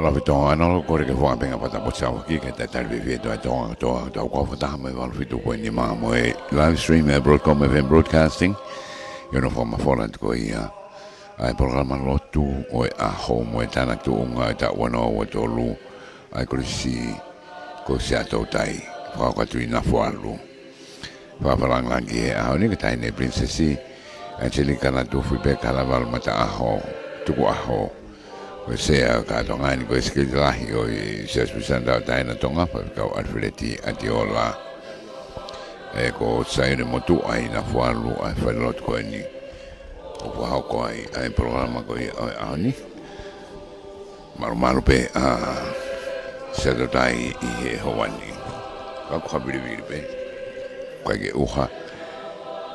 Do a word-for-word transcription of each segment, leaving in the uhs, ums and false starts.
Love Tonga, ʻoku ou kole ke u fakapenga pata posa waki ke talitali fiefia ʻa e Tonga kotoa ʻoku tau kau fakataha mo e valu fitu poini nima mo e live stream ʻa e Broadcom F M Broadcasting. ʻI hono fakamafola atu ko ia ʻa e polokalama lotu ʻo e ʻaho mo e tānaki tuʻunga ʻo e taʻu ua noa ua tolu ʻa e Kolisi ko Siaʻatoutai, fakahoko atu ʻi Nafualu. Fakafalangaki he ʻaho ni ki he Taʻahine Pilinisesi Angelika Lātūfuipeka Lavalu Mataʻaho Tukuʻaho, ko e Sea ʻo e Kātoa Tonga ni, ko e Sekelitali Lahi ʻo e Siasi Uēsiliana Tauʻatāina ʻo Tonga, Faifekau ʻAlifeleti ʻAtiola. ʻE ko Saione Motuʻa ʻi Nafualu ʻa e falelotu ko eni ʻoku fakahoko ai ʻa e polokalama ko ia ʻo e ʻaho ni. Malumalu pē ʻa Siaʻatoutai ʻi he ʻaho ni. Ka ko ha vilivili pē, ʻikai ke ʻuha.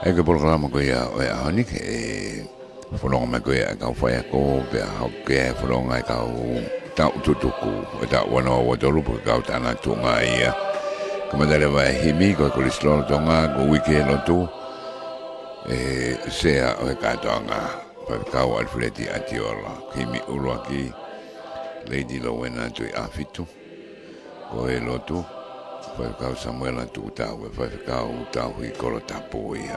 ʻE ko e polokalama ko ia ʻo e ʻaho ni, ʻe fononga mai ko ia ʻa e kau faiako, pea hoko e fononga ʻa e kau tau tutuku ʻo e taʻu ua noa ua tolu, pe ko e kau tānaki tuʻunga ia. Kamata leva ʻa e himi, ko e Kolisi Lolotonga, ko e Uike Lotu, ʻe Sea ʻo e Kātoanga, Faifekau ʻAlifeleti ʻAtiola. Himi ʻuluaki, Lady Lowena Tuʻiʻāfitu. Ko e lotu, Faifekau Samuela Tukutau, ʻa e faifekau tauhi kolo tapu ia.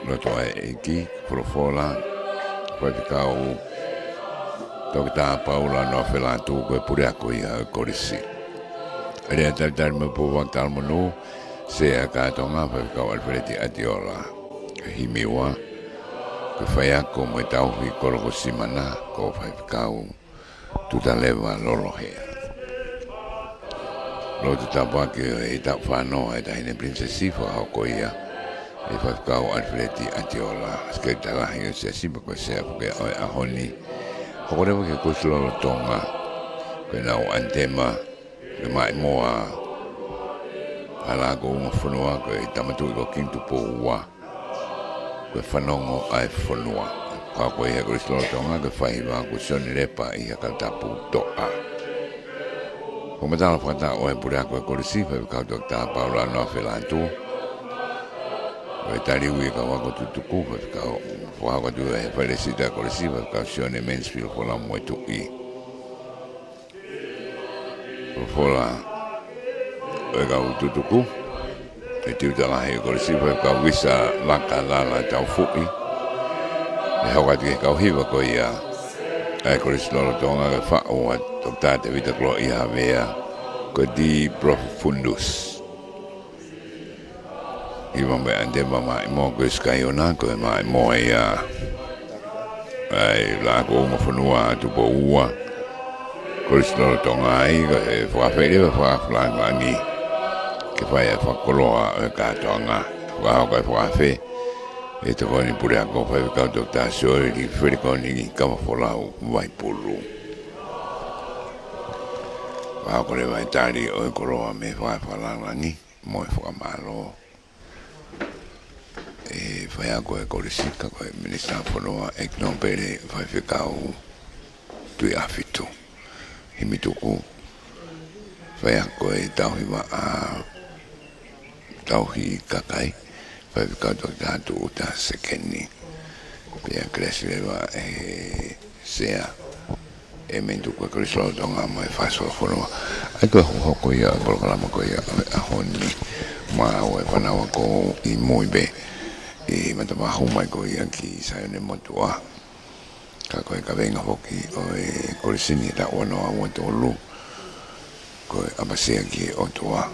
Lotu ʻa e ʻEiki, folofola, Faifekau Toketā Paula Noa Felatu, ko e puleako ia ʻo e kolisi. ʻA e lea talitali mo e pōpoaki talamonū, Sea ʻo e Kātoanga, Faifekau ʻAlifeleti ʻAtiola. Himi ua, ko e faiako mo e tauhi kolo ko Simana, ko Faifekau Tutaleva Lolohea. Lotu tāpuaki ʻo e taʻu fā noa ʻa e Taʻahine Pilinisesi, fakahoko ia ʻe Faifekau ʻAlifeleti ʻAtiola, Sekelitali Lahi ʻo e Siasi, pea ko e Sea foki ʻo e ʻaho ni. Hoko leva ki he Kolisi Lolotonga, ko ʻenau ʻanitema, ko e Maʻimoa ʻa Lakoungafonua, ko e Tama Tuʻi ko Kingi Tupou Ua, ko e Fanongo ʻa e Fonua. Fakahoko ia ʻe he Kolisi Lolotonga, ko e faihiva ko Sione Lepa ʻi Hakatapu, Toʻa. Fakamatala fakataha ʻo e puleako ʻo e kolisi, Faifekau Toketā Paula Noa Felatu. Ko e tali ui ʻa e kau ako tutuku, Faifekau, fakahoko atu ʻe he Failesita ʻo e kolisi, Faifekau Sione Mansfield Folau Moetuʻi. Folofola ʻo e kau tutuku, ʻe he tiuta lahi ʻo e kolisi, Faifekau Visa Lakalala Taufuʻi. ʻE hoko atu ki he kau hiva ko ia ʻa e Kolisi Lolotonga, ko e faʻu ʻa Toketā Tēvita Koloaʻia Havea, ko e De Profundis. Hiva mo e ʻanitema Maʻimoa ko e Sikaiona, ko e Maʻimoa ia ʻa e Lakoungafonua ʻa Tupou Ua. Kolisi Lolotonga ai, ko e fakaafe leva ʻa e Fakalangilangi ke fai ʻa e fakakoloa ʻo e kātoanga. Fakahoko ʻa e fakaafe ʻe he Tokoni Puleako, Faifekau Toketā Sioeli Felikoni Kavafolau Vaipulu. Fakahoko leva ʻa e tali ʻo e koloa mei he Fakalangilangi mo e fakamālō ʻe he faiako ʻo e kolisi, ka ko e Minisitā Fonua, ʻEiki Nōpele Faifekau Tuʻiʻāfitu. Himi tuku, faiako ʻo e tauhi vaʻa, tauhi kakai, Faifekau Toketā Tuʻuta Sekeni. Pea kelesi leva ʻe he Sea ʻEmeni Tuku ʻa e Kolisi Lolotonga mo e Fakasola Fonua. ʻA ia ko e hokohoko ia ʻo e polokalama ko ia ʻo e ʻaho ni, maʻa e fānau ako ʻi mui pē ʻi Matamahu mai ko ia ki Saione Motuʻa. Ka ko e kaveinga foki ʻo e kolisi ni he taʻu ua noa ua tolu, ko e ʻapasia ki he ʻOtua.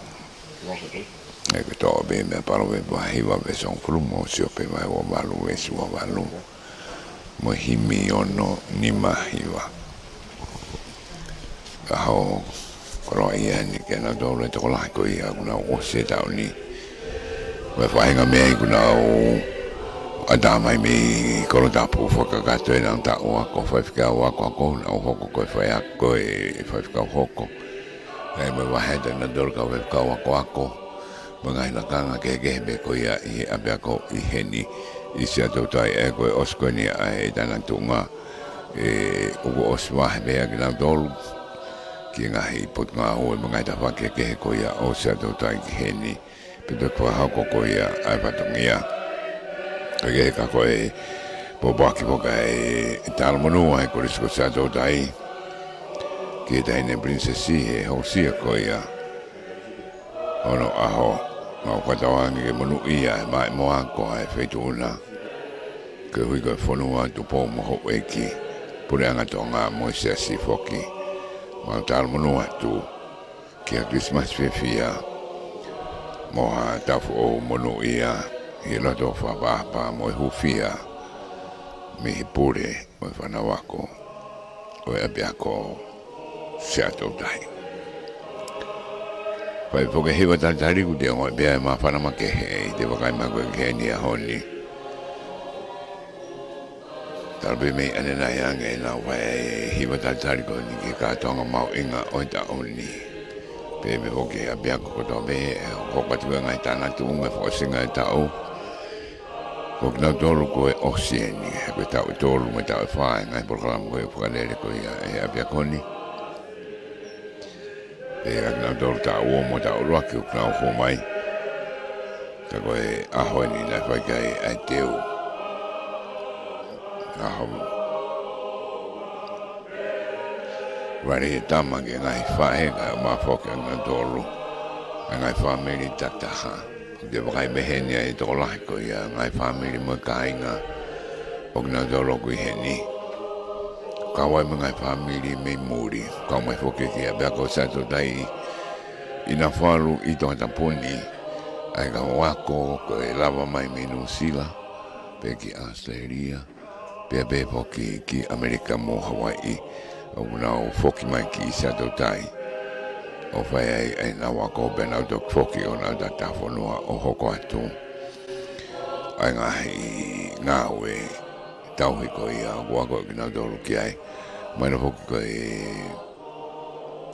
ʻA ia ko e toʻo pē mei he Palōvepi vahe hiva veesi hongofulu mo Siope vahe ua valu veesi ua valu mo e himi ono nima hiva. ʻAho koloaʻia eni kia nautolu e tokolahi ko ia ʻoku nau ʻosi e taʻu ni. Ko e faʻahinga meʻa ʻoku nau ʻatā mai mei kolo tapu fakakakato ʻenau taʻu ako, faifekau ako, ako, nau hoko ko e faiako, ko e faifekau hoko. ʻA ia mo e vahe ʻa kinautolu kau faifekau akoako mo e ngaahi lakanga kehekehe pē ko ia ʻi he ʻapiako ʻi heni ʻi Siaʻatoutai. ʻA ia ko e ʻosi ko eni ʻa e tānaki tuʻunga, ʻe, ʻoku ʻosi vahe pē ʻa kinautolu ki he ngaahi potungāue mo e ngaahi tafaʻaki kehekehe ko ia ʻo Siaʻatoutai ki heni. Pea toki fakahoko ko ia ʻa e fatongia. Kae kehe ka ko e pōpoaki foki ʻa e talamonū ʻa e Kolisi ko Siaʻatoutai, ʻI he taʻahine Pilinisesi he housia ko ia ʻo e ʻaho, mau fakatauange ke monūʻia e maʻimoa ko ē ʻa e feituʻu na. Koeʻuhi ko e fonua, Tupou mo Houʻeiki, Puleʻanga Tonga mo e Siasi foki. Mau talamonū atu ki ha Kilisimasi fiefia mo ha taʻu foʻou monūʻia ʻi he loto fakaʻapaʻapa mo e hūfia mei he pule mo e fānau ako ʻo e ʻapiako Siaʻatoutai. Fai foki e hiva talitali, kuo te ongoʻi pē ʻa e māfana makehe ʻi heʻete vakai mai ko ē ki heni he ʻaho ni. Talu pē mei ʻanenai ange naʻa nau fai e hiva talitali ko eni ki he kātoanga mahuʻinga ʻo e taʻu ni. Pea pehē foki ki he ʻapiako kotoa pē ʻe hoko atu ki he ngaahi tānaki tuʻunga e fakaʻosinga e taʻu. Ko kinautolu ko ē ʻosi eni, he ko e taʻu ʻe tolu mo e taʻu ʻe fā e ngaahi polokalama ko ē ʻoku fakalele ko ia ʻe he ʻapiako ni. Pea ko kinautolu taʻu ua mo e taʻu ʻuluaki ʻoku nau hū mai. Ka ko e ʻaho eni naʻe fai ki ai ʻa e teu. ʻAho vale e tama ki he ngaahi faʻē, kae ʻumaʻā foki ʻa kinautolu ʻa e ngaahi fāmili takitaha. ʻOku te vakai mei heni ʻa e tokolahi ko ia ngaahi fāmili mo e kāinga ʻo kinautolu ʻoku ʻi heni. Kau ai mo e ngaahi fāmili mei muli. Kau mai foki ki he ʻapiako Siaʻatoutai ʻi Nafualu ʻi Tongatapu ni ʻa e kau ako ko ē ʻe lava mai mei Nuʻusila, pea ki ʻAositelēlia, pea pehē foki ki ʻAmelika mo Hawaiʻi, ʻoku nau foki mai ki Siaʻatoutai ʻo fai ai ʻenau ako pea nau toki foki ʻo nau tatafonua ʻo hoko atu ʻa e ngaahi ngāue tauhi ko ia ʻoku ako kinautolu ki ai. Mahino foki ko e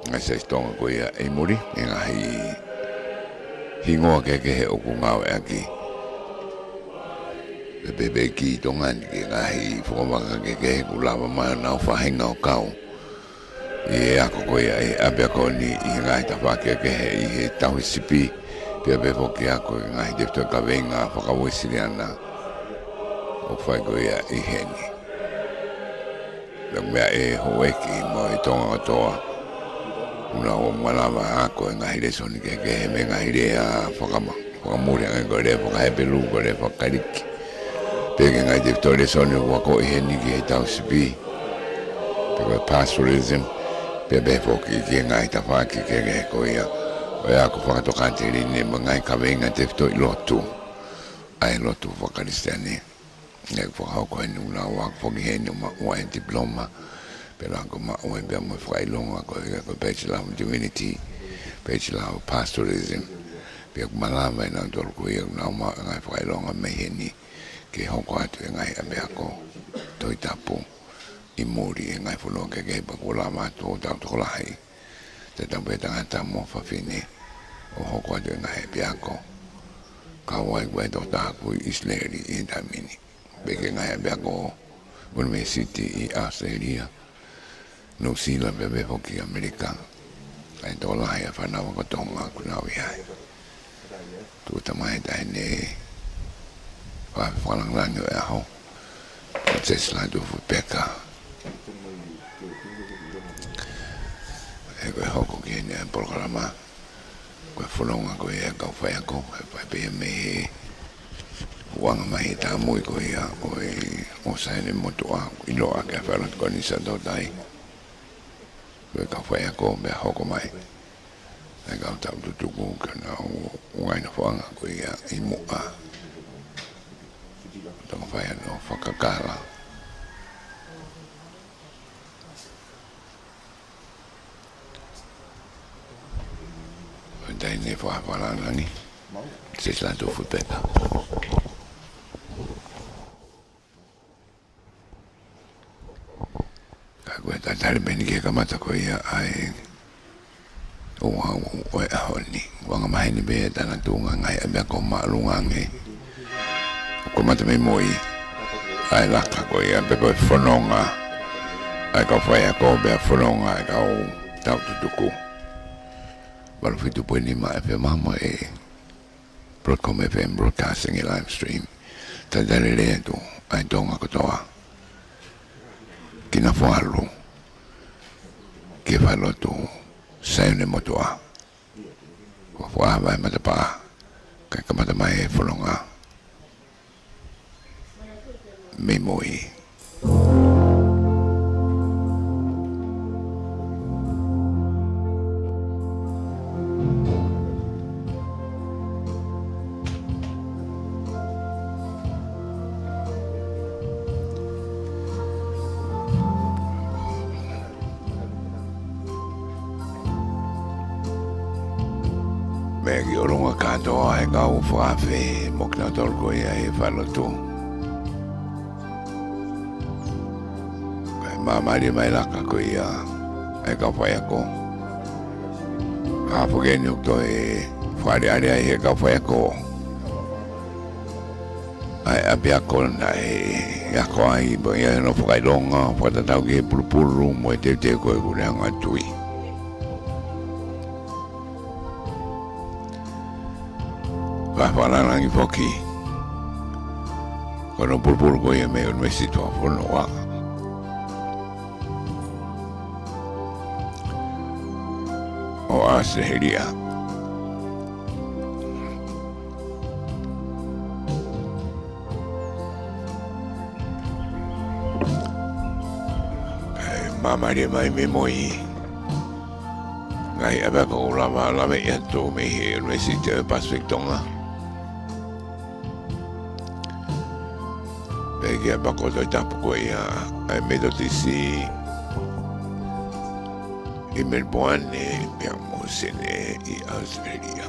ngaahi siasi Tonga ko ia ʻi muli, e ngaahi hingoa kehekehe ʻoku ngāueʻaki. Pea pehē ki Tonga ni ki he ngaahi fuakava kehekehe kuo lava mai ʻenau faʻahinga ʻo kau ʻi he ako ko ia ʻi he ʻapiako ni ʻi he ngaahi tafaʻaki kehekehe ʻi he tauhi sipi. Pea pehē foki ki he ako ʻi he ngaahi tefitoʻi kaveinga fakauesiliana ʻoku fai ko ia ʻi heni. Pea meʻa ʻe Houʻeiki mo e Tonga kotoa, ʻoku nau malava ʻo ako e ngaahi lēsoni kehekehe mei he ngaahi lea fakama-, fakamuli ange ko e lea fakaHepelū, ko e lea fakaKalisi. Pea ki he ngaahi tefitoʻi lēsoni ʻoku ako ʻi heni ki he tauhi sipi, pe ko e pastoralism, pea pehē foki ki he ngaahi tafaʻaki kehekehe ko ia ʻo e ako fakatokāteline mo e ngaahi kaveinga tefitoʻi lotu, ʻa e lotu fakaKalisitiane. Naʻe fakahoko heni ʻoku nau ako foki heni ʻo maʻu ai e diploma, pea nau ako maʻu ai pea mo e fakaʻilonga ko e, ko e Bachelor of Divinity, Bachelor of Pastoralism. Pea ʻoku malava ʻe nautolu ko ia ʻoku nau maʻu e ngaahi fakaʻilonga mei heni ke hoko atu e ngaahi ʻapiako Tohi Tapu ʻi muli he ngaahi fonua kehekehe pea kuo lava atu ʻo tau tokolahi. Tatau pē tangata mo fafine ʻo hoko atu e ngaahi ʻapiako. Kau ai ko e tokotaha ʻoku ʻi ʻIsileli ʻi he taimi ni. Pea ki he ngaahi ʻapiako ʻunivēsiti ʻi ʻAositelēlia, Nuʻusila pea pehē foki ʻAmelika. ʻA e tokolahi ʻa e fānau ako Tonga ʻoku nau ʻi ai. Tuʻuta mai e taʻahine fakalangilangi ʻo e ʻaho, Pilinisesi Lātūfuipeka. He ko e hoko ki heni ʻa e polokalama, ko e fononga ko ia e kau faiako, ʻe fai pē ia mei he ʻuhinga mai he tāmui ko ia ʻo e ʻosaene motuʻa ʻiloa ki he faʻahinga ko eni Siaʻatoutai. Ko e kau faiako pea hoko mai ʻa e kau tau tutuku ke nau ʻuhinga e nofoʻanga ko ia ʻi muʻa. Tau fai ʻa e fakakala. Ko e taʻahine fakalangilangi, Pilinisesi Lātūfuipeka. Ka ko e talitali pē eni ki he kamata ko ia ʻa e ouau ʻo e ʻaho ni. ʻOku angamaheni pē ʻa e tangata ʻoku ngaahi ʻapiako māʻolunga ange. ʻOku kamata mei mui ʻa e laka ko ia pe ko e fononga ʻa e kau faiako pea fononga ʻa e kau tau tutuku. Valu fitu poini nima F M mo e Broadcom F M broadcasting e live stream. Talitali lelei atu ʻa e Tonga kotoa ki Nafualu, ki he falelotu Saione Motuʻa. Ko e fakaava e matapā, kae kamata mai e fononga. Mei Mui. Meʻa ki ʻolunga kātoa e kau fakaafe mo kinautolu ko ia he falelotu. Kae māmālie mai laka ko ia e kau faiako. Ka fakeni ʻoku toe fakaʻaliʻali ai he kau faiako ʻa e ʻapiako naʻe ako ai, pea ʻi ai hono fakaʻilonga, fakatatau ki he pulupulu mo e teuteu ko ē ʻoku ne hanga ʻo tui. Ka fakalāngilangi foki ko hono pulupulu ko ia mei he ʻUnivēsiti Tuʻafonua ʻo ʻAositelēlia. Kae māmālie mai mei Mui. Ngaahi ʻapiako ʻoku lava, lava ʻi atu mei he ʻUnivēsiti ʻo e Pasifiki Tonga. Pea ki he ʻapiako Tohi Tapu ko ia ʻa e Metotisi ʻi Melipoane, pea mo Senē ʻi ʻAositelēlia.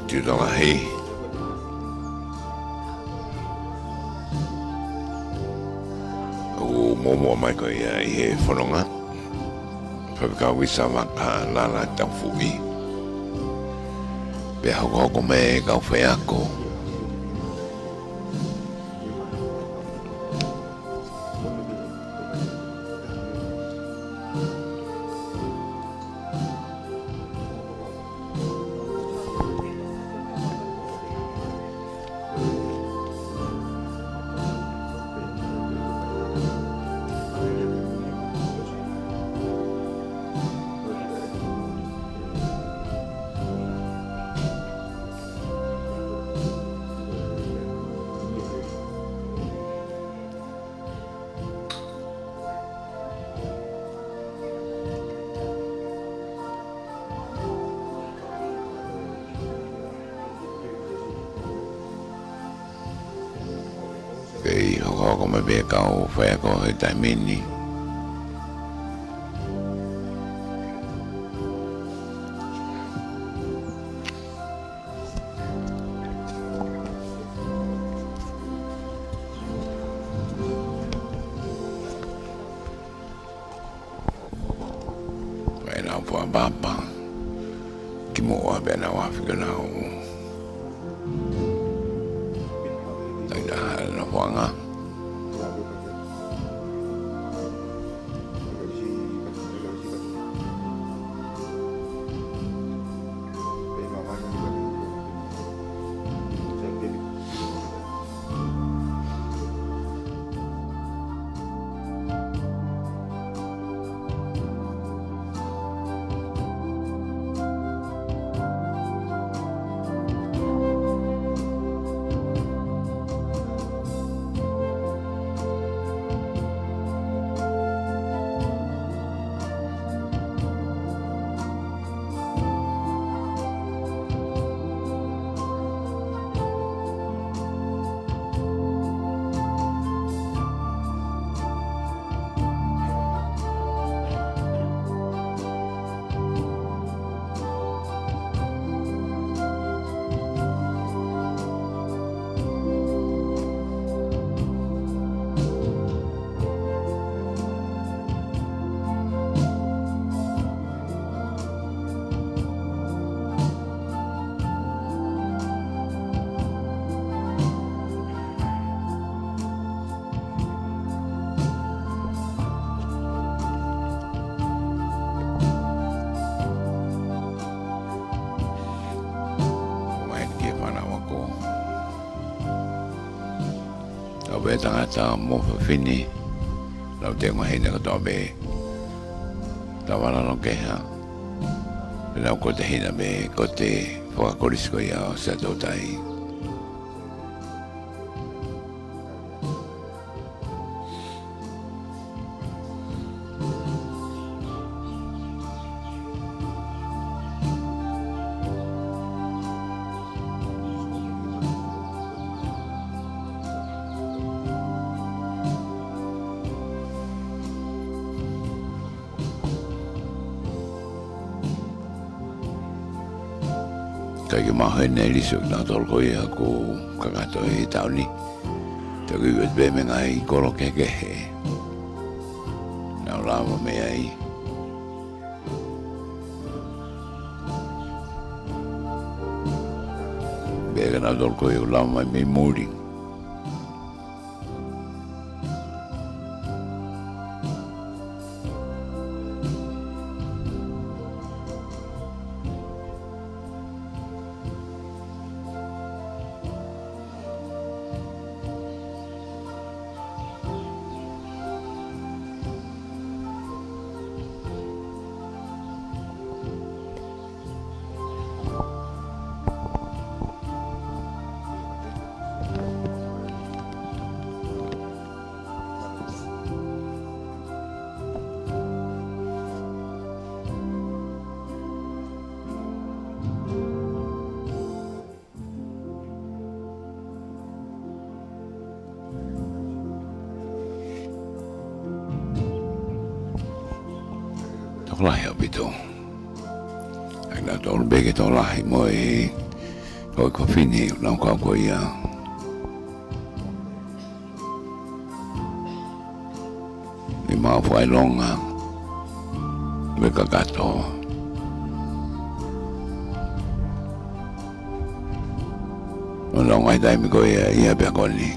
Tiuta lahi. ʻOku muʻomuʻa mai ko ia ʻi he fononga. Faifekau Visa Vakalala Taufuʻi. Pea hokohoko mai e kau faiako. Kei hokohoko mai pē kau faiako he taimi ni. Pea nau puapapa ki muʻa pea nau afi ka nau. Taina hala na puanga. Tau pē tangata mo fafine, lau te ngahina katoa pē. Tau ala lo keha. Pea nau ko te hina pē, ko te fakakolisi ko ia ʻo Siaʻatoutai. Kae ke maʻu heni e lisi ʻo kinautolu ko ia ʻoku kakato he taʻu ni. Te u kiʻi ʻoatu pē mei he ngaahi kolo kehekehe. Nau lava mei ai. Pea kinautolu ko ia ʻoku lava mai mei muli. Tokolahi ʻaupito. ʻAi nautolu pē ke tokolahi mo e, ko e fafine, nau kau ko ia. ʻI he maʻu fakaʻilonga mo e kakato. ʻO nau ngaahi taimi ko ia ʻi ʻapiako ni.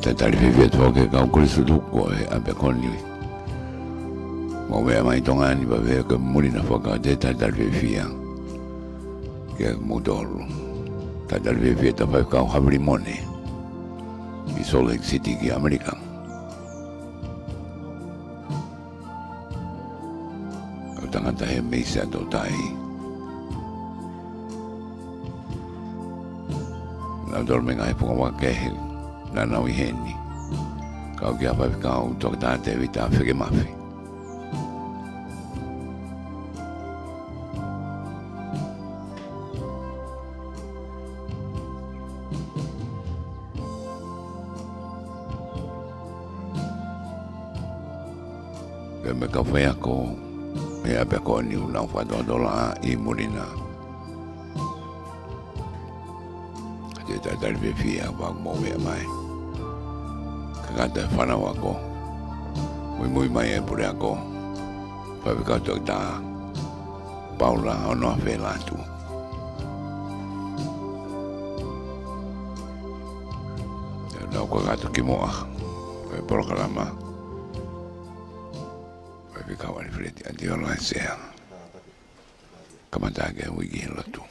Talitali fiefia atu foki ki he kau kolisi tuku ʻi ʻapiako ni. Mou meʻa mai Tonga ni pea pehē ko e muli na foki ʻa e talitali fiefia kiate kimoutolu. Talitali fiefia atu Faifekau Havili Mone ʻi Salt Lake City ki ʻAmelika. ʻA e tangata he mei Siaʻatoutai. Nautolu mei he ngaahi fungavaka kehe naʻa nau ʻi heni. Kau ki ai Faifekau Toketā Tēvita Fekemafi. Pea mo e kau faiako ʻi ʻapiako ni ʻoku nau fakatotolo ʻi muli na. Ka te talitali fiefia ʻa e kau mou meʻa mai. Kakato e fānau ako. Muimui mai e puleako. Faifekau Toketā Paula Onoafe Lātū. Te nau kakato kimuʻa ʻi he polokalama. Faifekau ʻAlifeleti ʻAtiola ʻa e sea. Kamata ʻaki e uike he lotu.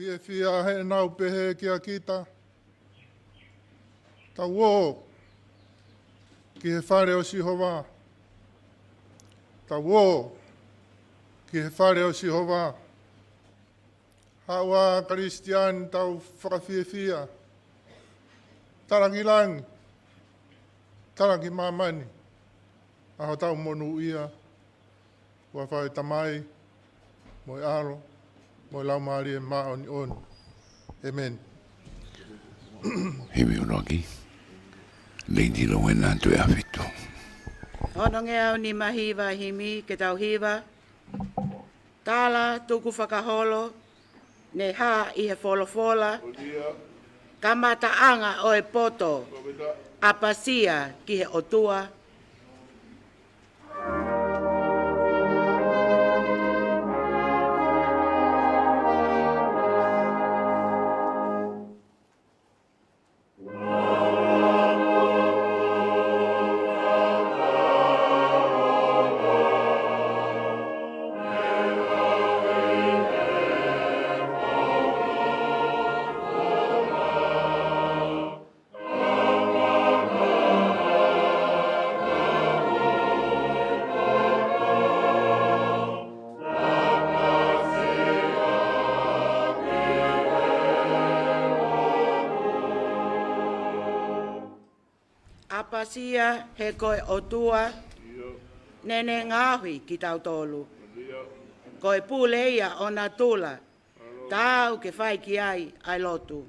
Fiefia heʻenau pehē kia kita: Tau ō ki he fale ʻo Sihova. Tau ō ki he fale ʻo Sihova. Haʻu ā Kalisitiane, tau fakafiefia. Talangilangi, talangi māmani ʻa hotau monūʻia. Huafa ʻo e Tamai, mo e ʻAlo, mo e Laumālie Māʻoniʻoni. ʻĒmeni. Himi ʻuluaki. Lady Rowena Tuʻiʻāfitu. Ono ngeau nima hiva himi ke tau hiva. Tala tukufakaholo, ne hā ʻi he folofola. Kamataʻanga ʻo e poto, ʻapasia ki he ʻOtua. ʻApasia he ko e ʻOtua, neʻineʻi ngaohi kitautolu. Ko e pule ia ʻo natula, taau ke fai ki ai ʻa e lotu.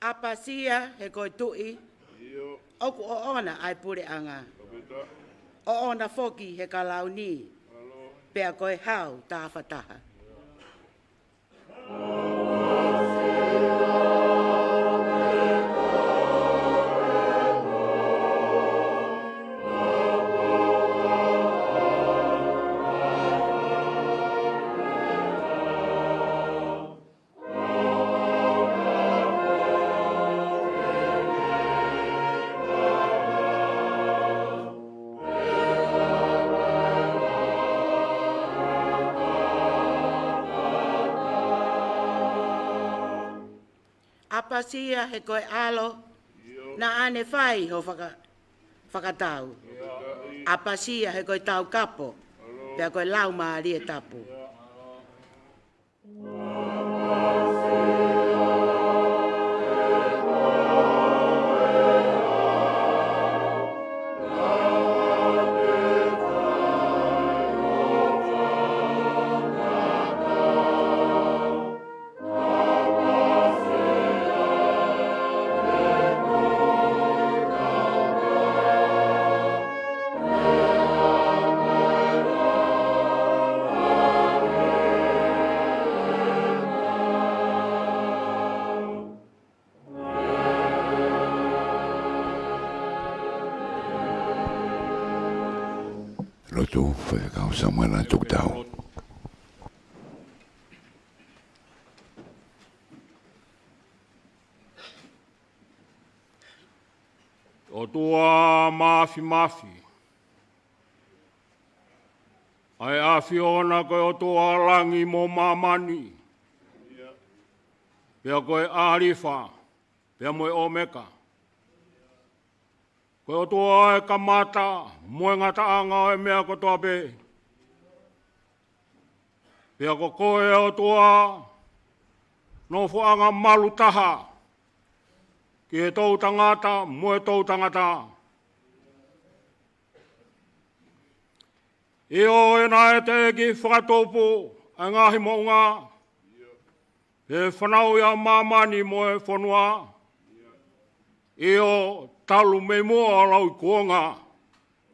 ʻApasia he ko e Tuʻi, ʻoku ʻoʻona ʻa e puleʻanga. ʻOʻona foki he kalauni, pea ko e hau tafataha. ʻApasia he ko e ʻAlo, naʻa ne fai ho faka-, fakatau. ʻApasia he ko e Taukapo, pea ko e Laumālie Tapu. Lotu, Faifekau Samuela Tokotau. ʻOtua Māfimafi, ʻa e ʻAfiona ko e ʻOtua langi mo māmani, pea ko e ʻAlifa, pea mo e ʻOmeka. Ko e ʻOtua ʻa e kamata mo e ngataʻanga ʻo e meʻa kotoa pē. Pea ko koe ʻa e ʻOtua, nofoʻanga malu taha ki he toʻutangata mo e toʻutangata. ʻIo, ʻi he naʻe teʻeki fakatupu ʻa e ngaahi moʻunga, he fanauʻi ʻa māmani mo e fonua. ʻIo, talu mei muʻa ʻo lauikuonga,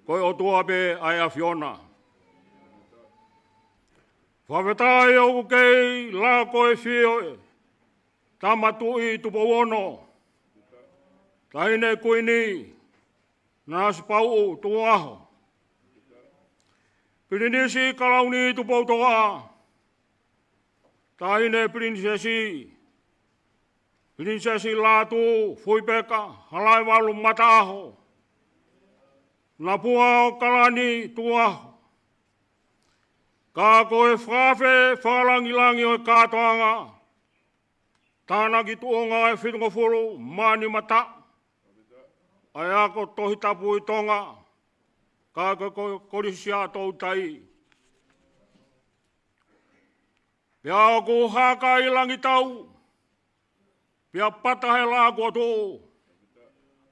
ko e ʻOtua pē ʻa e ʻAfiona. Fakafetaʻi ʻoku kei lako e fie ʻo e Tama Tuʻi Tupou Ono, Taʻahine Kuini Nanasipauʻu Tukuʻaho, Pilinisi Kalauni Tupoutoʻa, Taʻahine Pilinisesi, Pilinisesi Lātūfuipeka Halaevalu Mataʻaho, Napua ʻo Kalani Tukuʻaho. Ka ko e fakaafe fakalāngilangi ʻo e kātoanga, tānaki tuʻunga ʻe fitungofulu mā nima taʻu ʻa e ako Tohi Tapu ʻi Tonga, ka ko e ko-, Kolisi Siaʻatoutai. Pea ʻoku haka ʻi langi tau, pea pata he laʻā kuo tuʻu,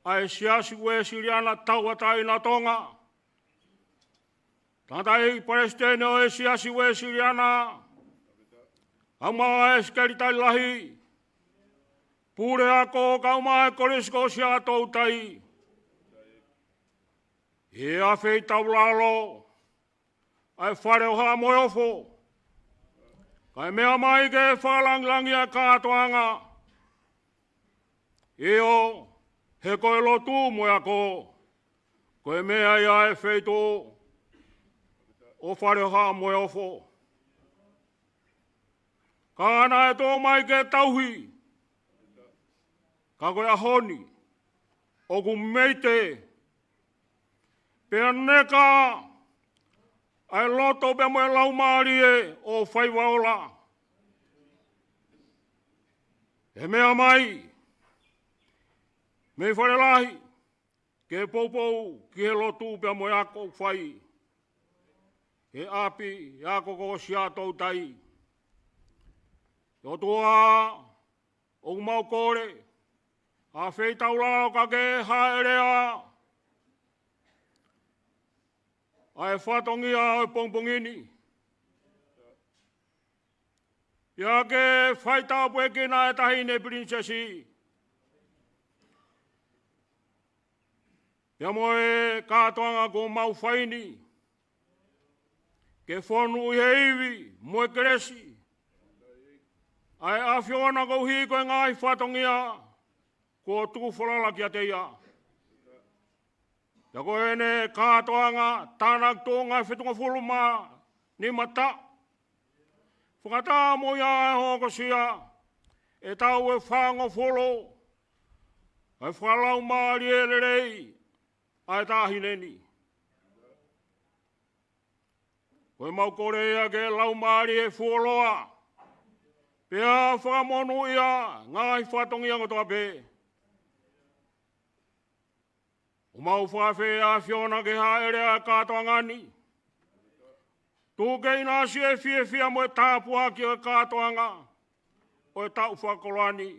ʻa e Siasi Uēsiliana Tauʻatāina ʻo Tonga. Tangataʻeiki Palesiteni ʻo e Siasi Uēsiliana, kae ʻumaʻā e Sekelitali Lahi, Puleako, kae ʻumaʻā e Kolisi ko Siaʻatoutai. ʻI he afeitaulalo ʻa e Fale ʻo Haʻa Moheofo, kae meʻa mai ke fakalāngilangi ʻa e kātoanga. ʻIo, he ko e lotu mo e ako, ko e meʻa ia ʻa e feituʻu ʻo Fale ʻo Haʻa Moheofo. Ka naʻe tō mai ke tauhi, ka ko e ʻaho ni, ʻoku meite, pea neka ʻa e loto pea mo e laumālie ʻo e faiva ola. ʻE meʻa mai mei Fale Lahi ke poupou ki he lotu pea mo e ako ʻoku fai he ʻapiako ko Siaʻatoutai. ʻE ʻOtua, ʻoku mau kole, afeitaulalo ka ke hāʻele ʻa e fatongia ʻo e pongipongi ni. Pea ke faitāpuekina e Taʻahine Pilinisesi pea mo e kātoanga kuo mau fai ni, ke fonu ʻi he ivi mo e kelesi ʻa e ʻAfiona koeʻuhi ko e ngaahi fatongia kuo tuku falala kiate ia. Pea ko ʻene kātoanga tānaki tuʻunga ʻe fitungofulu mā nima taʻu, fakatatau mo ia ʻe hokosia ʻe taʻu ʻe fāngofulu ʻa e fakalaumālie lelei ʻa e Taʻahine ni. Ko e mau kole ia ke laumālie fuoloa, pea fakamonūʻia ngaahi fatongia kotoa pē. ʻOku mau fakaafe ʻAfiona ke hāʻele ʻa e kātoanga ni. Tuku ke ʻinasi e fiefia mo e tāpuaki ʻo e kātoanga ʻo e taʻu fakakoloa ni,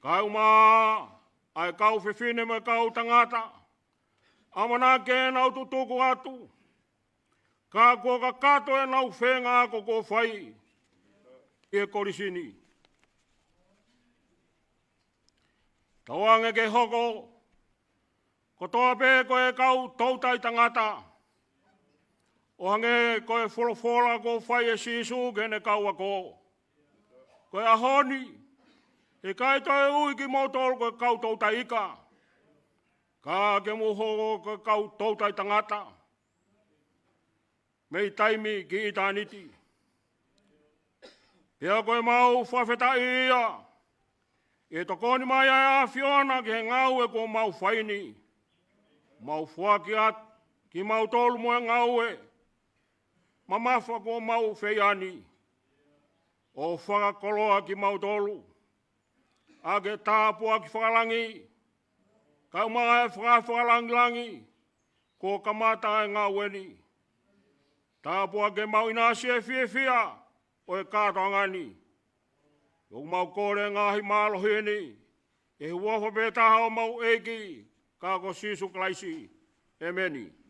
kae ʻumaʻā ʻa e kau fefine mo e kau tangata ʻamanaki ke nau tutuku atu, ka kuo kakato ʻenau feinga ako kuo fai ʻi he kolisi ni. Tauange ke hoko kotoa pē ko e kau toutai tangata, ʻo hangē ko e folofola kuo fai ʻe Sīsū ki heʻene kau ako: Ko e ʻaho ni, he ʻikai toe ui kimoutolu ko e kau toutai ika, ka ke mou hoko ko e kau toutai tangata, mei taimi ki ʻitāniti. Pea ko e mau fakafetaʻi ia ʻi he tokoni mai ʻa e ʻAfiona ki he ngāue kuo mau fai ni. Mau foaki atu kimautolu mo e ngāue mamafa kuo mau fai ni, ʻo fakakoloa kimautolu ʻaki e tāpuaki fakalangi, kae ʻumaʻā e faka-, fakalāngilangi kuo kamata e ngāue ni. Tāpuaki ke mau ʻinasi e fiefia ʻo e kātoanga ni. ʻOku mau kole e ngaahi mālohi ni ʻi he huafa pē taha ʻo homau ʻEiki, ka ko Sīsū Kalaisi. ʻEmeni.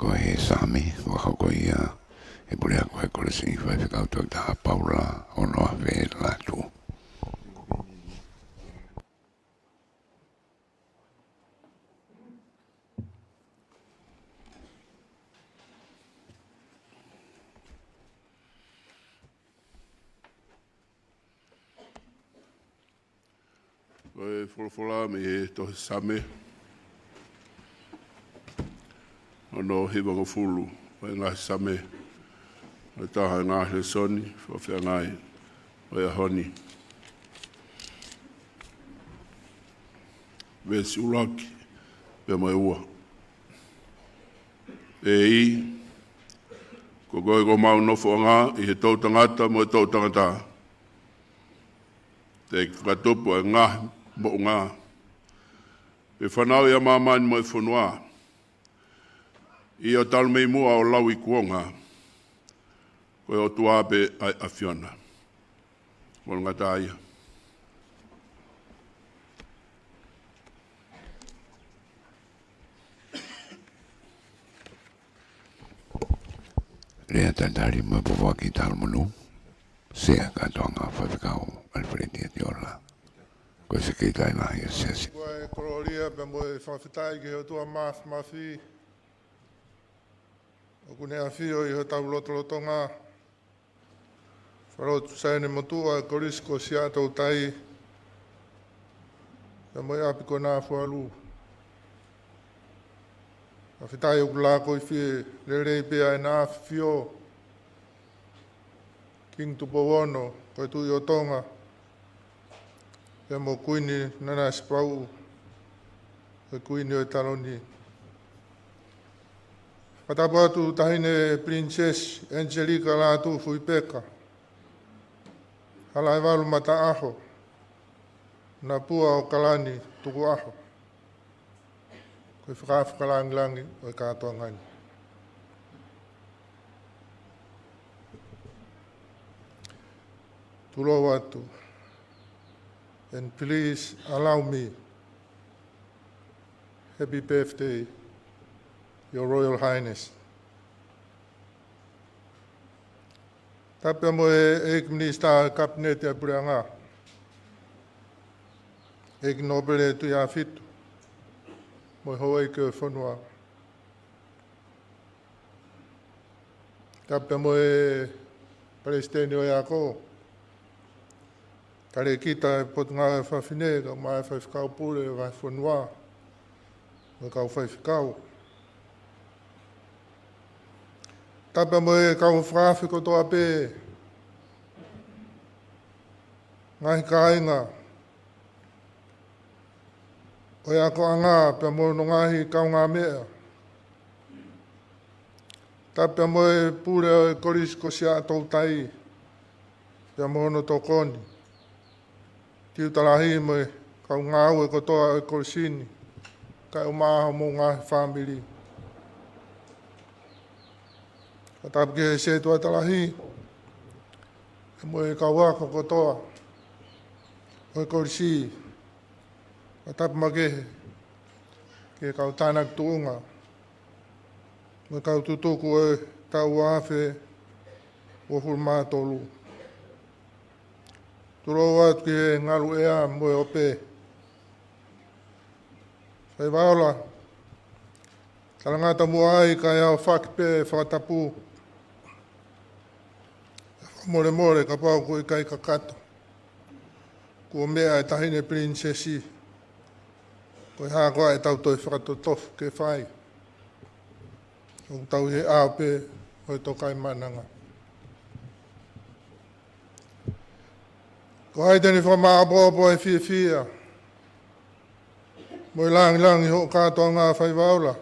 Ko e Same, ʻoku hoko ia ʻe he puleako ʻo e Kolisi Faifekau, Toketā Paula ʻOnoafe Lātū. Ko e folofola mei he tohi Same, hono hivangofulu ʻo e ngaahi Same, ʻo e taha ʻo e ngaahi lēsoni fakafeangai ʻo e ʻaho ni. Veesi ʻuluaki pea mo e ua. ʻEiki, ko koe ko homau nofoʻanga ʻi he toʻutangata mo e toʻutangata. Teʻeki fakatupu ʻa e ngaahi moʻunga, pe fanauʻi ʻa māmani mo e fonua. ʻIo, talu mei muʻa ʻo lauikuonga, ko e ʻOtua pē ʻa e ʻAfiona. Mou ngata ai. Lea talitali mo e pōpoaki talu monū, Sea Kātoanga Faifekau ʻAlifeleti ʻAtiola, ko e Sekelitali Lahi ʻo e Siasi. Ko e kolōlia pea mo e fakafetaʻi ki he ʻOtua Māfimafi, ʻoku ne ʻafio ʻi hotau lotolotonga, Falelotu Saione Motuʻa, Kolisi ko Siaʻatoutai, pea mo e ʻapi ko Nafualu. Fakafetaʻi ʻoku lakoifie lelei pē ʻa ʻEna ʻAfifio, Kingi Tupou Ono, ko e Tuʻi ʻo Tonga, pea mo Kuini Nanasipauʻu, ko e Kuini ʻo e Taloni. Fakatapu atu Taʻahine Pilinisesi Eniselika Lātūfuipeka Halaevalu Mataʻaho, Napua ʻo Kalani Tukuʻaho, ko e fakaafe fakalāngilangi ʻo e kātoanga ni. Tulou atu. And please allow me. Happy birthday, Your Royal Highness. Tapu pea mo e ʻEiki Minisitā Kapineti ʻa e Puleʻanga, ʻEiki Nōpele Tuʻiʻāfitu, mo e houʻeiki ʻo e fonua. Tapu pea mo e Palesiteni ʻo e Ako, Talēkita ʻo e Potungāue ʻa Fafine, kae ʻumaʻā e Faifekau Pule ʻo e Vahefonua, mo e kau faifekau. Tapu pea mo e kau fakaafe kotoa pē, ngaahi kāinga ʻo e akoʻanga pea mo hono ngaahi kaungāmeʻa. Tapu pea mo e pule ʻo e Kolisi ko Siaʻatoutai pea mo hono tokoni, tiuta lahi mo e kau ngāue kotoa ʻo e kolisi ni, kae ʻumaʻā homou ngaahi fāmili. Fakatapu ki he setuata lahi, pea mo e kau ako kotoa ʻo e kolisi. Fakatapu makehe ki he kau tānaki tuʻunga mo e kau tutuku ʻo e taʻu ua afe uofulu mā tolu. Tulou atu ki he ngaluʻea mo e ope. Faiva Ola, talangata muʻa ai kae ʻaofaki pē fakatapu. Fakamolemole kapau ʻoku ʻikai kakato. Kuo meʻa e Taʻahine Pilinisesi, ko e hā koā ʻetau toe fakatotofu ke fai? ʻOku tau ʻi he ʻao pē ʻo e tokaimaʻananga. Ko hai te ne fakamāʻopoʻopo e fiefia mo e lāngilangi hoʻo kātoanga, Faiva Ola,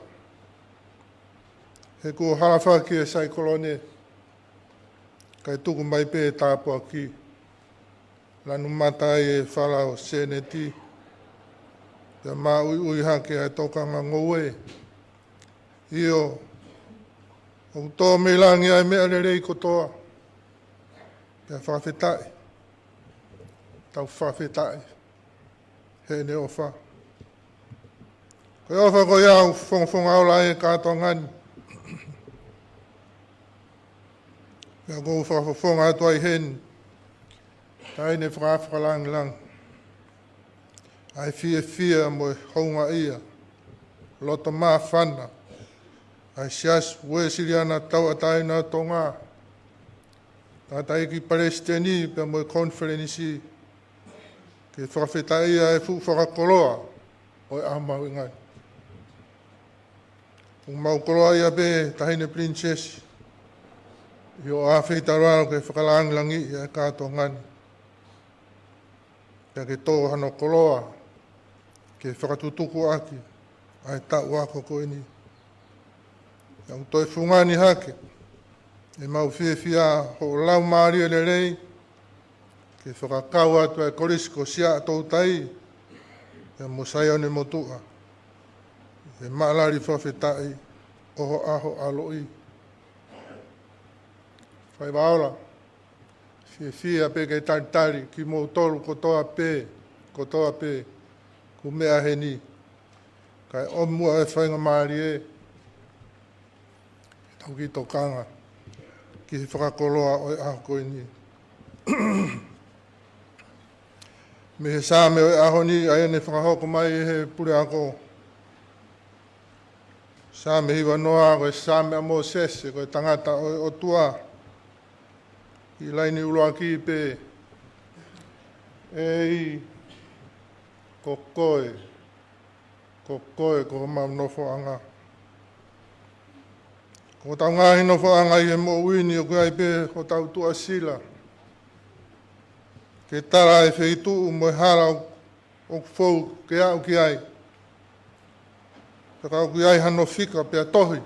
he kuo halafaki e saikolone, kae tuku mai pē e tāpuaki, lanu mata ai e fala ʻo Seneti, pea māʻuiʻui hake ʻa e tokanga ngoue. ʻIo, ʻoku tō mei langi ʻa e meʻa lelei kotoa. Pea fakafetaʻi, tau fakafetaʻi heʻene ʻofa. Ko e ʻofa ko ia ʻoku fongofonga ola ai e kātoanga ni. Pea ʻoku ou fakafofonga atu ai heni, taʻahine fakafakalāngilangi, ʻa e fiefia mo e houngaʻia, loto māfana, ʻa e Siasi Uēsiliana Tauʻatāina ʻo Tonga, tangataʻeiki palesiteni pea mo e konifelenisi, ke fakafetaʻia e fuʻu fakakoloa ʻo e ʻaho mahuʻinga ni. ʻOku mau koloaʻia pē, taʻahine Pilinisesi, ʻi hoʻo ʻāfeitaulalo ke fakalāngilangiʻi ʻa e kātoanga ni, pea ke tō hano koloa ke fakatutuku ʻaki ʻa e taʻu ako ko eni. Pea ʻoku toe fungani hake ʻemau fiefia hoʻo laumālie lelei, ke fakakau atu ʻa e Kolisi ko Siaʻatoutai pea mo Saione Motuʻa, he maʻalali fakafetaʻi ʻo ho ʻaho ʻaloʻi. Faiva Ola, fiefia pē ke talitali kimoutolu kotoa pē, kotoa pē ʻoku meʻa heni, kae ʻomi muʻa e faingamālie ke tau kiʻi tokanga ki he fakakoloa ʻo e ʻaho ko eni. Mei he Saame ʻo e ʻaho ni, ʻa ia naʻe fakahoko mai ʻe he puleako, Saame hivanoa, ko e Saame ʻa Mōsese, ko e tangata ʻo e ʻOtua. ʻI he laine ʻuluaki pē: ʻEiki, ko koe, ko koe ko homau nofoʻanga. Ko hotau ngaahi nofoʻanga ʻi he moʻui ni ʻoku ʻi ai pē hotau tuʻasila ke tala e feituʻu mo e hala ʻoku fou ke aʻu ki ai. Pea ka ʻoku ʻi ai hano fika pea tohi,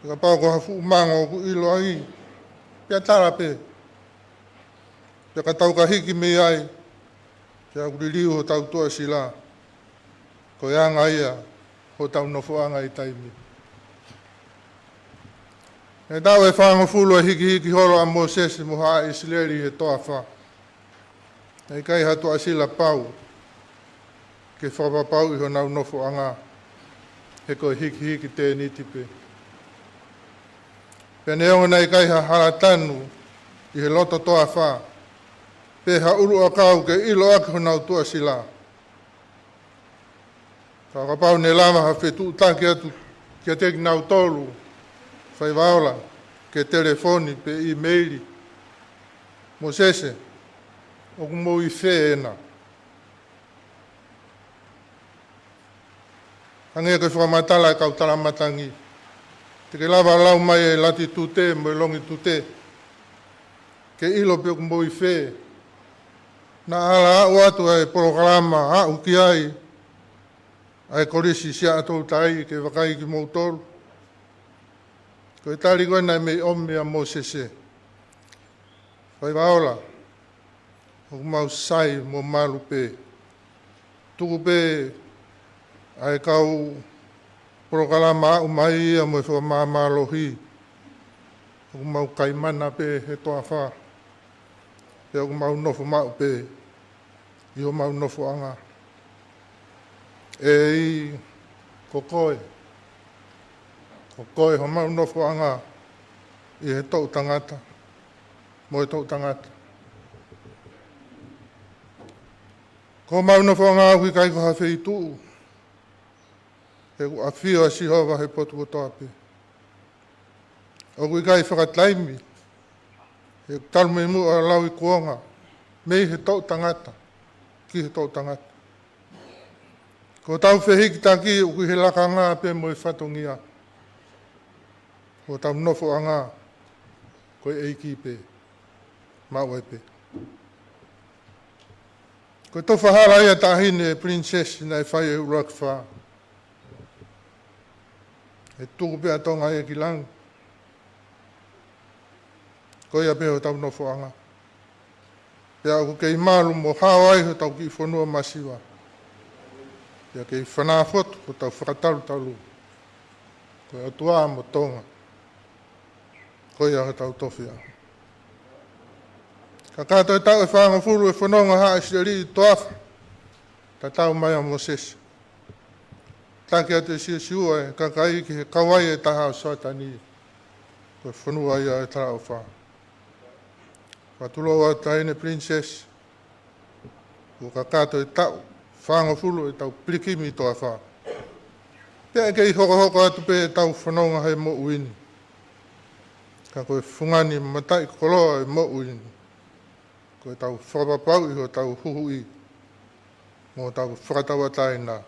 pea kapau ko ha fuʻu manga ʻoku ʻiloʻi, pea tala pē, pea ka tau ka hiki mei ai, pea ʻoku liliu hotau tuʻasila. Ko e anga ia hotau nofoʻanga ʻi taimi. ʻI he taʻu ʻe fāngofulu e hikihiki holo ʻa Mōsese mo haʻa ʻIsileli he toafa, naʻe ʻikai ha tuʻasila pau ke fakapapauʻi honau nofoʻanga, he ko e hikihiki tēniti pē. Pea neongo naʻe ʻikai ha hala tanu ʻi he loto toafa, pe ha ʻuluʻakau ke ʻilo ʻaki honau tuʻasila, ka kapau naʻe lava ha fetuʻutaki atu kiate kinautolu, Faiva Ola, ke telefoni pe ʻīmeili: Mōsese, ʻoku mou ʻi fē ena? Hangē ko e fakamatala ʻa e kau talamatangi, te ke lava ʻo lau mai e latitute mo e longitute ke ʻilo pe ʻoku mou ʻi fē. Naʻa ala aʻu atu ʻa e polokalama aʻu ki ai ʻa e Kolisi Siaʻatoutai ke vakai kimoutolu. Ko e tali ko ē naʻe mei ʻomi ʻa Mōsese: Faiva Ola, ʻoku mau sai mo malu pē. Tuku pē ʻa e kau polokalama aʻu mai ia mo e fakamāmālohi. ʻOku mau kaimana pē he toafa, pea ʻoku mau nofo maʻu pē ʻi homau nofoʻanga. ʻEiki, ko koe, ko koe homau nofoʻanga ʻi he toʻutangata mo e toʻutangata. Ko homau nofoʻanga ʻoku ʻikai ko ha feituʻu, he ʻoku ʻafio ʻa Sihova he potu kotoa pē. ʻOku ʻikai fakataimi, he ʻoku talu mei muʻa ʻa e lauikuonga, mei he toʻutangata ki he toʻutangata. Ko hotau fehikitaki ʻoku ʻi he lakanga pē mo e fatongia. Ko hotau nofoʻanga ko e ʻEiki pē, maʻu ai pē. Ko e tofa hala ia, taʻahine Pilinisesi, naʻe fai ʻe he ʻUluaki Fā: ʻE tuku pē ʻa Tonga ia ki langi. Ko ia pē hotau nofoʻanga. Pea ʻoku kei malu mo hao ai hotau kiʻi fonua masiva, pea kei fanāfotu hotau fakatalutalu. Ko e ʻOtua mo Tonga, ko ia hotau tofiʻa. Kakato e taʻu ʻe fāngofulu e fononga haʻa ʻIsileli ʻi he toafa, tatau mai ʻa Mōsese. Taki atu ʻe Siosiua e kakai ki he kauvai ʻe taha ʻo Soatani. Ko e fonua ia ʻo e talaʻofa. Fakatulou atu Taʻahine Pilinisesi, kuo kakato e taʻu fāngofulu ʻetau pilikimi toafa. Pea ʻe kei hokohoko atu pē ʻetau fononga he moʻui ni. Ka ko e fungani mataʻikoloa ʻo e moʻui ni, ko ʻetau fakapapauʻi hotau huhuʻi mo hotau fakatauʻatāina,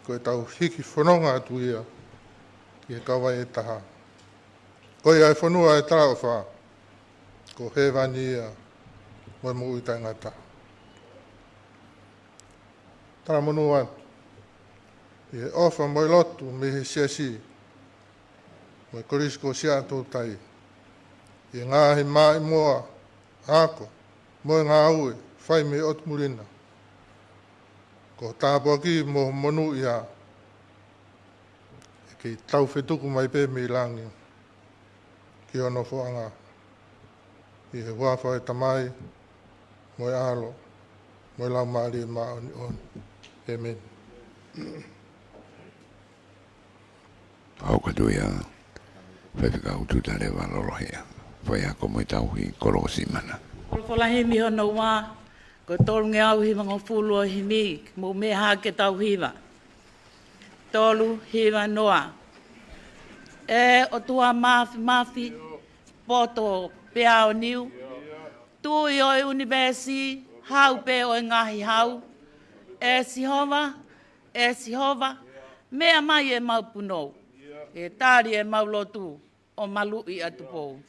ko ʻetau hiki fononga atu ia ki he kauvai ʻe taha. Ko ia e fonua ʻo e talaʻofa, ko hēvani ia mo e moʻui taʻengata. Talamonū atu ʻi he ʻofa mo e lotu mei he Siasi mo e Kolisi ko Siaʻatoutai, ʻi he ngaahi maʻimoa, ako mo e ngāue fai mei ʻOtu Muli na. Ko e tāpuaki mo e monūʻia ʻe kei taufetuku mai pē mei langi ki hoʻo nofoʻanga, ʻi he huafa ʻo e Tamai mo e ʻAlo mo e Laumālie Māʻoniʻoni. ʻĒmeni. Pau katuia, Faifekau Tutaleva Lolohea, faiako mo e tauhi, Kolosi Mana. Folofola himi hono ua, ko e tolungeau hivangofulu ʻo e himi, mou meʻa hake tau hiva. Tolu, hiva, noa. ʻE ʻOtua Māfimafi, poto pea ʻo niu, Tuʻi ʻo e ʻunivēsi, hau pē ʻo e ngaahi hau. ʻE Sihova, ʻe Sihova, meʻa mai ʻemau punou, ke tali ʻemau lotu ʻo maluʻi ʻa Tupou.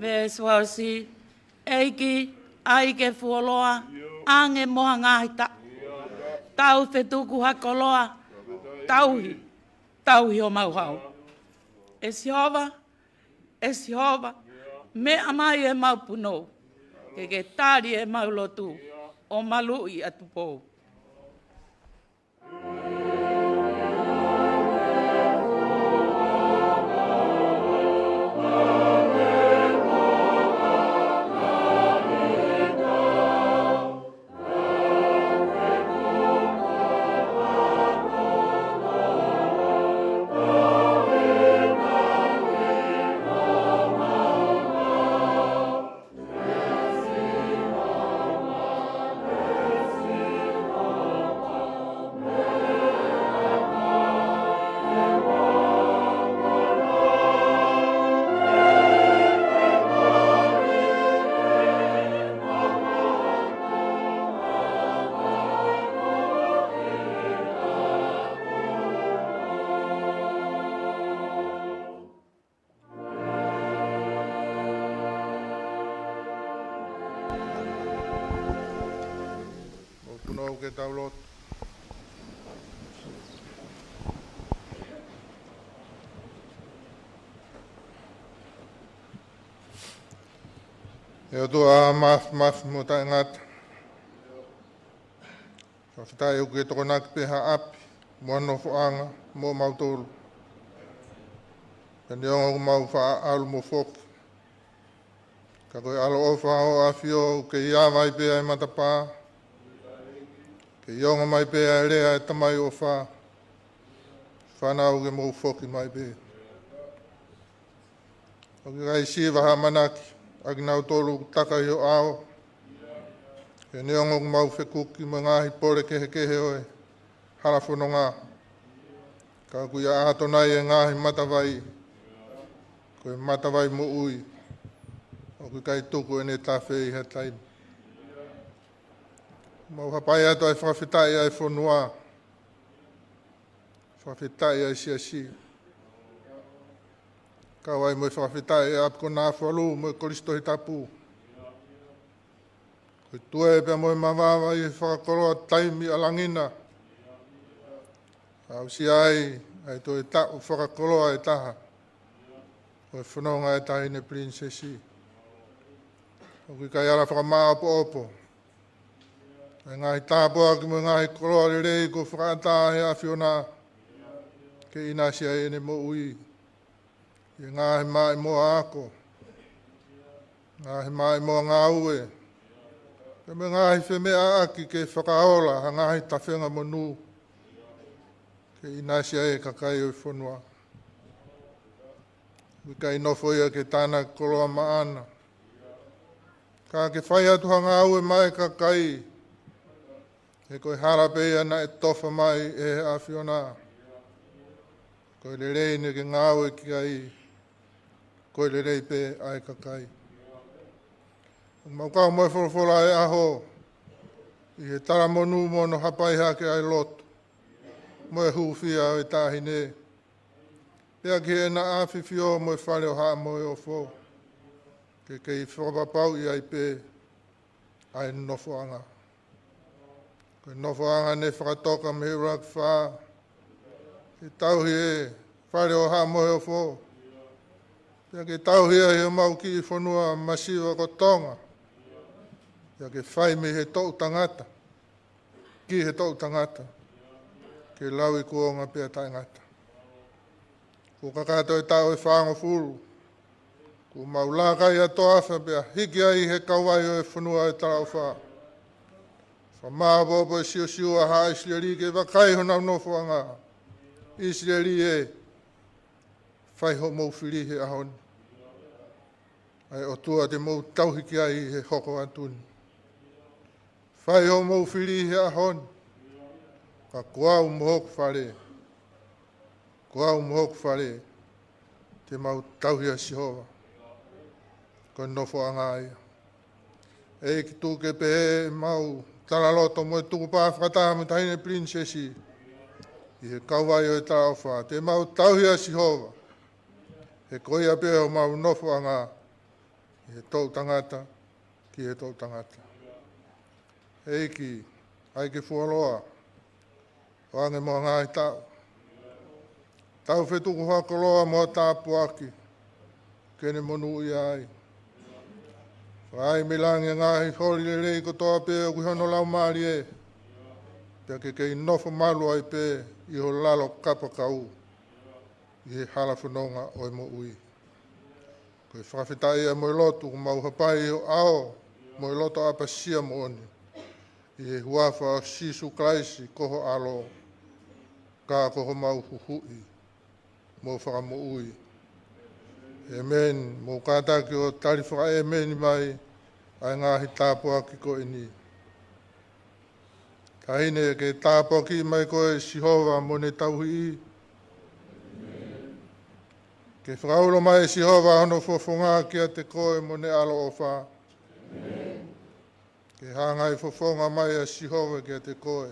Veesi ua ʻo si. ʻEiki, ʻai ke fuoloa ange mo ha ngaahi taʻu, taufetuku ha koloa, tauhi, tauhi homau hau. ʻE Sihova, ʻe Sihova, meʻa mai ʻemau punou, ke ke tali ʻemau lotu ʻo maluʻi ʻa Tupou. Mou punou ke tau lotu. ʻE ʻOtua Māfimafi mo Taʻengata, fakafetaʻi ʻoku ke tokonaki pē ha ʻapi mo ha nofoʻanga moʻomautolu. Pea neongo ʻoku mau faʻa ʻalu mo foki, ka ko e ʻaloʻofa ʻo e ʻAfio ʻoku kei ava ai pē ʻa e matapā, kei ongo mai pē ʻa e lea ʻa e Tamai ʻofa, fānau, ke mou foki mai pē. ʻOku ʻikai siva ha ʻamanaki ʻa kinautolu ʻoku taka ʻi ho ʻao, he neongo ʻoku mau fekuki mo e ngaahi pole kehekehe ʻo e hala fononga, Ka ʻoku ʻi ʻAtonai e ngaahi matavai, ko e matavai moʻui, ʻoku ʻikai tuku ʻene tafe ʻi ha taimi. Mau hapai atu ʻa e fakafetaʻi ʻa e fonua, fakafetaʻi ʻa e siasi, kau ai mo e fakafetaʻi ʻa e ʻApikonā Foʻou mo e Kolisi Tohitapu. Ko e tuē pea mo e mavava ʻi he fakakoloa taimi ʻa langi na, aʻusia ai ʻa e toe taʻu fakakoloa ʻe taha ʻo e fononga ʻa e Taʻahine Pilinisesi. ʻOku ʻikai ala fakamāʻopoʻopo ʻa e ngaahi tāpuaki mo e ngaahi koloa lelei kuo fakaʻatā ʻe he ʻAfiona ke ʻinasi ai ʻene moʻui, ʻi he ngaahi maʻimoa ako, ngaahi maʻimoa ngāue, pea mo e ngaahi femeʻaʻaki ke fakaola ha ngaahi tafenga monū ke ʻinasi ai e kakai ʻo e fonua. ʻOku ʻikai nofo ia ke tānaki koloa maʻana, ka ke fai atu ha ngāue maʻa e kakai, he ko e hala pē ia naʻe tofa mai ʻe he ʻAfiona. Ko e lelei naʻa ke ngāue ki ai, ko e lelei pē ʻa e kakai. Mau kau mo e folofola ʻo e ʻaho, ʻi he talamonū mo hono hapai hake ʻa e lotu mo e hūfia ʻo e taʻahine, pea ki heʻena ʻAfifio mo e Fale ʻo Haʻa Moheofo, ke kei fakapapauʻi ai pē ʻa e nofoʻanga. Ko e nofoʻanga naʻe fakatoka mei he ʻUluaki Fā, ke tauhi e Fale ʻo Haʻa Moheofo, pea ke tauhi ai homau kiʻi fonua masiva ko Tonga, pea ke fai mei he toʻu tangata ki he toʻu tangata, ke lauikuonga pea taʻengata. Kuo kakato e taʻu ʻe fāngofulu, kuo mau laka ʻi he toafa pea hiki ai he kauvai ʻo e fonua ʻo e talaʻofa. Fakamāʻopoʻopo e siosio ʻa haʻa ʻIsileli ke vakai honau nofoʻanga. ʻIsileli ē, fai hoʻomou fili he ʻaho ni. ʻA e ʻOtua te mou tauhi ki ai he hoko atu ni. Fai hoʻomou fili he ʻaho ni. Ka ko au mo hoku fale, ko au mo hoku fale, te mau tauhi ʻa Sihova. Ko e nofoʻanga ia. ʻEiki, tuku ke pehē ʻemau talaloto mo e tukupā fakataha mo e Taʻahine Pilinisesi ʻi he kauvai ʻo e talaʻofa. Te mau tauhi ʻa Sihova, he ko ia pē homau nofoʻanga, ʻi he toʻu tangata ki he toʻu tangata. ʻEiki, ʻai ke fuoloa, ʻoange mo e ngaahi taʻu, tau fetuku ha koloa mo ha tāpuaki ke ne monūʻia ai. Fai mei langi e ngaahi holi lelei kotoa pē ʻoku ʻi hono laumālie, pea ke kei nofo malu ai pē ʻi ho lalo kapakau ʻi he hala fononga ʻo e moʻui. Ko e fakafetaʻi ia mo e lotu ʻoku mau hapai ʻi ho ʻao mo e loto ʻapasia moʻoni, ʻi he huafa ʻo Sīsū Kalaisi ko ho ʻAlo, ka ko homau Huhuʻi mo Fakamoʻui. ʻĒmeni. Mou kātaki ʻo tali fakaʻēmeni mai ʻa e ngaahi tāpuaki ko eni. Taʻahine, ke tāpuakiʻi mai koe ʻe Sihova mo ne tauhi. Ke fakaulo mai ʻe Sihova hono fofonga kiate koe mo ne ʻaloʻofa. Ke hangai fofonga mai ʻa Sihova kiate koe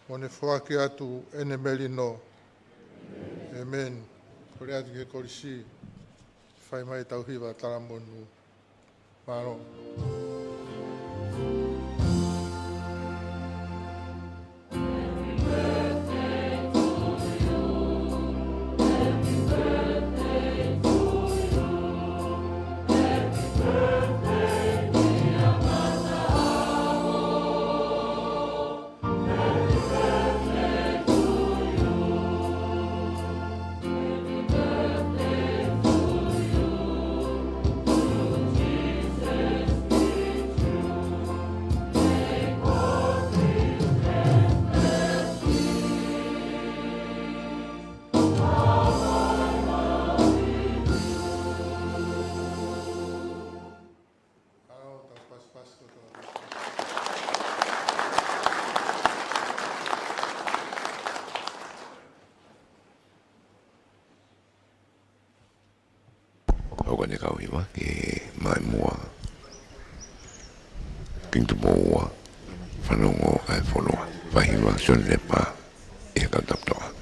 mo ne foaki atu ʻene melino. ʻĒmeni. Kole atu ki he kolisi, fai mai ʻetau hiva talamonū. Mālō. e kau hiva ki he maʻi muʻa, Kingi Tupou Ua, fanongo ʻa e fonua. Fai hiva Sione Lepa, ʻi he kau tapatoa.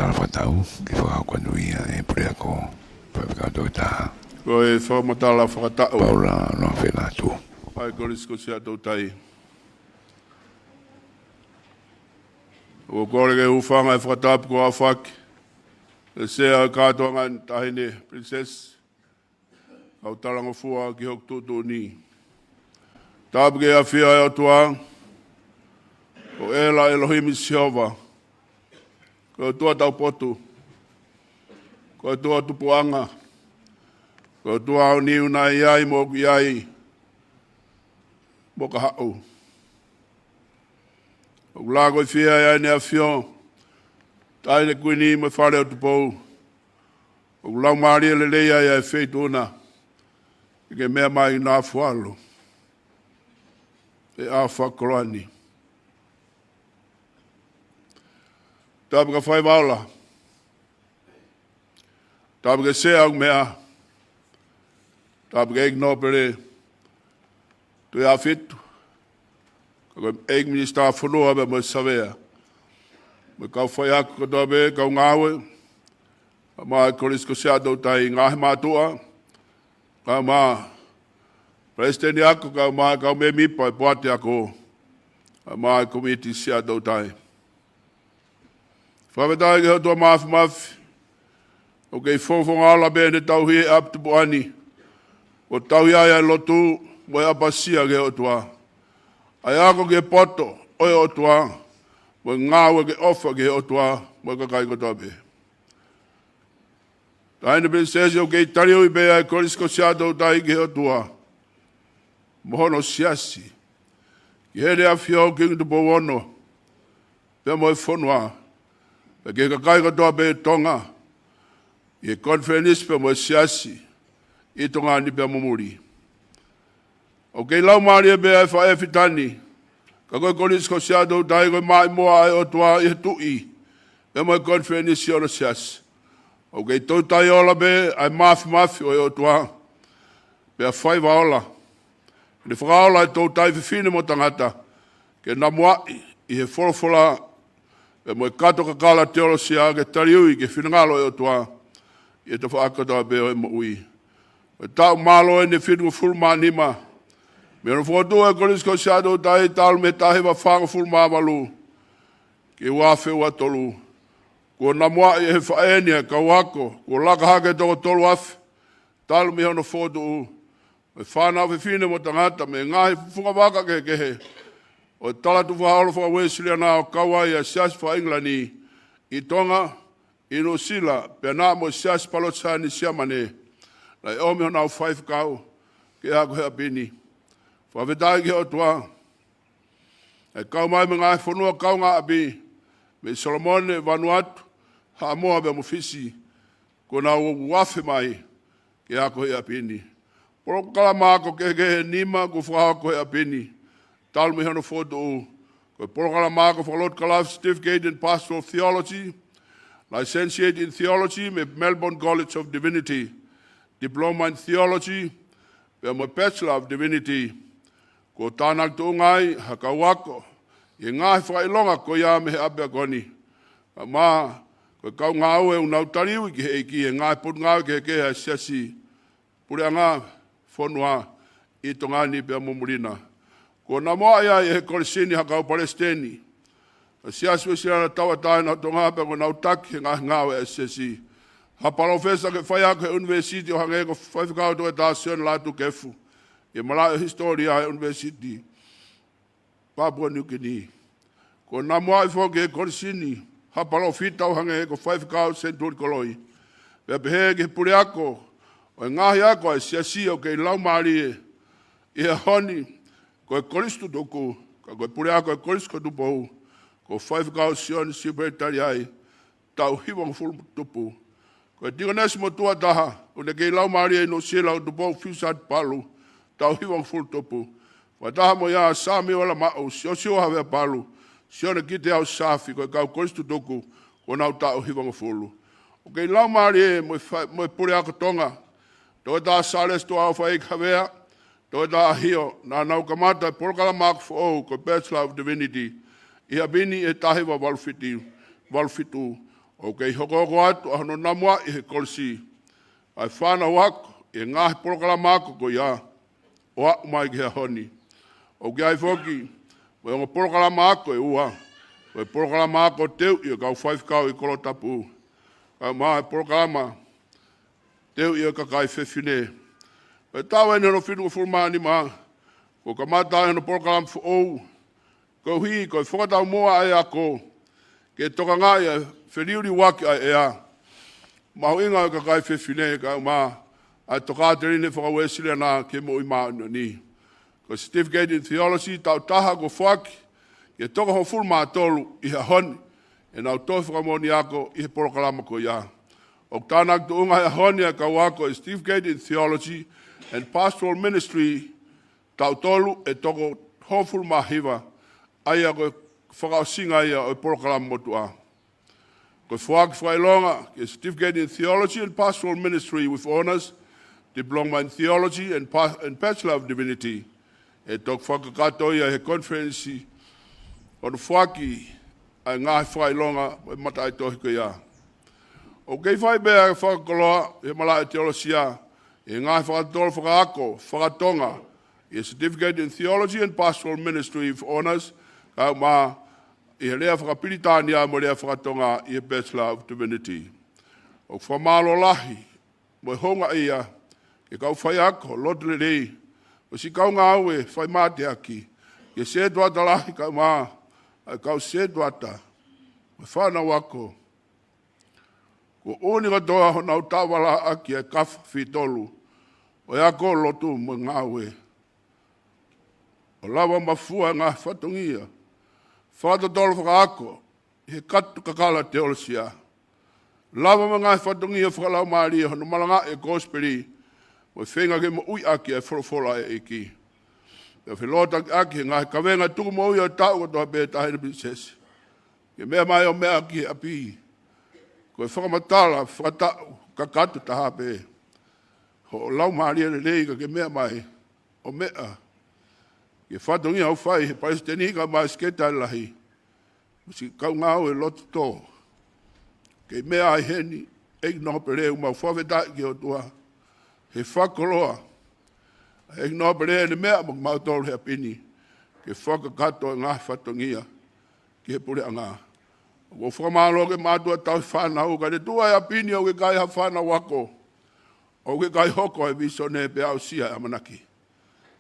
Tala fakataʻu, ke fakahoko atu ia ʻe he puleako, faifekau toketā. Ko e fakamatala fakataʻu. Paula Noa Fenatu. ʻA e Kolisi ko Siaʻatoutai. ʻOku ou kole ke u hūfanga he fakatapu kuo aofaki ʻe he Sea ʻo e kātoanga ni, Taʻahine Pilinisesi, kau talangofua ki hoku tuʻutuʻuni. Tapu ki he ʻafio ʻa e ʻOtua, ko ʻEla ʻElohimi Sihova, ko e ʻOtua taupotu, ko e ʻOtua tupuʻanga, ko e ʻOtua ʻoku niu naʻe ʻi ai mo ʻoku ʻi ai mo ka haʻu. ʻOku lākoifie ai ʻa ʻEne ʻAfio, Taʻahine Kuini mo e Fale ʻo Tupou. ʻOku laumālie lelei ai ʻa e feituʻu na, ʻi he meʻa mai na fualo ʻe ʻa fakakoloa ni. Tapu ki he faiva ola. Tapu ki he Sea ʻoku meʻa. Tapu ki he ʻEiki Nōpele Tuʻiʻāfitu, ka ko e ʻEiki Minisitā Fonua pea mo e Savea, mo e kau faiako kotoa pē, kau ngāue, kae ʻumaʻā e Kolisi ko Siaʻatoutai, ngaahi mātuʻa, kae ʻumaʻā e Palesiteni Ako, kae ʻumaʻā e kau mēmipa ʻo e Poate Ako, kae ʻumaʻā e Kōmiti Siaʻatoutai. Fakafetaʻi ki he ʻOtua Māfimafi, ʻoku kei fofonga ola pē ʻEne tauhi ʻi he ʻapi tupuʻa ni, ʻo tauhi ai ʻa e lotu mo e ʻapasia ki he ʻOtua, ʻa e ako ki he poto ʻo e ʻOtua, mo e ngāue ke ʻofa ki he ʻOtua mo e kakai kotoa pē. Taʻahine Pilinisesi, ʻoku kei taliui pē ʻa e Kolisi ko Siaʻatoutai ki he ʻOtua mo hono Siasi, ki Heʻene ʻAfio Kingi Tupou Ono, pea mo e fonua, pea ki he kakai kotoa pē ʻo Tonga, ʻi he konifelenisi pea mo e Siasi ʻi Tonga ni pea mo muli. ʻOku kei laumālie pē ʻa e faʻē fita ni, ka ko e Kolisi ko Siaʻatoutai ko e maʻimoa ʻa e ʻOtua ʻi he Tuʻi pea mo e konifelenisi ʻo hono Siasi. ʻOku kei toutai ola pē ʻa e māfimafi ʻo e ʻOtua, pea faiva ola ʻEne fakaola e toutai fefine mo tangata ke namuaʻi ʻi he folofola pea mo e kato kakala teolosia ke taliui ki he finangalo ʻo e ʻOtua ʻi he tafaʻaki kotoa pē ʻo e moʻui. Ko e taʻu mālō eni ʻe fitungofulu mā nima mei hono fokotuʻu ʻa e Kolisi ko Siaʻatoutai talu mei he taha hiva fāngofulu mā valu ki he ua afe ua tolu. Kuo namuaʻi ʻe he faʻē ni ʻa e kau ako kuo laka hake ʻe toko tolu afe talu mei hono fokotuʻu, mo e fānau fefine mo tangata mei he ngaahi fungavaka kehekehe ʻo e talatukufakaholo faka-Uēsiliana ʻo kau ai ʻa e Siasi faka-ʻIngilani ʻi Tonga, ʻi Nuʻusila, pea naʻa mo e Siasi Palotisani Siamane, naʻe ʻomi honau faifekau ke ako he ʻapi ni. Fakafetaʻi ki he ʻOtua, ʻa e kau mai mei he ngaahi fonua kaungāʻapi, mei Solomone, Vanuatu, Haʻamoa pea mo Fisi, kuo nau afe mai ke ako he ʻapi ni. Polokalama ako kehekehe ʻe nima kuo fakahoko he ʻapi ni talu mei hono fokotuʻu. Ko e polokalama ako fakalotu kalafi, Certificate in Pastoral Theology, Licentiate in Theology mei he Melbourne College of Divinity, Diploma in Theology, pea mo e Bachelor of Divinity. Kuo tānaki tuʻunga ai ha kau ako ʻi he ngaahi fakaʻilonga ko ia mei he ʻapiako ni. Kae ʻumaʻā ko e kau ngāue ʻoku nau taliui ki he ʻEiki he ngaahi potungāue kehekehe ʻa e Siasi, puleʻanga, fonua ʻi Tonga ni pea mo muli na. Kuo namuaʻi ai ʻe he Kolisi ni ha kau palesiteni ʻo e Siasi Uēsiliana Tauʻatāina ʻo Tonga pea kuo nau taki he ngaahi ngāue ʻa e Siasi. Ha palōfesa ke faiako he ʻunivēsiti ʻo hangē ko Faifekau Toketā Sione Lātūkefu ʻi he malaʻe ʻo e hisitōlia ʻa e ʻUnivēsiti Papua Niu Kini. Kuo namuaʻi foki ʻe he Kolisi ni ha palōfita ʻo hangē ko Faifekau Senituli Koloi. Pea pehē ki he puleako ʻo e ngaahi ako ʻa e Siasi, ʻoku kei laumālie ʻi he ʻaho ni, ko e Kolisi Tutuku, ka ko e puleako ʻo e Kolisi ko Tupou, ko Faifekau Sione Siupeli Taliai, taʻu hivangofulu tupu. Ko e tikonesi motuʻa taha ʻoku ne kei laumālie ʻi Nuʻusila ko Tupou Fiusati Palu, taʻu hivangofulu tupu. Fakataha mo ia Samiuela Maʻu, Siosiua Havea Palu, Sione Kiteau Safi, ko e kau Kolisi Tutuku kuo nau taʻu hivangofulu. ʻOku kei laumālie mo e fa-, mo e puleako Tonga, Toketā Sālesi Tuʻaʻofaʻeiki Havea, Toketā ʻAhio, naʻa nau kamata e polokalama ako foʻou ko e Bachelor of Divinity ʻi he ʻapi ni ʻi he taha hiva valu fitu, valu fitu, ʻOku kei hokohoko atu ʻa hono namuaʻi ʻe he kolisi ʻa e fānau ako ʻi he ngaahi polokalama ako ko ia ʻo aʻu mai ki he ʻaho ni. ʻOku ʻi ai foki mo e ongo polokalama ako ʻe ua, ko e polokalama ako teuʻi ʻo e kau faifekau ʻi Kolotapu, kae ʻumaʻā e polokalama teuʻi ʻo e kakai fefine. Ko e taʻu eni hono fitungofulu mā nima, kuo kamata ai hono polokalama foʻou, koeʻuhi ko e fakataumuʻa ʻa e ako ke tokangaʻi ʻa e feliuliuaki ʻa e ʻea, mahuʻinga ʻo e kakai fefine kae ʻumaʻā ʻa e tokāteline faka-Uēsiliana ki he moʻui māʻoniʻoni. Ko e Certificate in Theology taʻu taha kuo foaki ki he toko hongofulu mā tolu ʻi he ʻaho ni ʻenau toe fakamoʻoni ako ʻi he polokalama ko ia. ʻOku tānaki tuʻunga he ʻaho ni ʻa e kau ako ʻi he Certificate in Theology and Pastoral Ministry taʻu tolu ʻe toko hongofulu mā hiva, ʻa ia ko e fakaʻosinga ia ʻo e polokalama motuʻa. Ko e foaki fakaʻilonga ki he Certificate in Theology and Pastoral Ministry with Honours, Diploma in Theology and, Pa- and Bachelor of Divinity, ʻe toki fakakakato ia he konifelenisi ʻo hono foaki ʻa e ngaahi fakaʻilonga ʻo e mataʻitohi ko ia. ʻOku kei fai pē ʻa e fakakoloa ʻi he malaʻe teolosia ʻi he ngaahi fakatotolo fakaako fakatonga ʻi he Certificate in Theology and Pastoral Ministry with Honours, kae ʻumaʻā ʻi he lea fakapilitānia mo e lea fakatonga ʻi he Bachelor of Divinity. ʻOku fakamālō lahi mo e houngaʻia ki he kau faiako loto lelei, mo siʻi kau ngāue fai mateaki, ki he sētuata lahi kae ʻumaʻā ʻa e kau sētuata mo e fānau ako. Kuo ʻuni kotoa honau taʻovala ʻaki ʻa e kafa fitolu ʻo e ako, lotu mo e ngāue, ʻo lava mafua e ngaahi fatongia fakatotolo fakaako ʻi he katu kakala teolosia, lava mo e ngaahi fatongia fakalaumālie hono malangaʻi e kosipeli mo e feinga ke moʻui ʻaki ʻa e folofola ʻa e ʻEiki. Pea felotakiʻaki he ngaahi kavenga tuku moʻui ʻo e taʻu kotoa pē, Taʻahine Pilinisesi, ke meʻa mai ʻo meʻa ki he ʻapi. Ko e fakamatala fakataʻu kakato taha pē hoʻo laumālie lelei ka ke meʻa mai ʻo meʻa ki he fatongia ʻoku fai ʻe he palesiteni kae ʻumaʻā e sekelitali lahi mo siʻi kau ngāue loto tō. Kei meʻa ai heni ʻEiki Nōpele, ʻoku mau fakafetaʻi ki he ʻOtua he fakakoloa ʻa e ʻEiki Nōpele ʻene meʻa mo kimautolu he ʻapi ni ke fakakakato e ngaahi fatongia ki he puleʻanga. ʻOku ou fakamālō ki he mātuʻa tauhi fānau, ka ne tuʻu ai ʻa e ʻapi ni ʻoku ʻikai ha fānau ako, ʻoku ʻikai hoko e vīsone pea aʻusia e ʻamanaki.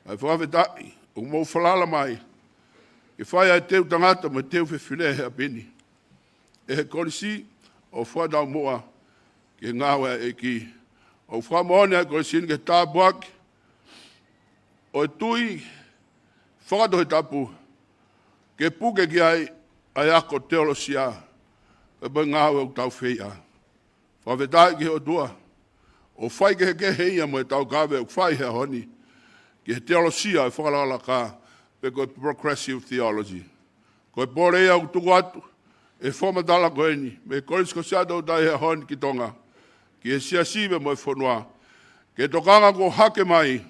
ʻOku ou fakafetaʻi ʻoku mou falala mai ke fai ʻa e teu tangata mo e teu fefine he ʻapi ni ʻe he kolisi ʻo fakataumuʻa ki he ngāue ʻa e ʻEiki. ʻOku fakamoʻoni ʻa e kolisi ni ki he tāpuaki ʻo e tui fakatohitapu ke puke ki ai ʻa e ako teolosia pea mo e ngāue ʻoku tau fai. Fakafetaʻi ki he ʻOtua ʻoku fai kehekehe ia mo e taukave ʻoku fai he ʻaho ni ki he teolosia ʻo e fakalakalaka, pe ko e progressive theology. Ko e pole ia ʻoku tuku atu ʻe he fakamatala ko eni mei he Kolisi ko Siaʻatoutai he ʻaho ni ki Tonga, ki he siasi pea mo e fonua, ke tokanga kuo hake mai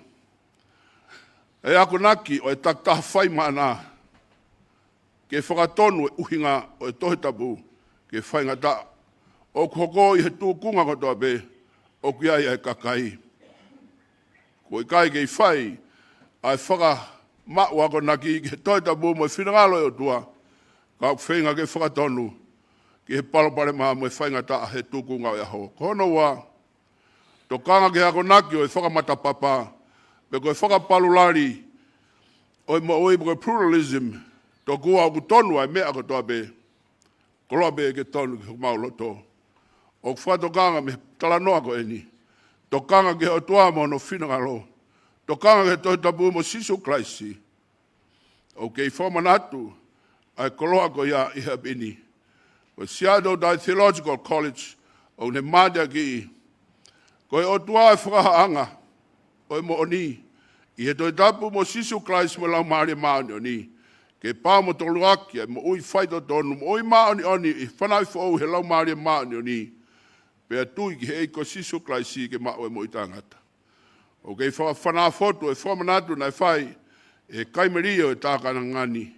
e akonaki ʻo e takitaha faimaʻana ke fakatonu e ʻuhinga ʻo e Tohi Tapu ki he faingataʻa ʻoku hoko ʻi he tūkunga kotoa pē ʻoku ʻi ai ʻa e kakai. Kuo ʻikai kei fai ʻa e fakamaʻu akonaki ki he Tohi Tapu mo e finangalo ʻo e ʻOtua, ka ʻoku feinga ke fakatonu ki he palopalema mo e faingataʻa he tūkunga ʻo e ʻaho. Ko hono ua, tokanga ki he akonaki ʻo e fakamatapapa, pe ko e fakapalulali ʻo e moʻui, pe ko e pluralism. Tokua ʻoku tonu ʻa e meʻa kotoa pē, koloa pē ke tonu ki homau loto. ʻOku fakatokanga mei he talanoa ko eni, tokanga ki he ʻOtua mo hono finangalo, tokanga ki he Tohi Tapu mo Sīsū Kalaisi. ʻOku kei fakamanatu ʻa e koloa ko ia ʻi he ʻapi ni. Ko e Siaʻatoutai Theological College ʻoku ne mateakiʻi, ko e ʻOtua e fakahāʻanga ʻo e moʻoni ʻi he Tohi Tapu mo Sīsū Kalaisi mo e Laumālie Māʻoniʻoni, ke pau mo toluaki ʻa e moʻui faitotonu, moʻui māʻoniʻoni ʻi he fanauʻi foʻou he Laumālie Māʻoniʻoni, pea tui ki he ʻEiki ko Sīsū Kalaisi ke maʻu e moʻui taʻengata. ʻOku kei fakafanāfotu e fakamanatu naʻe fai ʻe he kaimeli ʻo e tākananga ni.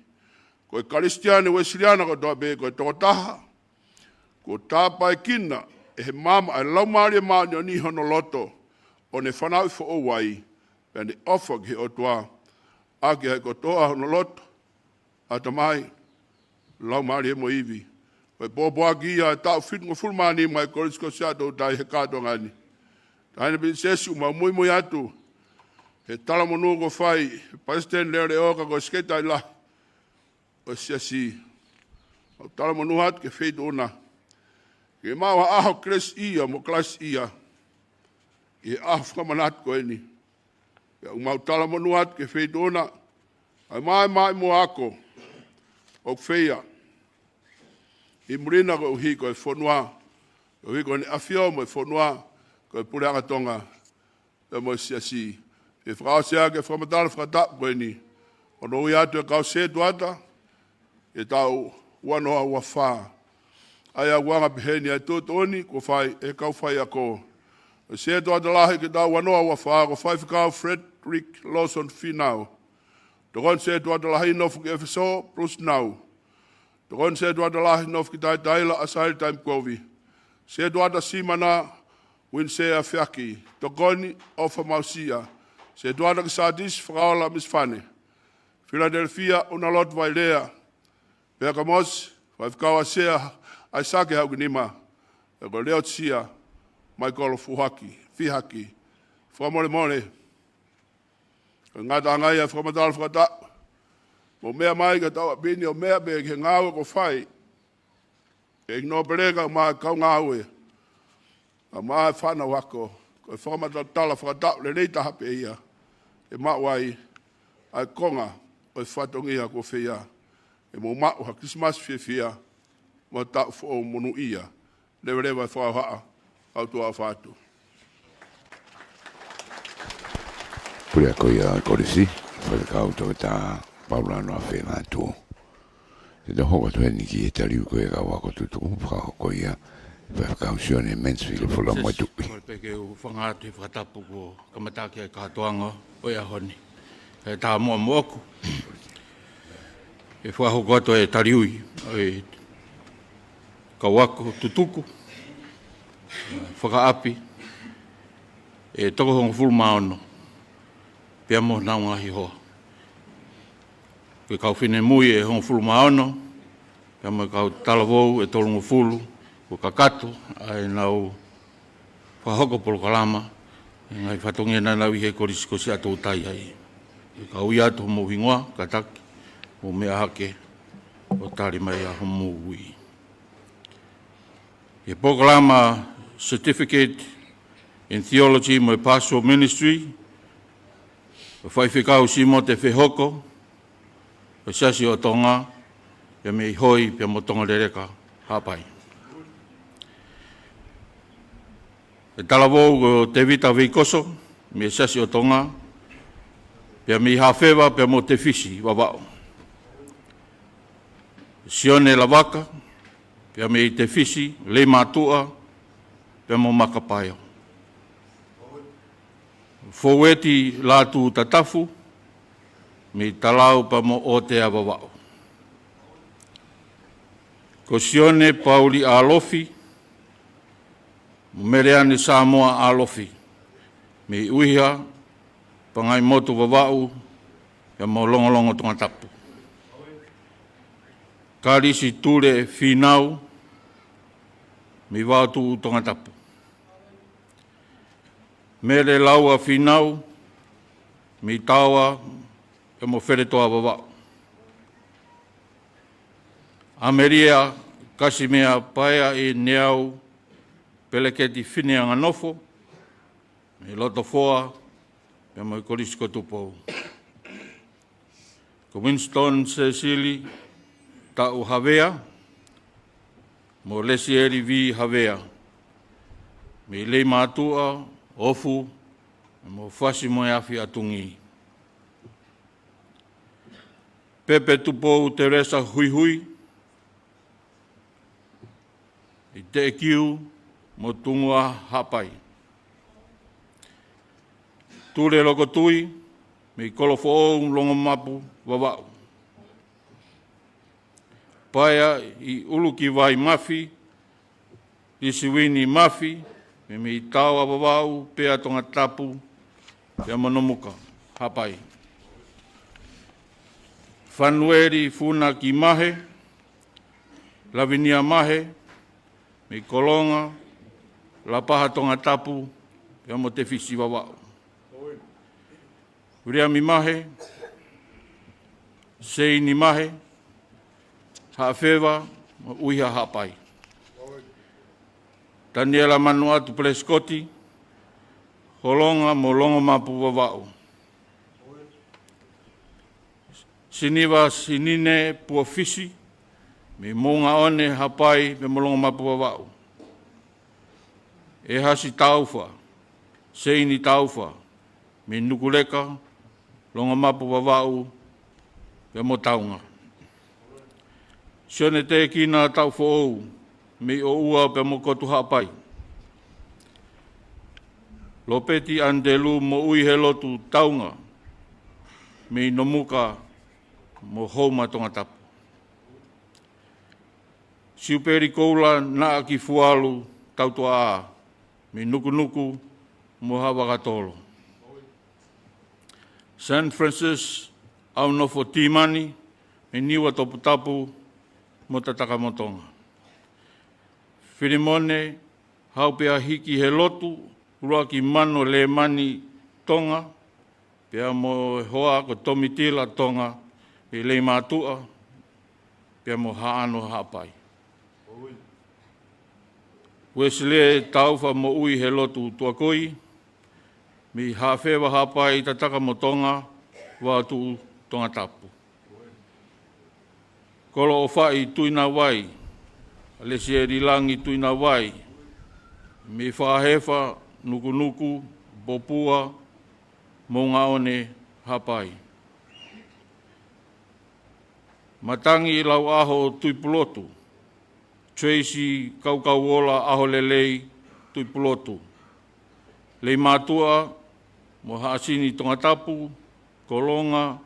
Ko e Kalisitiane Uēsiliana kotoa pē, ko e tokotaha Kuo tāpuekina ʻe he maama ʻa e Laumālie Māʻoniʻoni hono loto, ʻo ne fanauʻi foʻou ai, pea ne ʻofa ki he ʻOtua ʻaki ʻa e kotoa hono loto, ʻatamai, laumālie mo e ivi. Ko e pōpoaki ia ʻo e taʻu fitungofulu mā nima ʻa e Kolisi ko Siaʻatoutai he kātoanga ni. Taʻahine Pilinisesi, ʻoku mau muimui atu he talamonū kuo fai ʻe he Palesiteni Leʻoleʻo ka ko e Sekelitali Lahi ʻo e Siasi. ʻOku talamonū atu ki he Feituʻu na ke maʻu ha ʻaho kelesiʻia mo kalasiʻia ʻi he ʻaho fakamanatu ko eni. Pea ʻoku mau talamonū atu ki he Feituʻu na, ʻa e maʻimāʻi mo e ako ʻoku feia ʻi muli na koeʻuhi ko e fonua, koeʻuhi ko ʻEne ʻAfio mo e fonua, ko e Puleʻanga Tonga pea mo e Siasi. Fie fakaʻosi ʻaki e fakamatala fakataʻu ko eni, ʻo ui atu e kau sētuata ʻi he taʻu ua noa ua fā. ʻA ia ʻoku anga peheni ʻa e tuʻutuʻuni kuo fai ʻe he kau faiako. Sētuata Lahi ki he taʻu ua noa ua fā, ko Faifekau Frederick Lawson Finau. Tokoni Sētuata Lahi nofo ki ʻEfesō, Bruce Nau. Tokoni Sētuata Lahi nofo ki Taitaila, ʻAsaili Taimi Kovi. Sētuata Simana, Uinisea Feaki. Tokoni ʻOfa Mausia. Sētuata ki Sātisi, Fakaola Misifane. Filatelifia, ʻUnalotu Vailea. Pea ka mosi, Faifekau ʻAsea ʻAisake Haukinima. Pea ko Leotisia Maikolo Fuhaki, Fihaki. Fakamolemole, ko e ngataʻanga ia e fakamatala fakataʻu. Mou meʻa mai ka tau ʻapi ni ʻo meʻa pē ki he ngāue kuo fai ʻe he Nōpele kae ʻumaʻā e kau ngāue, kae ʻumaʻā e fānau ako. Ko e fakamatala fakataʻu lelei taha pē ia ke maʻu ai ʻa e konga ʻo e fatongia kuo feia. Ke mou maʻu ha Kilisimasi fiefia mo e taʻu foʻou monūʻia. Leveleva e fakahohaʻa, ʻOtua ʻofa atu. Puleako ia ʻo e Kolisi, Faifekau Toketā Paula Noa Fenatu. Te tau hoko atu heni ki he taliui ko ia ʻa e kau ako tutuku, fakahoko ia ʻe Faifekau Sione Mansfield Folomotuʻi. Kole pē ke u hūfanga atu he fakatapu kuo kamata ʻaki e kātoanga ʻo e ʻaho ni. Kae ʻatā muʻa moʻoku ke fakahoko atu e taliui ʻo e kau ako tutuku, fakaʻapi ʻe toko hongofulu mā ono, pea mo honau ngaahi hoa. Ko e kau finemui ʻe hongofulu mā ono, pea mo e kau talavou ʻe tolungofulu, kuo kakato ʻa ʻenau fakahoko polokalama he ngaahi fatongia naʻa nau ʻi he Kolisi ko Siaʻatoutai ai. Ke u ui atu homou hingoa, kātaki mou meʻa hake ʻo tali mai ʻa homou ui. ʻI he polokalama Certificate in Theology mo e Pastoral Ministry, ʻa Faifekau Simote Fehoko, ʻo e Siasi ʻo Tonga, pea mei Hoi, pea mo Tonga Leleka, Haʻapai. ʻE talavou ko Tevita Veikoso, mei he Siasi ʻo Tonga, pea mei Hafeva, pea mo Tefisi, Vavaʻu. Sione Lavaka, pea mei Tefisi, Leimātuʻa, pea mo Makapaea. Foueti Lātū Tatafu, mei Talau pea mo ʻOtea, Vavaʻu. Ko Sione Pauli ʻAlofi, mo Meleane Samoa ʻAlofi, mei ʻUiha, Pangaimotu, Vavaʻu, pea mo Longolongo, Tongatapu. Kalisi Tule Finau, mei Vaotuʻu, Tongatapu. Mele Laua Finau, mei Taoa, pea mo Feletoa, Vavaʻu. ʻAmelia Kasimea Paea ʻi Neau Peleketi Fineanganofo, mei Lotofoa, pea mo e Kolisi ko Tupou. Ko Winston Sesili Taʻu Havea, mo Lesieli V Havea, mei Leimātuʻa, Ofu, mo Fasi mo e Afi ʻa Tungī. Pepe Tupou Teresa Huihui, ʻi Teʻekiu mo Tungua, Haʻapai. Tule Lokotui, mei Kolofoʻou, Longomapu, Vavaʻu. Paea ʻi ʻUlukivai Mafi, Lisiuini Mafi, mei Taoa Vavaʻu pea Tongatapu, pea mo Nomuka Haʻapai. Fanueli Funaki Mahe, Lavinia Mahe, mei Kolonga, Lapaha Tongatapu, pea mo Tefisi Vavaʻu. Viliami Mahe, Seini Mahe, Haʻafeva mo ʻUiha Haʻapai. Taniela Manuʻatu Pelesikoti, Kolonga mo Longomapu Vavaʻu. Siniva Sinine Puofisi, mei Moʻungaʻone Haʻapai pea mo Longomapu Vavaʻu. ʻEhasi Taufa, Seini Taufa, mei Nukuleka, Longomapu Vavaʻu pea mo Taunga. Sione Tekina Taufoʻou, mei ʻOua pea mo Kotu Haʻapai. Lopeti Andelu Moʻuihelotu Taunga, mei Nomuka mo Houma Tongatapu. Siupeli Koula Naʻakifualu Tautuaʻā, mei Nukunuku mo Haʻavakatolo. San Francis ʻAunofo Timani, mei Niuatoputapu mo Tatakamotonga. Filimone Haupeahikihelotu ʻUluakimano Lemani Tonga, pea mo e hoa ko Tomitila Tonga, mei Leimātuʻa pea mo Haʻano Haʻapai. Uesile Taufa Moʻuihelotu Tuakoi, mei Haʻafeva Haʻapai, Tatakamotonga, Vaotuʻu Tongatapu. Koloʻofaʻi Tuʻinavai, ʻAlesieli Langi Tuʻinavai, mei Fakahefa, Nukunuku, Popua, Moʻungaʻone Haʻapai. Matangi Lauʻaho Tuʻipulotu, Tracy Kaukauola ʻAholelei Tuʻipulotu, Leimātuʻa mo Haʻasini Tongatapu, Kolonga,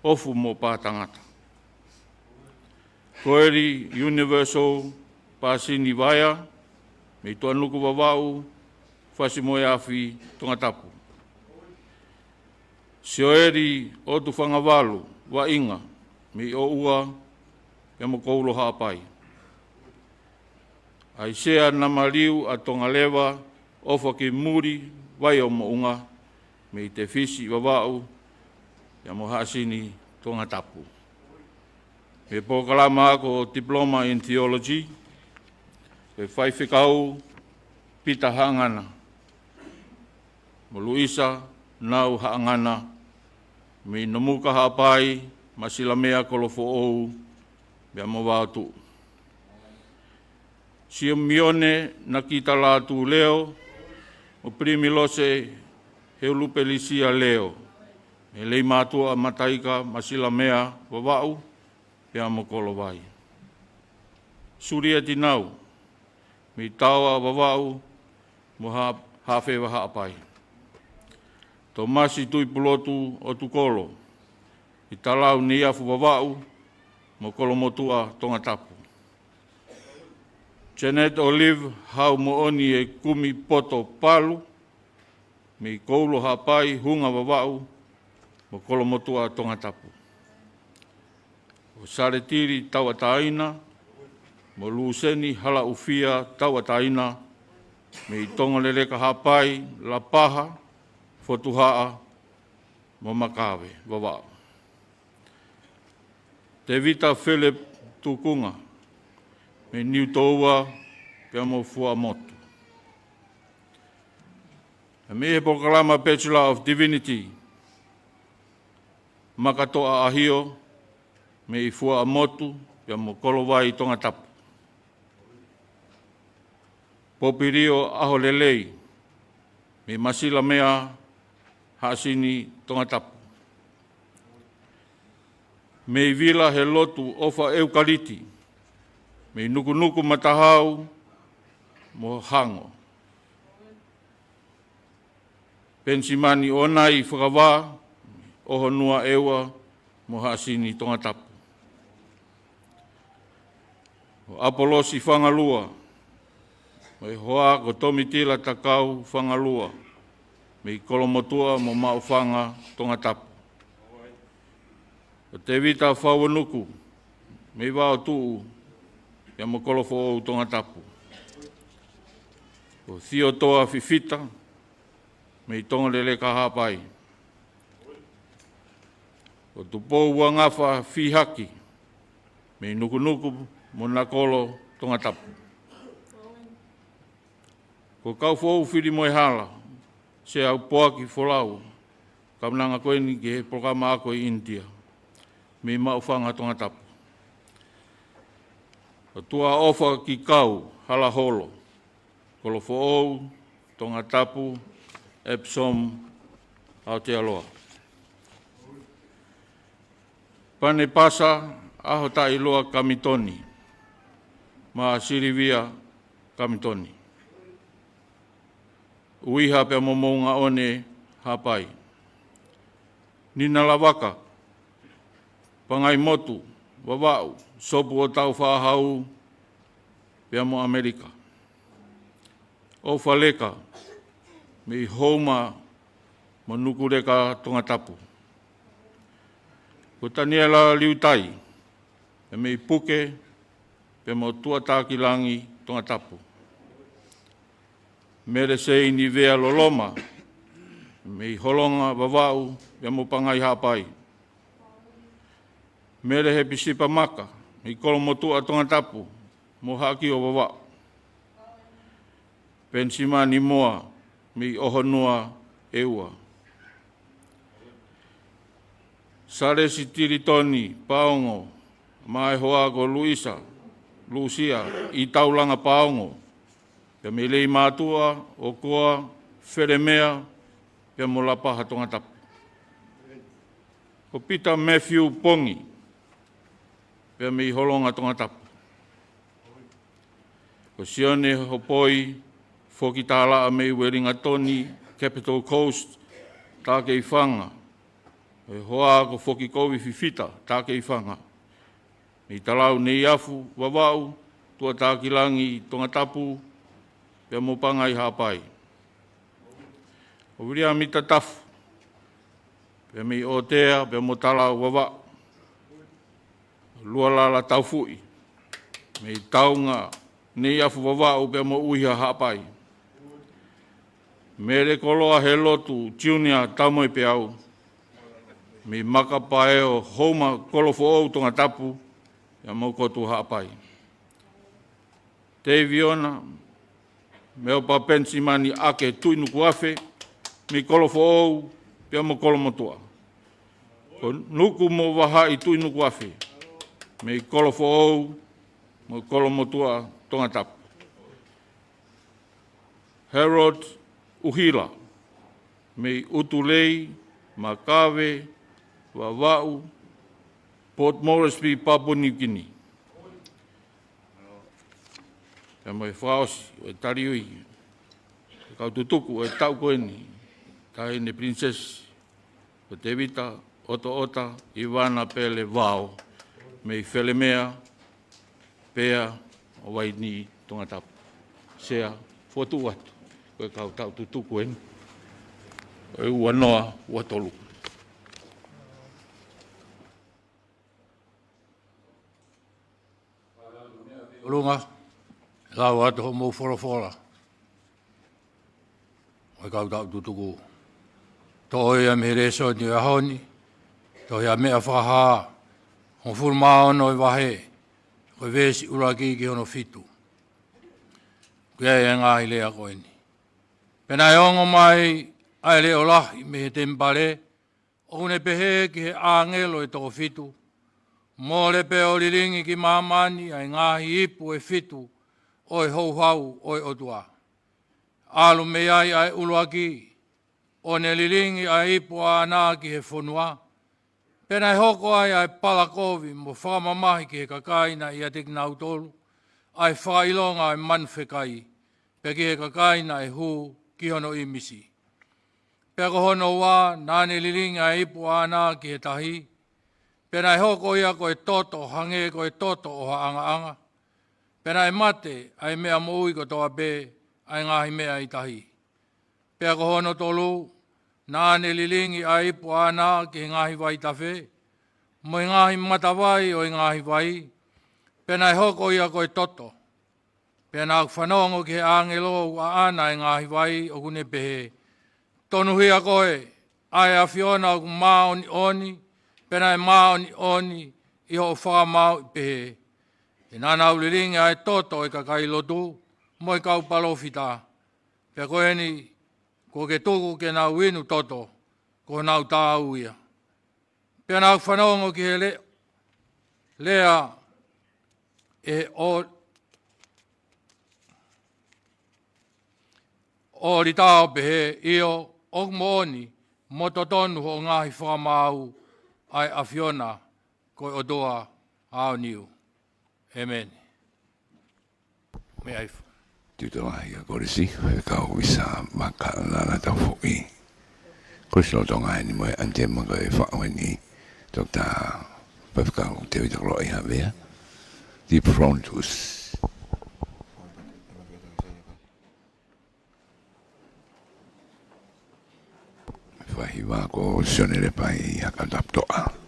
ʻOfu mo Pātangata. Koeli Universal Pāsini Vaea, mei Tuʻanuku Vavaʻu, Fasi-moe-Afi Tongatapu. Sioeli ʻOtufangavalu Vaʻinga, mei ʻOua pea mo Koulo Haʻapai. ʻAisea Namaliu ʻa Tongaleva ʻOfakimuli Vaiomoʻunga, mei Tefisi Vavaʻu pea mo Haʻasini Tongatapu. Mei he polokalama ako Diploma in Theology, ko e faifekau Pita Haʻangana mo Luisa Nau Haʻangana, mei Nomuka Haʻapai, Masilamea Kolofoʻou pea mo Vaotuʻu. Simeone Nakita Lātūleo mo Pilimilose Heulupelisia Leo, mei Leimātuʻa Mataika, Masilamea Vavaʻu pea mo Kolovai. Sulieti Nau, mei Taoa Vavaʻu mo Ha-, Haʻafeva Haʻapai. Tomasi Tuʻipulotu ʻOtukolo, mei Talau Neiafu Vavaʻu mo Kolomotuʻa Tongatapu. Janet Olive Haumoʻoniʻekumi Poto Palu, mei Koulo Haʻapai, Hunga Vavaʻu mo Kolomotuʻa Tongatapu. Ko Saletili Tauʻatāina mo Luseni Halaʻufia Tauʻatāina, mei Tongoleleka Haʻapai, Lapaha, Fotuhaʻa mo Makave Vavaʻu. Tevita Philip Tukunga, mei Niutoua pea mo Fuaʻamotu. Mei he polokalama Bachelor of Divinity, Makatoʻa ʻAhio, mei Fuaʻamotu pea mo Kolovai Tongatapu. Popilio ʻAholelei, mei Masilamea, Haʻasini Tongatapu. Mei Vila Helotu ʻOfa ʻEukaliti, mei Nukunuku Matahau mo Hango. Penisimani ʻOnai Fakavā, ʻOhonua ʻEua mo Haʻasini Tongatapu. Ko ʻApolosi Fangalua, Mo e hoa ko Tomitila Takau Fangalua, mei Kolomotuʻa mo Maʻufanga, Tongatapu. Ko Tevita Fauanuku, mei Vaotuʻu, pea mo Kolofoʻou, Tongatapu. Ko Siotoa Fifita, mei Tongoleleka, Haʻapai. Ko Tupou Uangafa Fihaki, mei Nukunuku mo Nakolo, Tongatapu. Ko Kaufoʻou Filimoehala, Sea ʻo Poaki Folau, kaunanga ko eni ki he polokalama ako ʻi ʻInitia, mei Maʻufanga, Tongatapu. Ko Tuaʻofa Kikau Halaholo, Kolofoʻou, Tongatapu, Epsom, Aotearoa. Panepasa ʻAhotaʻiloa Kamitoni, mo Silivia Kamitoni, ʻUiha pea mo Moʻungaʻone, Haʻapai. Nina Lavaka Pangaimotu, Vavaʻu, Sopu ʻo Taufaʻahau, pea mo ʻAmelika. ʻOfa Leka, mei Houma mo Nukuleka, Tongatapu. Ko Taniela Liutai, mei Puke, pea mo Tuʻatakilangi, Tongatapu. Mele Seini Vea Loloma, mei Holonga, Vavaʻu, pea mo Pangai, Haʻapai. Mele Hepisipa Maka, mei Kolomotuʻa, Tongatapu, mo Haʻakio, Vavaʻu. Penisimani Moa, mei ʻOhonua, ʻEua. Salesi Tilitoni Paongo, mo e hoa ko Luisa, Lusia, ʻi Taulanga Paongo, pea mei Leimātuʻa, ʻOkoa, Felemea, pea mo Lapaha, Tongatapu. Ko Pita Mefiu Pongi, pea mei Holonga, Tongatapu. Ko Sione Hopoi Fokitalaʻa, mei Uelingatoni, Capital Coast, Takeifanga. Ko e hoa ko Fokikovi Fifita, Takeifanga. Mei Talau, Neiafu, Vavaʻu, Tuʻatakilangi, Tongatapu, pea mo Pangai, Haʻapai. Ko Viliami Tatafu, pea mei ʻOtea, pea mo Talau, Vavaʻu. Lualala Taufuʻi, mei Taunga, Neiafu, Vavaʻu, pea mo ʻUiha, Haʻapai. Mele Koloa Helotu Junior Taumoepeau, mei Makapaeo, Houma, Kolofoʻou, Tongatapu, pea mo Kotu, Haʻapai. Teiviona Meopa Penisimani ʻAke Tuʻinukuafe, mei Kolofoʻou, pea mo Kolomotuʻa. Ko Nuku mo Vahaʻi Tuʻinukuafe, mei Kolofoʻou mo Kolomotuʻa, Tongatapu. Harold ʻUhila, mei ʻUtulei, Makave, Vavaʻu, Port Moresby, Papua New Guinea. Pea mo e fakaʻosi ʻo e taliui, kau tutuku ʻo e taʻu ko eni, Taʻahine Princess, ko Tevita ʻOtoʻota ʻIvana Pele Vao, mei Felemea, Pea ʻo Vaini, Tongatapu. Sea, fokotuʻu atu, ko e kau taʻu tutuku eni, ʻo e ua noa, ua tolu. ʻOlunga, lau atu hoʻomou folofola, ʻo e kau taʻu tutuku. Toʻo ia mei he lēsoni ʻo e ʻaho ni, toʻo ia mei he Fakahā hongofulu mā ono ʻo e vahe, ko e veesi ʻuluaki ki hono fitu. Ko ia e ngaahi lea ko eni. Pea naʻe ongo mai ʻa e leʻo lahi mei he temipale, ʻo ne pehē ki he ʻāngelo ʻe toko fitu, Mole pea ʻo lilingi ki māmani ʻa e ngaahi ipu ʻe fitu ʻo e houhau ʻo e ʻOtua. ʻAlu mei ai ʻa e ʻuluaki, ʻo ne lilingi ʻa e ipu ʻaʻana ki he fonua. Pea naʻe hoko ai ʻa e palakovi mo fakamamahi ki he kakai naʻe ʻiate kinautolu ʻa e fakaʻilonga ʻo e manu fekai, pea ki he kakai naʻe hū ki hono ʻīmisi. Pea ko hono ua, naʻa ne lilingi ʻa e ipu ʻaʻana ki he tahi, pea naʻe hoko ia ko e toto, hangē ko e toto ʻo ha ʻangaʻanga. Pea naʻe mate ʻa e meʻa moʻui kotoa pē ʻa e ngaahi meʻa ʻi tahi. Pea ko hono tolu, naʻa ne lilingi ʻa e ipu ʻaʻana ki he ngaahi vaitafe, mo e ngaahi matavai ʻo e ngaahi vai, pea naʻe hoko ia ko e toto. Pea naʻa ku fanongo ki he ʻāngelo ʻoku ʻaʻana ʻa e ngaahi vai ʻoku ne pehē, Tonuhia koe, ʻa e ʻAfiona ʻoku māʻoniʻoni, pea naʻe māʻoniʻoni ʻi hoʻo fakamāuʻi pehē. He naʻa nau lilingi ʻa e toto ʻo e kakai lotu, mo e kau palōfita. Pea ko eni, kuo ke tuku ke nau inu toto, ko honau taau ia. Pea naʻa ku fanongo ki he le-, lea ʻe ʻo-, ʻo litao pehē, ʻIo, ʻoku moʻoni, mo totonu hoʻo ngaahi fakamaau ʻa e ʻAfiona, ko e ʻOtua aoniu. ʻEmeni. Mea ifo. Tiutola ia Kolisi, he kau visa maka lana tau foʻi. Kolisi lolotonga eni mo e ʻanitema ko e faʻu eni, Toketā Faifekau Tēvita Koloaʻia Havea, Deep Frontus. Fakahiva ko Sione Lepai Hakataputoʻa.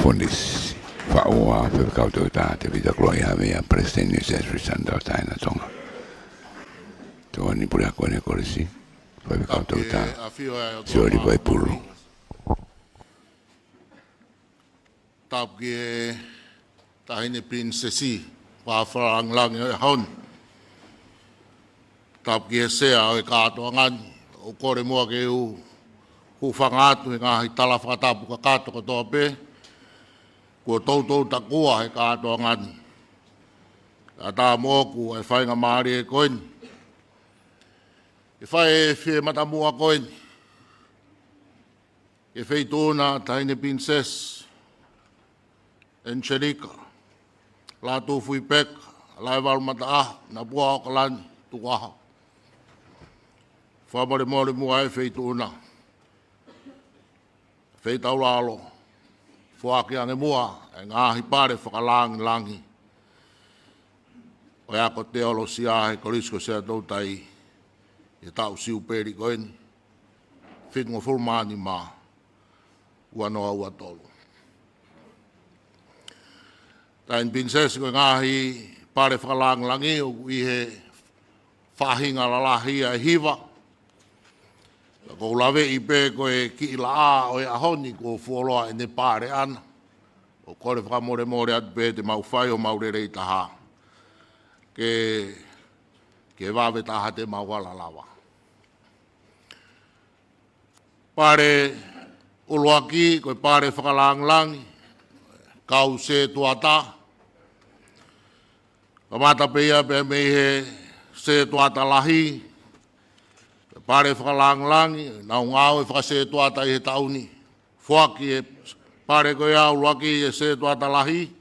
Ponisi. Faʻu ʻa Faifekau Toketā Tēvita Koloiʻi Havea, Palesiteni Sesri Santa o Taina Tonga. Tokoni Puleako ʻEne Kolisi, Faifekau Toketā Sioli Vaipulu. Tapu ki he Taʻahine Pilinisesi Fakalangilangi ʻo e ʻaho ni. Tapu ki he Sea ʻo e kātoanga ni. ʻOku ou kole muʻa ke u hūfanga atu he ngaahi tala fakatapu kakato kotoa pē kuo toutou takua he kātoanga ni. Kae ʻatā moʻoku e faingamālie ko eni ke fai e fie matamuʻa ko eni ki he Feituʻuna Taʻahine Pilinisesi Angelika Lātūfuipeka Laevalu Mataʻaho Napua ʻAokalani Tukuʻaho. Fakamolemole muʻa e Feituʻuna, Feitaulalo, foaki ange muʻa e ngaahi pale fakalangilangi ʻo e ako teolosia he Kolisi ko Sea Toutai he taʻu siupeli ko eni, fitungofulu mā nima, ua noa ua tolu. Taʻahine Pilinisesi, ko e ngaahi pale fakalangilangi ʻoku ʻi he faʻahinga lalahi ʻe hiva. Ka ʻoku ou laveʻi pē ko e kiʻi laʻā ʻo e ʻaho ni kuo fuoloa ʻene pale ʻana. ʻOku ou kole fakamolemole atu pē te mau fai homau lelei taha ke, ke vave taha te mau ala lava. Pale ʻuluaki, ko e pale fakalangilangi, kau setuata. Kamata pē ia pea mei he setuata lahi, pale fakalangilangi, naʻa nau ngāue fakasetuata ʻi he taʻu ni. Foaki e pale ko ia ʻuluaki e setuata lahi,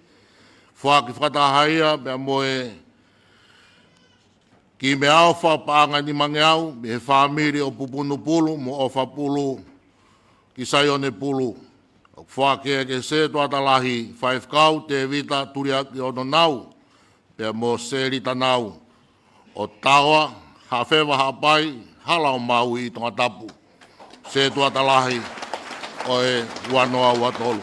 foaki fakataha ia pea mo e Kiʻi Meʻaʻofa Paʻanga Nimangeau, mei he fāmili ʻo Pupunupulu mo ʻOfapulu ki Saionepulu. ʻOku foaki ia ki he setuata lahi, Faifekau Tēvita Tuliaki Ononau, pea mo Seli Tanau ʻo Taoa, Haʻafeva, Haʻapai, Hala ʻo Maui ʻi Tongatapu. Setuata lahi ʻo e ua noa ua tolu.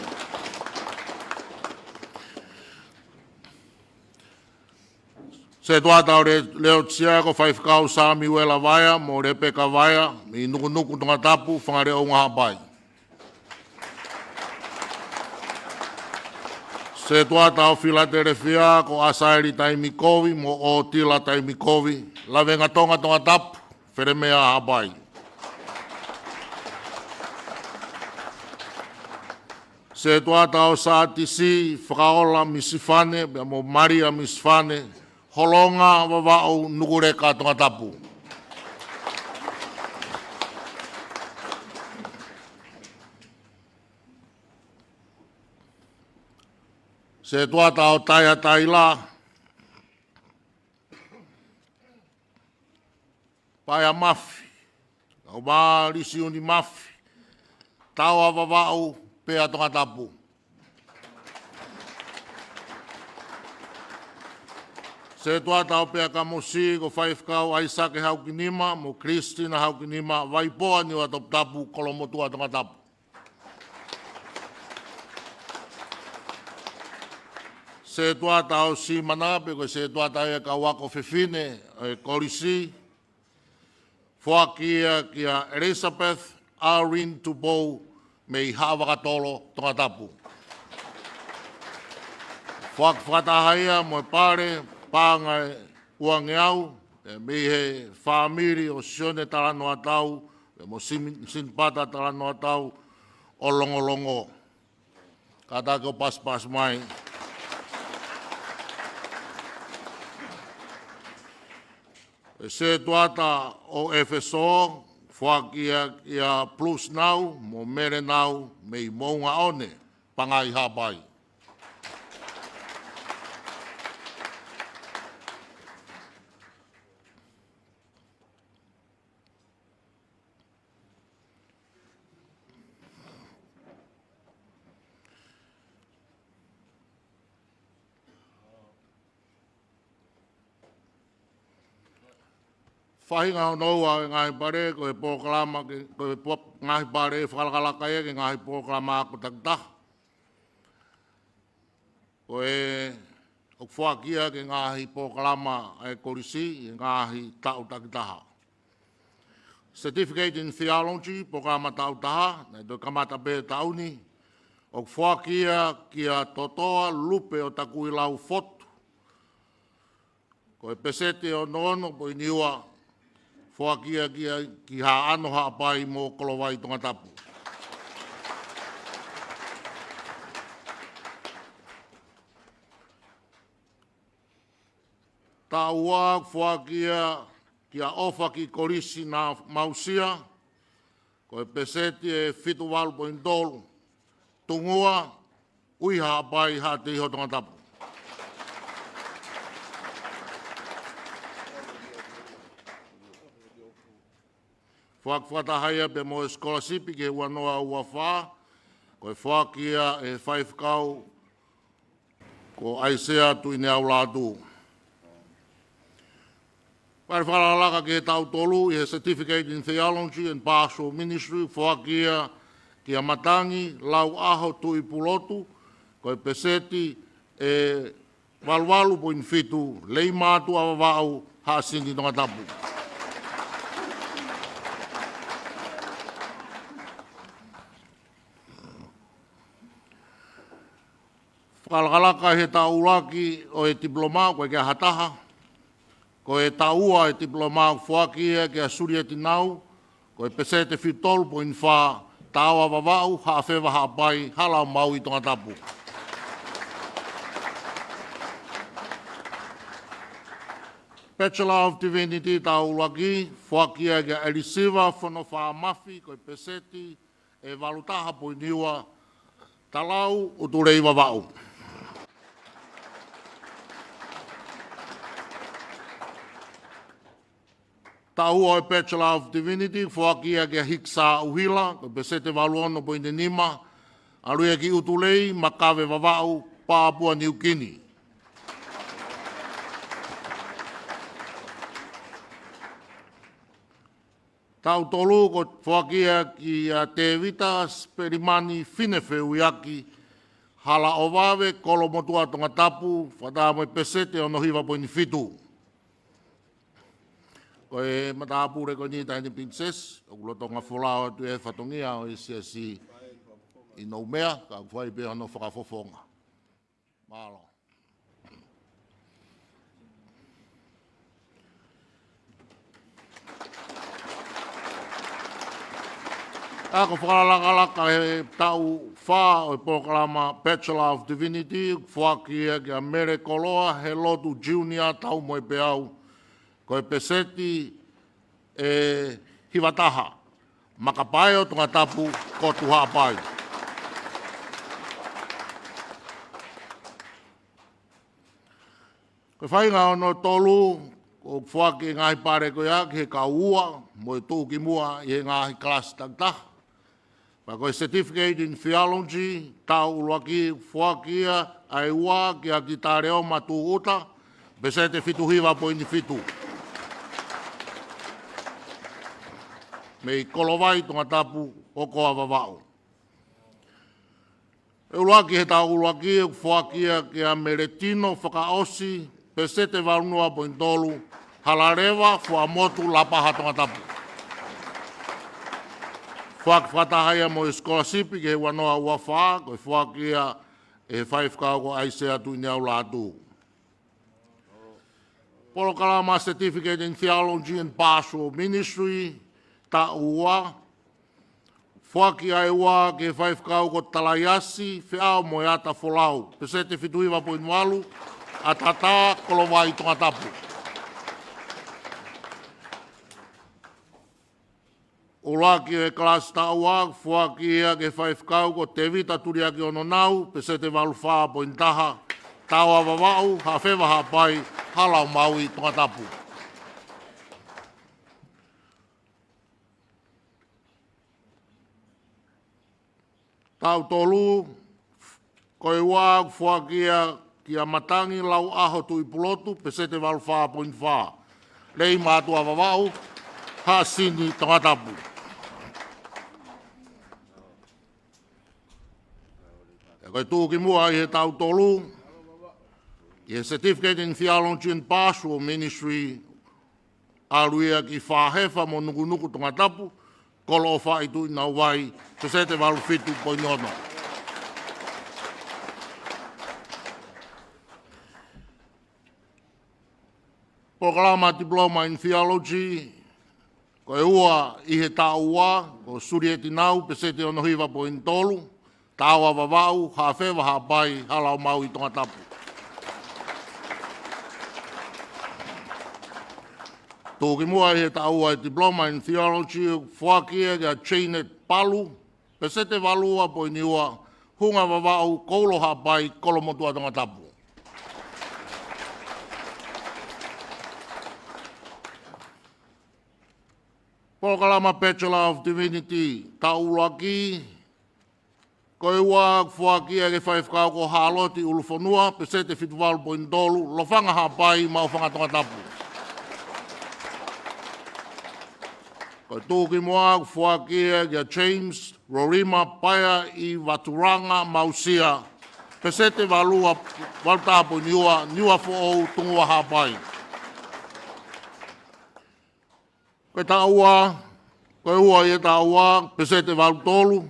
Setuata ʻo Le-, Leotia, ko Faifekau Samiuela Vaea mo Lepeka Vaea mei Nukunuku Tongatapu, Fangaleʻounga, Haʻapai. Setuata ʻo Filatelefia, ko ʻAsaeli Taimi Kovi mo ʻOtila Taimi Kovi, Lavengatonga Tongatapu, Felemea, Haʻapai. Setuata ʻo Sātisi Fakaola Misifane pea mo Malia Misifane, Holonga, Vavaʻu, Nukuleka, Tongatapu. Setuata ʻo Taia Taila, Paea Mafi, ʻo Malisiuni Mafi, Taoa, Vavaʻu, Pea, Tongatapu. Setuata ʻo Pea Kamosi, ko Faifekau ʻAisake Haukinima mo Kilistina Haukinima, Vaipoa, Niuatoputapu, Kolomotuʻa, Tongatapu. Setuata ʻo Simana, pe ko e setuata ia kau ako fefine ʻo e kolisi. Foaki ia kia Elizabeth Irene Tupou mei Haʻavakatolo, Tongatapu. Foaki fakataha ia mo e pale paʻanga ʻe uangeau, ʻe mei he fāmili ʻo Sione Talanoatau, ʻe mo Simi-, Sinipata Talanoatau ʻo Longolongo. Kātaki ʻo pasipasi mai. ʻE setuata ʻo ʻEfesō, foaki ia kia Bruce Nau mo Mele Nau mei Moʻungaʻone, Pangai, Haʻapai. Faʻahinga hono ua ʻo e ngaahi pale, ko e polokalama ke, ko e po-, ngaahi pale fakalakalaka ia ki he ngaahi polokalama ako takitaha. Ko e ʻoku foaki ia ki he ngaahi polokalama ʻa e kolisi ʻi he ngaahi taʻu takitaha. Certificate in Theology, polokalama taʻu taha, naʻe toe kamata pē he taʻu ni, ʻoku foaki ia kia Totoa Lupe ʻo Takuilau Fotu. Ko e peseti ʻe onoono poini ua, foaki ia ki, ki Haʻano Haʻapai mo Kolovai Tongatapu. Taʻu ua, foaki ia kia ʻOfa ki Kolisi na Mausia, ko e peseti ʻe fitu valu poini tolu, Tungua, ʻUi Haʻapai, Haʻateiho Tongatapu. Foaki fakataha ia pea mo e sikolasipi ki he ua noa ua fā, ko e foaki ia ʻe he faifekau ko ʻAisea Tuʻineau Lātū. Fai fakalakalaka ki he taʻu tolu ʻi he Certificate in Theology and Pastoral Ministry, foaki ia kia Matangi Lauʻaho Tuʻipulotu, ko e peseti ʻe valu valu poini fitu, Leimātuʻa Vavaʻu, Haʻasini Tongatapu. Fakalakalaka he taʻu ʻuluaki ʻo e tipiloma, ʻoku ʻikai ha taha. Ko e taʻu ua ʻo e tipiloma, foaki ia kia Sulieti Nau, ko e peseti ʻe fitu tolu poini fā, Taoa Vavaʻu, Haʻafeva Haʻapai, Hala ʻo Maui Tongatapu. Bachelor of Divinity taʻu ʻuluaki, foaki ia kia ʻElisiva Fonofā Mafi, ko e peseti ʻe valu taha poini ua, Talau, ʻUtulei Vavaʻu. Taʻu ua ʻo e Bachelor of Divinity, foaki ia kia Hikisā ʻUhila, ko e peseti ʻe valu ono poini nima, ʻalu ia ki ʻUtulei Makave Vavaʻu, Papua New Guinea. Taʻu tolu, ko e foaki ia kia Tēvita Sipelimani Finefeuiaki, Hala ʻo Vave, Kolomotuʻa Tongatapu, fakataha mo e peseti ʻe ono hiva poini fitu. Ko e matāpule ko eni, Taʻahine Pilinisesi, ʻoku lolotonga folau atu e fatongia ʻo e siasi ʻi Noumea, ka ʻoku fai pē hono fakafofonga. Mālō. ʻA ia ko e fakalakalaka he taʻu fā ʻo e polokalama Bachelor of Divinity, foaki ia kia Mele Koloa Helotu Junior Taumoepeau, ko e peseti ʻe hiva taha, Makapae ʻo Tongatapu, Kotu Haʻapai. Ko e faʻahinga hono tolu, ʻoku foaki e ngaahi pale ko ia ki he kau ua mo e tuʻukimuʻa ʻi he ngaahi kalasi takitaha. Pea ko e Certificate in Theology taʻu ʻuluaki, foaki ia ʻa e ua kia Kitaleoma Tūʻuta, peseti ʻe fitu hiva poini fitu, mei Kolovai Tongatapu, ʻOkoa Vavaʻu. ʻE ʻuluaki he taʻu ʻuluaki, ʻoku foaki ia kia Meletino Fakaʻosi, peseti ʻe valu noa poini tolu, Halaleva, Fuaʻamotu, Lapaha, Tongatapu. Foaki fakataha ia mo e sikolasipi ki he ua noa ua fā, ko e foaki ia ʻe he faifekau ko ʻAisea Tuʻineau Lātū. Polokalama Certificate in Theology and Pastoral Ministry taʻu ua, foaki ʻa e ua ki he faifekau ko Talaiasi Feʻaomoeata Folau, peseti ʻe fitu hiva poini valu, ʻAtatā, Kolovai, Tongatapu. ʻUluaki e kalasi taʻu ua, foaki ia ki he faifekau ko Tēvita Tuliaki Ononau, peseti ʻe valu fā poini taha, Taoa Vavaʻu, Haʻafeva Haʻapai, Hala ʻo Maui, Tongatapu. Taʻu tolu, ko e ua, foaki ia kia Matangi Lauʻaho Tuʻipulotu, peseti ʻe valu fā poini fā, Leimātuʻa Vavaʻu, Haʻasini, Tongatapu. Pea ko e tuʻukimuʻa ʻi he taʻu tolu, ʻI he Certificate in Theology and Pastoral Ministry, ʻalu ia ki Fāhefa mo Nukunuku Tongatapu, Koloʻofaʻi Tuʻinavai, peseti valu fitu poini ono. Polokalama Diploma in Theology, ko e ua ʻi he taʻu ua, ko Sulieti Nau, peseti ono hiva poini tolu, Taoa Vavaʻu, Haʻafeva Haʻapai, Hala ʻo Maui Tongatapu. Tuʻukimuʻa ʻi he taʻu ua ʻi he Diploma in Theology, foaki ia kia Janet Palu, peseti valu ua poini ua, Hunga Vavaʻu, Koulo Haʻapai, Kolomotuʻa Tongatapu. Polokalama Bachelor of Divinity, taʻu ʻuluaki, ko e ua foaki ia ki he faifekau ko Hāloti ʻUlufonua, peseti fitu valu poini tolu, Lofanga Haʻapai, Maʻufanga Tongatapu. Ko e tuʻukimuʻa foaki ia kia James Rorima Paea ʻi Vaturanga Mausia, peseti valu ua, valu taha poini ua, Niuafoʻou, Tungua Haʻapai. Ko e taʻu ua, ko e ua ʻi he taʻu ua, peseti valu tolu,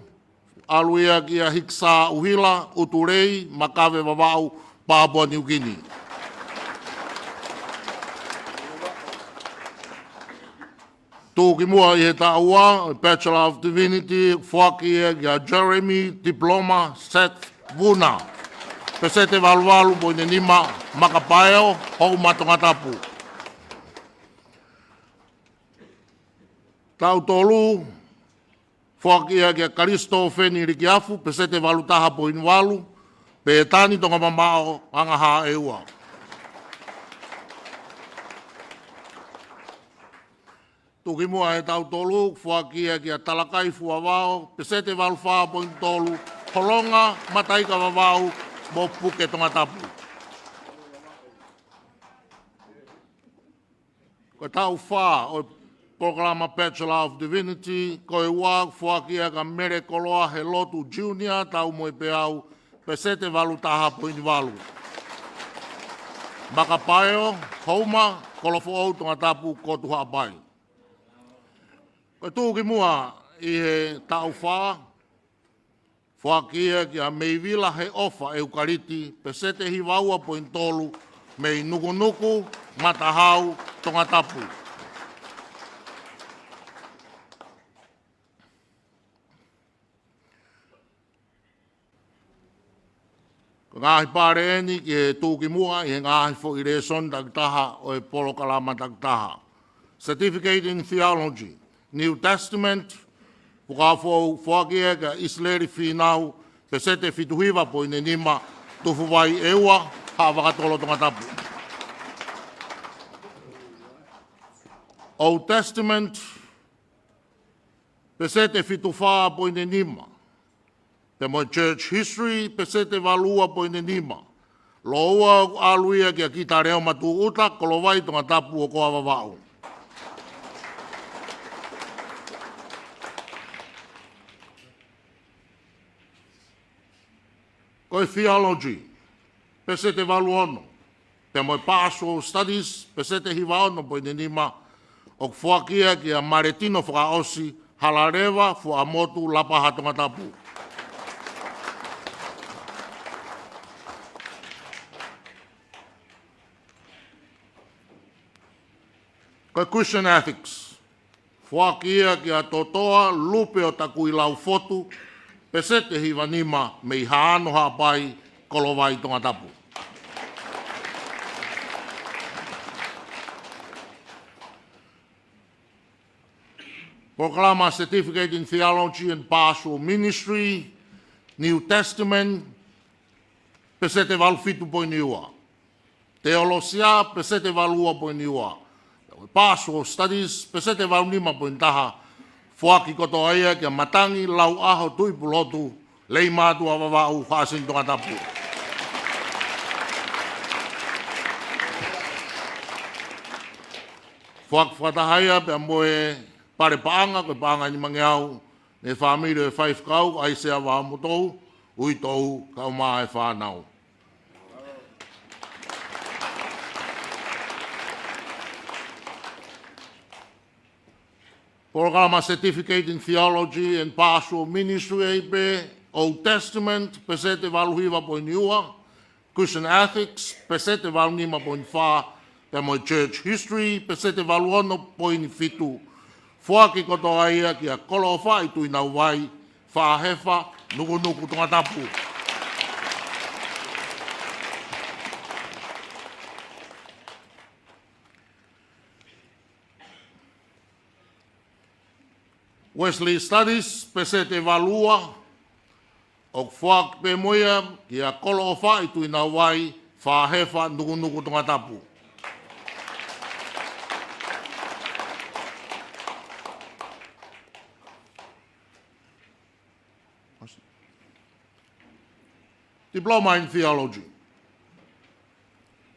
ʻalu ia kia Hikisā ʻUhila, ʻUtulei, Makave Vavaʻu, Papua New Guinea. Tuʻukimuʻa ʻi he taʻu ua, Bachelor of Divinity, foaki ia kia Jeremy Diploma Seth Vuna, peseti valu valu poini nima, Makapaeo, Houma Tongatapu. Taʻu tolu, foaki ia kia Kalisitofeni Likiafu, peseti valu taha poini valu, Pētani Tongamamaʻo, Angahaʻeua. Tuʻukimuʻa he taʻu tolu, foaki ia kia Talakai Fuavao, peseti valu fā poini tolu, Holonga, Mataika Vavaʻu, mo Puke Tongatapu. Ko e taʻu fā ʻo e polokalama Bachelor of Divinity, ko e ua foaki ia kia Mele Koloa Helotu Junior, Taumoepeau, peseti valu taha poini valu. Makapaeo, Houma, Kolofoʻou Tongatapu, Kotu Haʻapai. Ko e tuʻukimuʻa ʻi he taʻu fā, foaki ia kia Meivila Heʻofa ʻEukaliti, peseti hiva ua poini tolu, mei Nukunuku, Matahau, Tongatapu. Ko e ngaahi pale eni ki he tuʻukimuʻa ʻi he ngaahi foʻi lēsoni takitaha ʻo e polokalama takitaha. Certificate in Theology, New Testament, Fuakava Foʻou, foaki ia kia ʻIsileli Fīnau, peseti fitu hiva poini nima, Tufuvai ʻEua, Haʻavakatolo Tongatapu. Old Testament, peseti fitu fā poini nima. Pea mo e Church History, peseti valu ua poini nima. Lōua ʻalu ia kia Kitaleoma Tūʻuta, Kolovai Tongatapu, ʻOkoa Vavaʻu. Ko e Theology, peseti valu ono. Pea mo e Pastoral Studies, peseti hiva ono poini nima, ʻoku foaki ia kia Maletino Fakaʻosi, Halaleva, Fuaʻamotu, Lapaha Tongatapu. Ko e Christian Ethics, foaki ia kia Totoa Lupe ʻo Takuilau Fotu, peseti hiva nima, mei Haʻano Haʻapai, Kolovai Tongatapu. Polokalama Certificate in Theology and Pastoral Ministry, New Testament, peseti valu fitu poini ua. Teolosia, peseti valu ua poini ua. Pastoral Studies, peseti valu nima poini taha. Foaki kotoa ia kia Matangi Lauʻaho Tuʻipulotu, Leimātuʻa Vavaʻu, Haʻasini Tongatapu. Foaki fakataha ia pea mo e pale paʻanga, ko e paʻanga ʻe nimangeau, mei he fāmili ʻo e faifekau, ʻAisea Vaomotou, Uitou, kae ʻumaʻā e fānau. Polokalama Certificate in Theology and Pastoral Ministry, A P, Old Testament, peseti valu hiva poini ua, Christian Ethics, peseti valu nima poini fā, pea mo e Church History, peseti valu ono poini fitu. Foaki kotoa ia kia Koloʻofaʻi Tuʻinauvai, Faʻahefa, Nukunuku, Tongatapu. Wesley Studies, peseti valu ua, ʻoku foaki pē mo ia kia Koloʻofaʻi Tuʻinauvai, Faʻahefa, Nukunuku, Tongatapu. Diploma in Theology.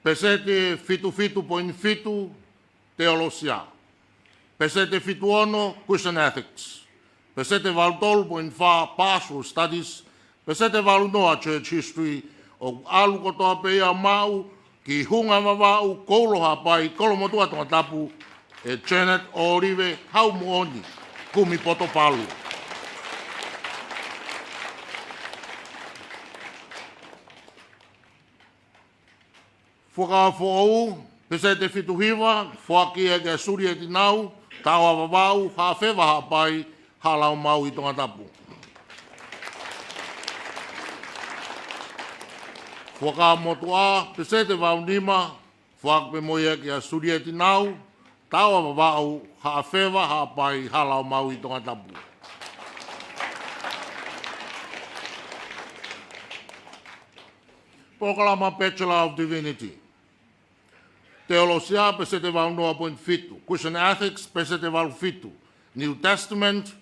Peseti fitu fitu poini fitu, Teolosia. Peseti fitu ono, Christian Ethics. Peseti valu tolu poini fā, Pastoral Studies. Peseti valu noa, Church History. ʻOku ʻalu kotoa pē ia ʻo maʻu ki Hunga Vavaʻu, Koulo Haʻapai, Kolomotuʻa, Tongatapu, ʻe Janet Olive Haumoʻoni, kumi poto palu. Fuakava Foʻou, peseti fitu hiva, foaki ia kia Sulieti Nau, Taoa Vavaʻu, Haʻafeva Haʻapai, Haʻa Laumau ʻi Tongatapu. Fuakava Motuʻa, peseti valu nima, foaki pē mo ia kia Sulieti Nau, Taoa Vavaʻu, Haʻafeva Haʻapai, Haʻa Laumau ʻi Tongatapu. Polokalama Bachelor of Divinity. Teolosia, peseti valu noa poini fitu. Christian Ethics, peseti valu fitu. New Testament,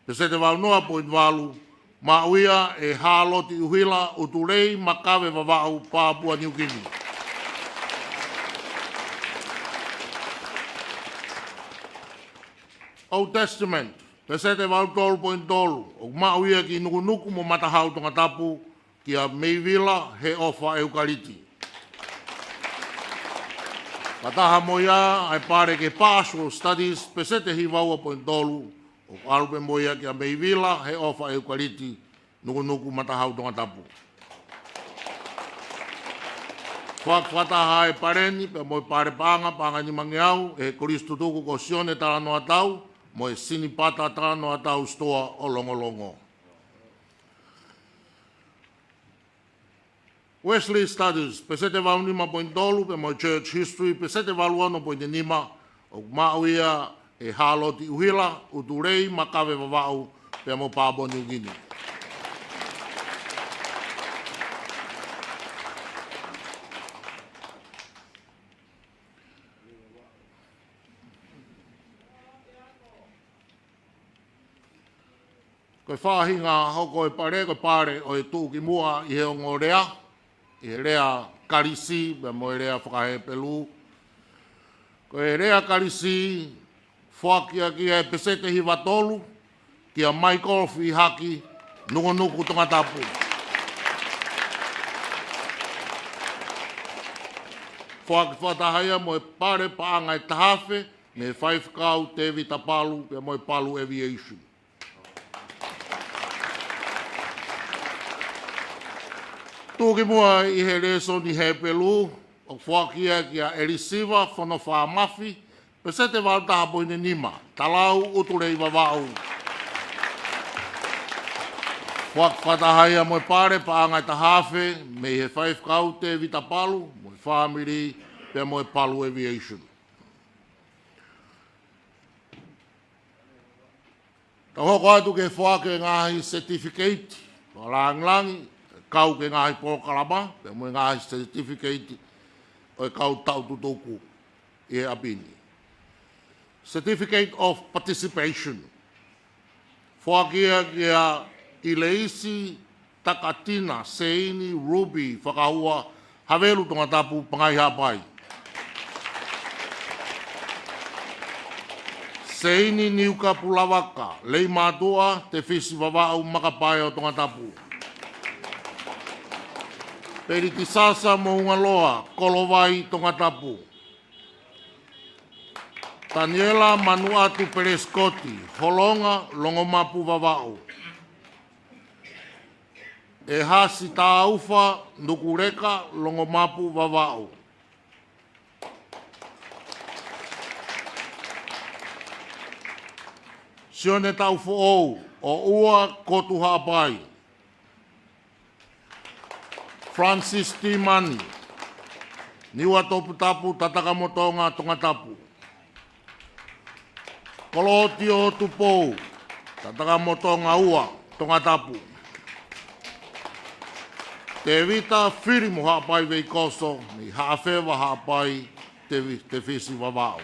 peseti valu noa poini valu. Maʻu ia ʻe Hāloti ʻUhila, ʻUtulei, Makave Vavaʻu, Papua New Guinea. Old Testament, peseti valu tolu poini tolu. ʻOku maʻu ia ki Nukunuku mo Matahau, Tongatapu, kia Meivila Heʻofa ʻEukaliti. Fakataha mo ia ʻa e pale ki he Pastoral Studies, peseti hiva ua poini tolu, ʻoku ʻalu pē mo ia kia Meivila Heʻofa ʻEukaliti, Nukunuku, Matahau, Tongatapu. Foaki fakataha ʻa e pale ni pea mo e pale paʻanga, paʻanga ʻe nimangeau, ʻe he Kolisi Tutuku ko Sione Talanoatau mo e Sinipata Talanoatau Sitoa ʻo Longolongo. Wesley Studies, peseti valu nima poini tolu, pea mo e Church History, peseti valu ono poini nima, ʻoku maʻu ia ʻe Hāloti ʻUhila, ʻUtulei, Makave Vavaʻu, pea mo Papua New Guinea. Ko e faʻahinga hoko e pale, ko e pale ʻo e tuʻukimuʻa ʻi he ongo lea, ʻi he lea Kalisi, pea mo e lea faka-Hepelū. Ko e lea Kalisi, foaki ʻaki ʻa e peseti hiva tolu, kia Michael Fihaki, Nukunuku, Tongatapu. Foaki fakataha ia mo e pale paʻanga ʻe taha afe, mei he Faifekau Tēvita Palu, pea mo e Palu Aviation. Tuʻukimuʻa ʻi he lēsoni Hepelū, ʻoku foaki ia kia ʻElisiva Fonofā Mafi, peseti valu taha poini nima, Talau, ʻUtulei Vavaʻu. Foaki fakataha ia mo e pale paʻanga ʻe taha afe, mei he Faifekau Tēvita Palu, mo e fāmili, pea mo e Palu Aviation. Tau hoko atu ki he foaki e ngaahi certificate ʻo e lāngilangi, kau ki he ngaahi polokalama, pea mo e ngaahi certificate ʻo e kau tau tutuku ʻi he ʻapi ni. Certificate of Participation. Foaki ia kia ʻIleisi Takatina Seini Ruby Fakahua, Havelu, Tongatapu, Pangai, Haʻapai. Seini Niukapu Lavaka Leimātuʻa Tefisi Vavaʻu, Makapae ʻo Tongatapu. Pelitisasa Moungaloa Kolovai, Tongatapu. Taniela Manuʻatu Pelesikoti, Holonga, Longomapu, Vavaʻu. ʻEhasi Taufa Nukuleka, Longomapu, Vavaʻu. Sione Taufoʻou, ʻOua, Kotu, Haʻapai. Francis Timani, Niuatoputapu, Tatakamotonga, Tongatapu. Kolotio Tupou, Tatakamotonga Ua, Tongatapu. Tevita Fili mo Haʻapai Veikoso, mei Haʻafeva Haʻapai, Tevi-, Tefisi, Vavaʻu.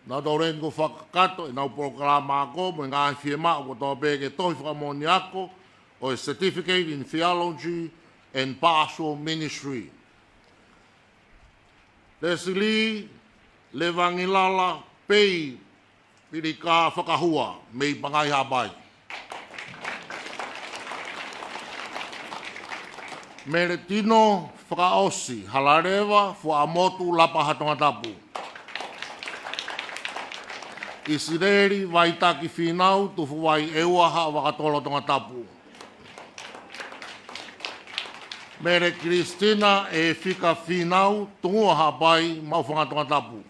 Naʻa tau leni ko fakakato ʻenau polokalama ako mo e ngaahi fiemaʻu kotoa pē ke tohi fakamoʻoni ako ʻo e Certificate in Theology and Pastoral Ministry. Leslie Levangilala Pei Pilika Fakahua mei Pangai Haʻapai. Meletino Fakaʻosi Halaleva Fuaʻamotu Lapaha Tongatapu. ʻIsileli Vaitaki Finau Tufuvai ʻEua Haʻavakatolo Tongatapu. Mele Kilistina ʻEfika Finau Tungua Haʻapai Maʻufanga Tongatapu.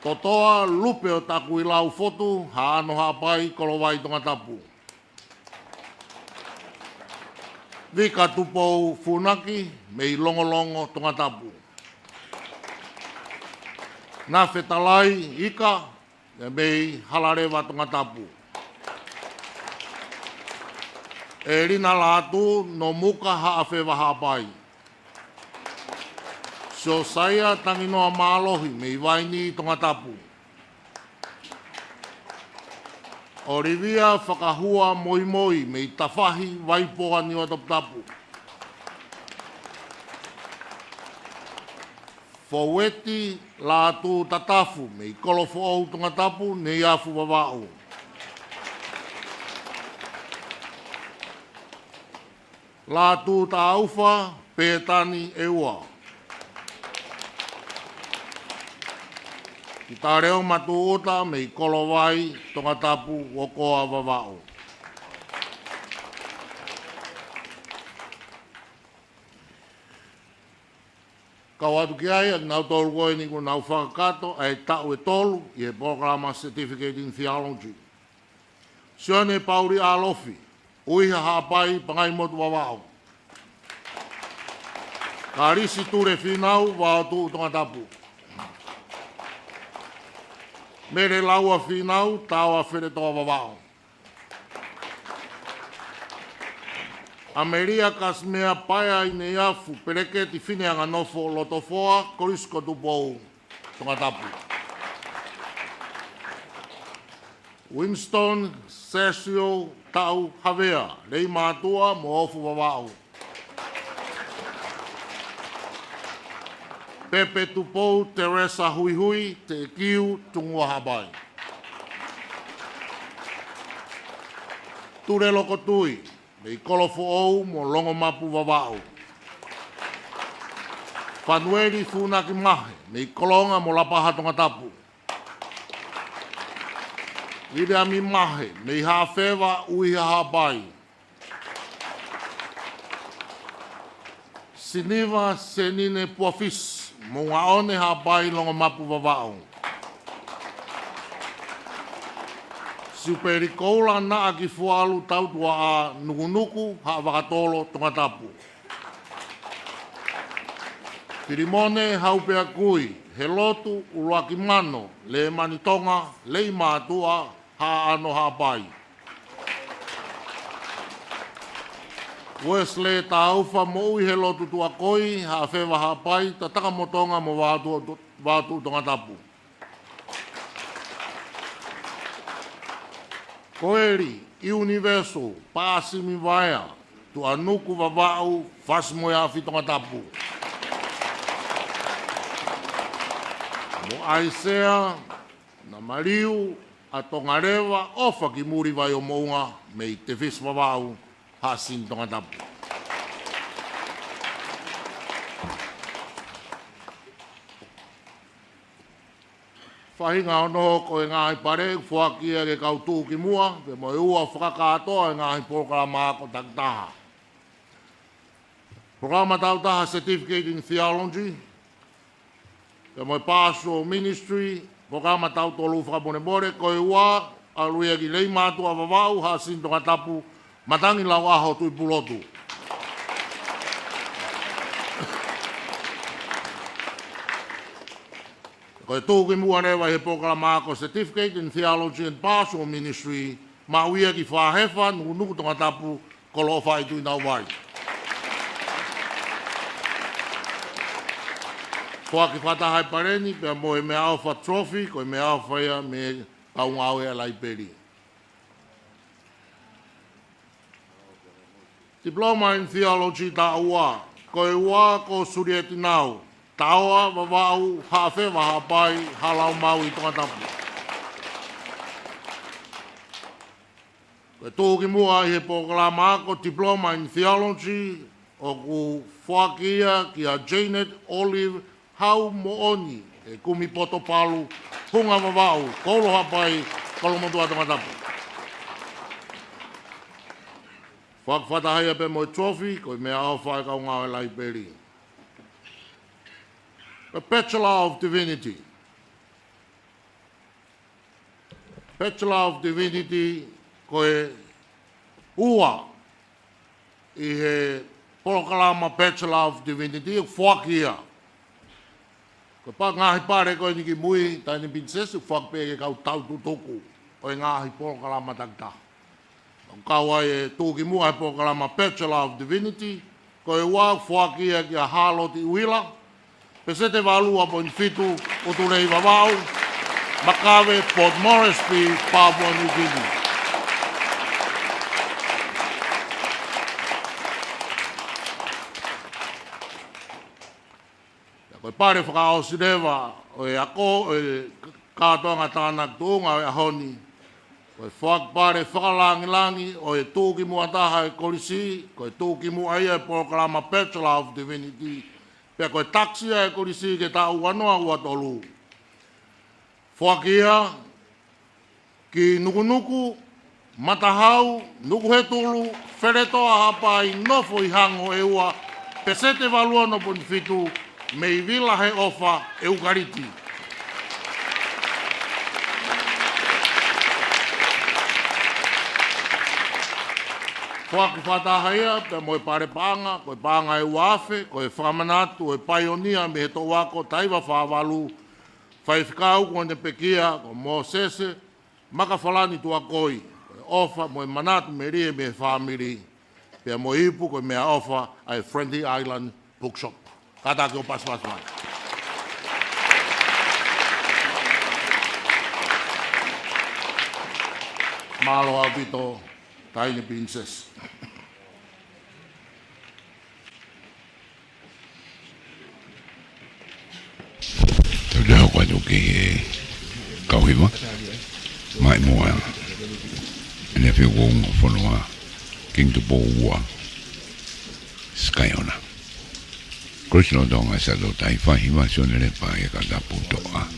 Totoa Lupe ʻo Takuilau Fotu Haʻano Haʻapai Kolovai Tongatapu. Vika Tupou Funaki mei Longolongo Tongatapu. Nafetalai Ika mei Halaleva Tongatapu. ʻElina Lātū Nomuka Haʻafeva Haʻapai. Siosaia Tanginoa Mālohi mei Vaini Tongatapu. ʻOlivia Fakahua Moimoi mei Tafahi Vaipoa Niuatoputapu. Foueti Lātū Tatafu mei Kolofoʻou Tongatapu, Neiafu, Vavaʻu. Lātū Taufa Petani ʻEua. Kitaleo Matuʻuta mei Kolovai Tongatapu, Okoa, Vavaʻu. Kau atu ki ai ʻa kinautolu ko eni kuo nau fakakakato ʻa e taʻu ʻe tolu ʻi he polokalama Certificate in Theology. Sione Pauli Alofi, ʻUiha Haʻapai, Pangaimotu, Vavaʻu. Kalisi Tule Finau, Vaotuʻu, Tongatapu. Mele Laua Finau, Taoa Feletoa, Vavaʻu. ʻAmelia Kasimea Paea ʻi Neiafu Peleketi Fineanganofo Lotofoa, Kolisi ko Tupou, Tongatapu. Winston Sesio Tau Havea, Leimātuʻa mo Ofu, Vavaʻu. Pepe Tupou Teresa Huihui, Teʻekiu, Tungua Haʻapai. Tule Lokotui mei Kolofoʻou mo Longomapu, Vavaʻu. Fanueli Funaki Mahe mei Kolonga mo Lapaha Tongatapu. Viliami Mahe mei Haʻafeva, ʻUiha Haʻapai. Siniva Senine Puafisi, Moʻungaʻone Haʻapai, Longomapu, Vavaʻu. Siupeli Koula Naʻa ki Fualu Tautuaʻa, Nukunuku, Haʻavakatolo, Tongatapu. Filimone Haupeakui Helotu ʻUluakimano, Lēmani Tonga, Leimātuʻa, Haʻano Haʻapai. Wesley Taufa Moʻui Helotu Tuʻakoi, Haʻafeva Haʻapai, Tatakamotonga mo Vaotuʻu, Vaotuʻu Tongatapu. Koeli Universal Paʻasimi Vaea, Tuʻanuku, Vavaʻu, Fasi mo e Afi, Tongatapu. Mo ʻAisea Namaliu ʻa Tongaleva ʻOfa ki Muli Vaiomoʻunga mei Tefisi, Vavaʻu. Haʻasini Tongatapu. Faʻahinga ono ko e ngaahi pale ʻoku foaki ia ki he kau tuʻukimuʻa, pea mo e ua fakakātoa e ngaahi polokalama ako takitaha. Polokalama takitaha Certificate in Theology, pea mo e Pastoral Ministry, polokalama tautolu fakamolemole, ko e ua, ʻalu ia ki Leimātuʻa Vavaʻu, Haʻasini Tongatapu, Matangi Lauʻaho, Tuʻipulotu. Ko e tuʻukimuʻa leva ʻi he polokalama ako Certificate in Theology and Pastoral Ministry, maʻu ia ki Fāhefa, Nukunuku Tongatapu, Koloʻofaʻi Tuʻi Nauvai. Foaki fakataha e pale ni, pea mo e meʻaʻofa trophy, ko e meʻaʻofa ia mei he kau ngāue ʻa e laipeli. Diploma in Theology taʻu ua, ko e ua ko Sulieti Nau, Taoa, Vavaʻu, Haʻafeva, Haʻapai, Haʻa Laumau ʻi Tongatapu. Ko e tuʻukimuʻa ʻi he polokalama ako Diploma in Theology, ʻoku foaki ia kia Janet Olive Hau Moʻoni, ʻi he kumi poto palu, Hunga Vavaʻu, Koulo Haʻapai, Kolomotuʻa Tongatapu. Foaki fakataha ia pea mo e trophy, ko e meʻaʻofa ʻa e kau ngāue laipeli. A Bachelor of Divinity. Bachelor of Divinity, ko e ua ʻi he polokalama Bachelor of Divinity, ʻoku foaki ia. Ko e pā ngaahi pale ko eni kimui, Taʻahine Pilinisesi, ʻoku foaki pē ki he kau tau tutuku ʻo e ngaahi polokalama takitaha. ʻOku kau ai e tuʻukimuʻa he polokalama Bachelor of Divinity, ko e ua ʻoku foaki ia kia Hāloti ʻUila, peseti valu ua poini fitu, ʻUtulei Vavaʻu, Makave, Port Moresby, Papua New Guinea. Pea ko e pale fakaʻosi leva ʻo e ako, ʻo e kātoanga tānaki tuʻunga ʻo e ʻaho ni, ko e foaki pale fakalāngilangi ʻo e tuʻukimuʻa taha e kolisi, ko e tuʻukimuʻa ia e polokalama Bachelor of Divinity, pea ko e takisi ia e kolisi ki he taʻu ua noa ua tolu. Foaki ia ki Nukunuku, Matahau, Nukuhetulu, Feletoʻa, Haʻapai, Nofoʻihango ʻEua, peseti valu ono poini fitu, mei Vila he ʻOfa, ʻEukaliti. Foaki fakataha ia pea mo e pale paʻanga, ko e paʻanga ʻe ua afe, ko e fakamanatu ʻo e paionia mei he toʻu ako Taiva Fā Valu, faifekau kuo ne pekia, ko Mōsese Makafalani Tuakoi, ko e ʻofa mo e manatu melie mei he fāmili, pea mo e ipu ko e meʻaʻofa ʻa e Friendly Island Bookshop. Kātaki ʻo pasipasi mai. Mālō ʻaupito, Taʻahine Pilinisesi. Tau te hoko atu ki he kau hiva, mai muʻa ʻEne Fie Kuo Unga Fonua, King Tupou Ua, Sky Hona. Kolisi Lolotonga Siaʻatoutai, fai hiva, Sione Lepa ʻi he Katapu Toʻa.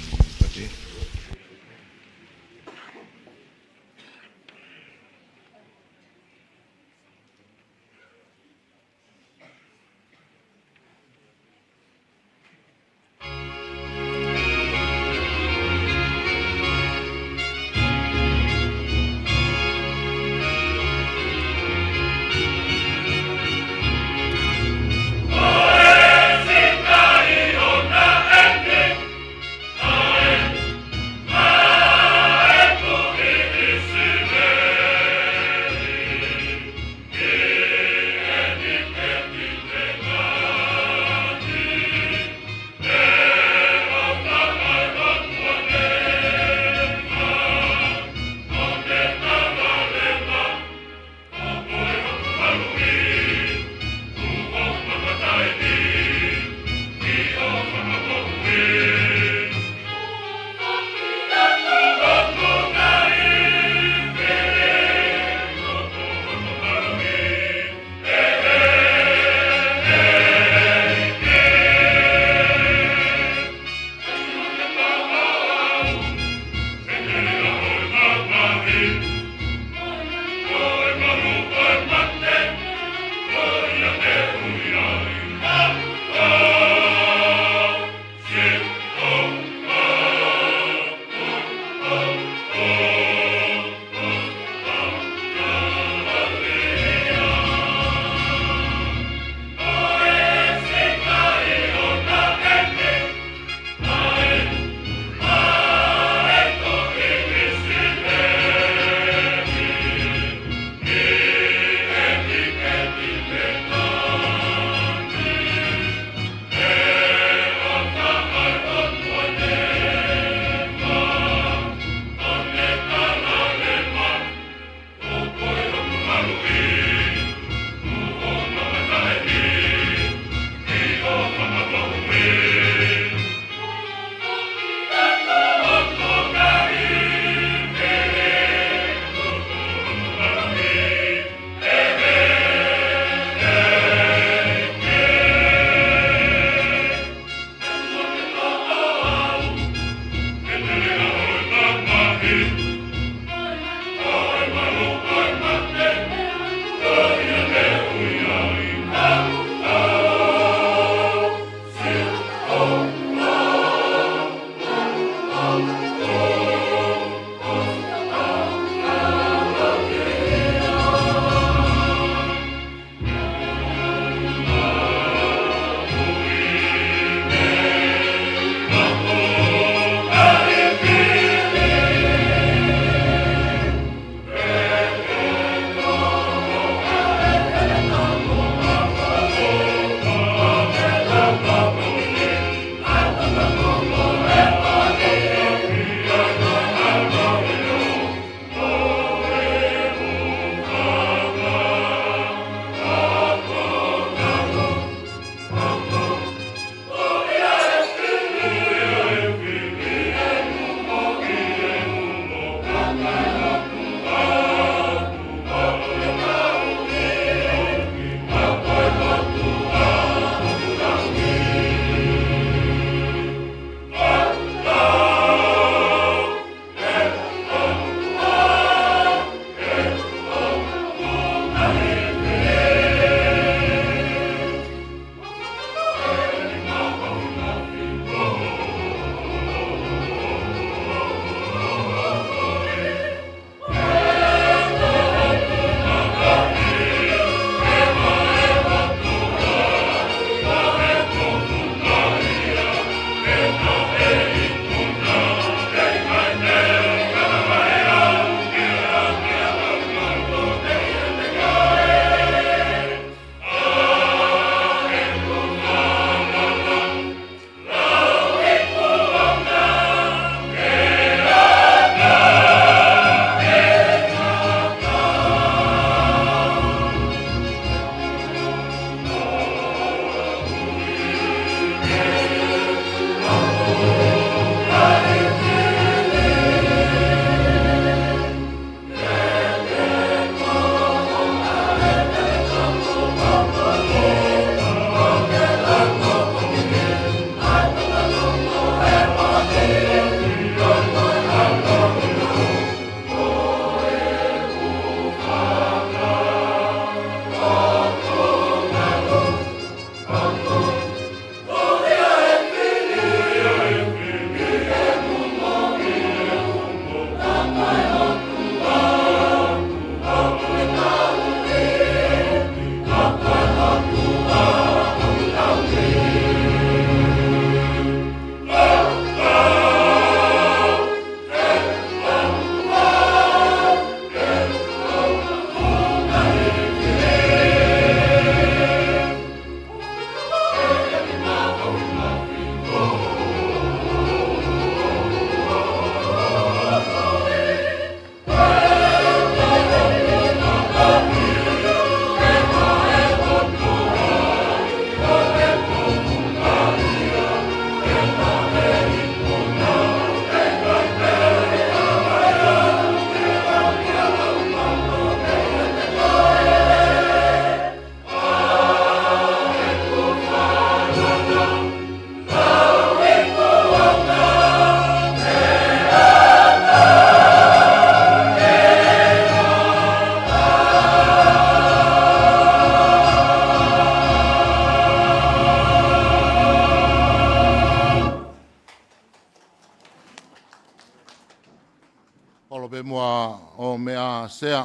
ʻOfa ʻo meʻa Sea,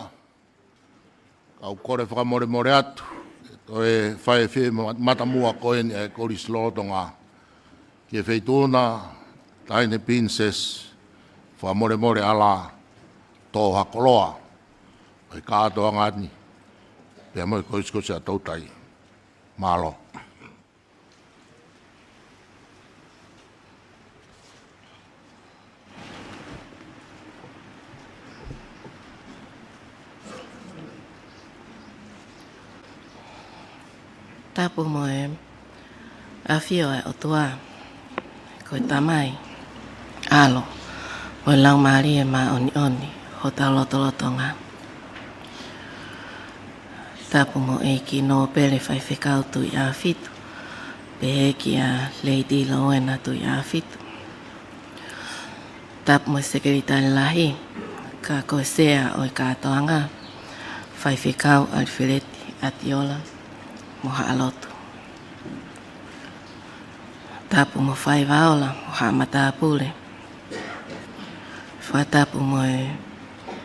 kau kole fakamolemole atu, ʻe toe fai e fiemaʻu matamua ko eni ʻa e Kolisi Lolotonga ki he Feituʻuna Taʻahine Pilinisesi, fakamolemole ʻa e tō ha koloa ʻo e kātoanga ni, pea mo e Kolisi ko Siaʻatoutai. Mālō. Tapu mo e ʻafio ʻa e ʻOtua, ko e Tamai, ʻAlo, mo e Laumālie Māʻoniʻoni, hotau lotolotonga. Tapu mo ʻEiki Nōpele Faifekau Tuʻiʻāfitu, pehē kia Lady Lowena Tuʻiʻāfitu. Tapu mo e Sekelitali Lahi, ka ko e Sea ʻo e kātoanga, Faifekau ʻAlifeleti ʻAtiola, mo haʻa lotu. Tapu mo Faivaola, mo haʻa matāpule. Fakatapu mo e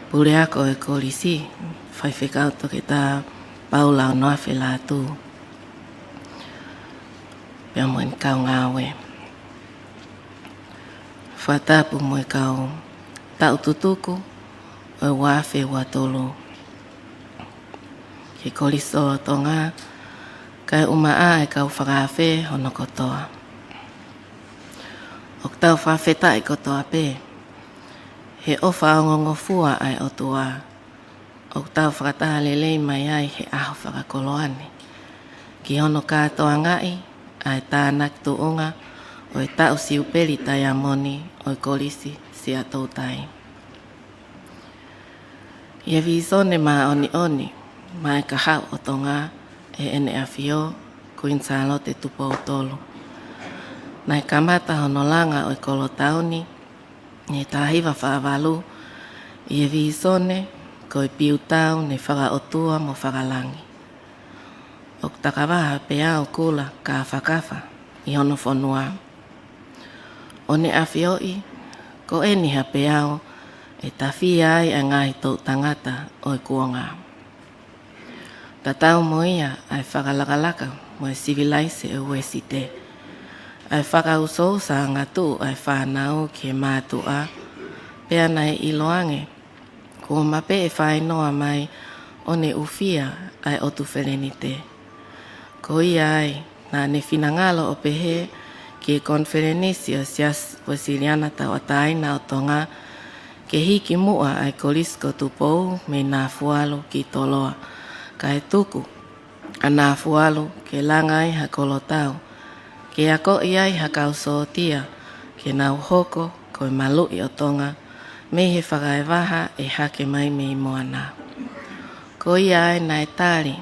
puleako ʻo e kolisi, Faifekau Toketā Paula Onoafe Lātū, pea mo ʻene kau ngāue. Fakatapu mo e kau taʻu tutuku ʻo e ua afe ua tolu ki he Kolisi Lolotonga, kae ʻumaʻā e kau fakaafe hono kotoa. ʻOku tau fakafetaʻi kotoa pē he ʻofa ongongofua ʻa e ʻOtua ʻoku tau fakataha lelei mai ai he ʻaho fakakoloa ni, ki hono kātoangaʻi ʻa e tānaki tuʻunga ʻo e taʻu Siupeli Taiamoni ʻo e Kolisi Siaʻatoutai. ʻI he vīsone māʻoniʻoni maʻá e Kahaʻu ʻo Tonga ʻe Heʻene ʻAfio Kuini Sālote Tupou Tolu, naʻe kamata hono langa ʻo e Kolotau ni ʻi he taha hiva fā valu, ʻi he vīsone ko e Piutau ne fakaʻotua mo fakalangi. ʻOku takavaha peau kula kāfakafa ʻi hono fonua. ʻO ne ʻafioʻi ko eni ha peau ʻe tafia ai ʻa e ngaahi toʻu tangata ʻo e kuonga. Tatau mo ia ʻa e fakalakalaka mo e sivilaise ʻo e Uēsite, ʻa e fakaʻusoʻusa angatuʻu ʻa e fānau ki he mātuʻa, pea naʻe ʻiloange kuo mapeʻe fainoa mai ʻo ne ʻufia ʻa e ʻOtu Felenite. Ko ia ai naʻá ne finangalo ʻo pehē ki he Konifelenisi ʻo e Siasi Uēsiliana Tauʻatāina ʻo Tonga, ke hiki muʻa ʻa e Kolisi ko Tupou mei Nafualu ki Toloa, kae tuku ʻa Nafualu ke langa ai ha kolotau, ke akoʻi ai ha kau sōtia ke nau hoko ko e maluʻi ʻo Tonga mei he fakaevaha ʻe hake mai mei moana. Ko ia ai naʻe tali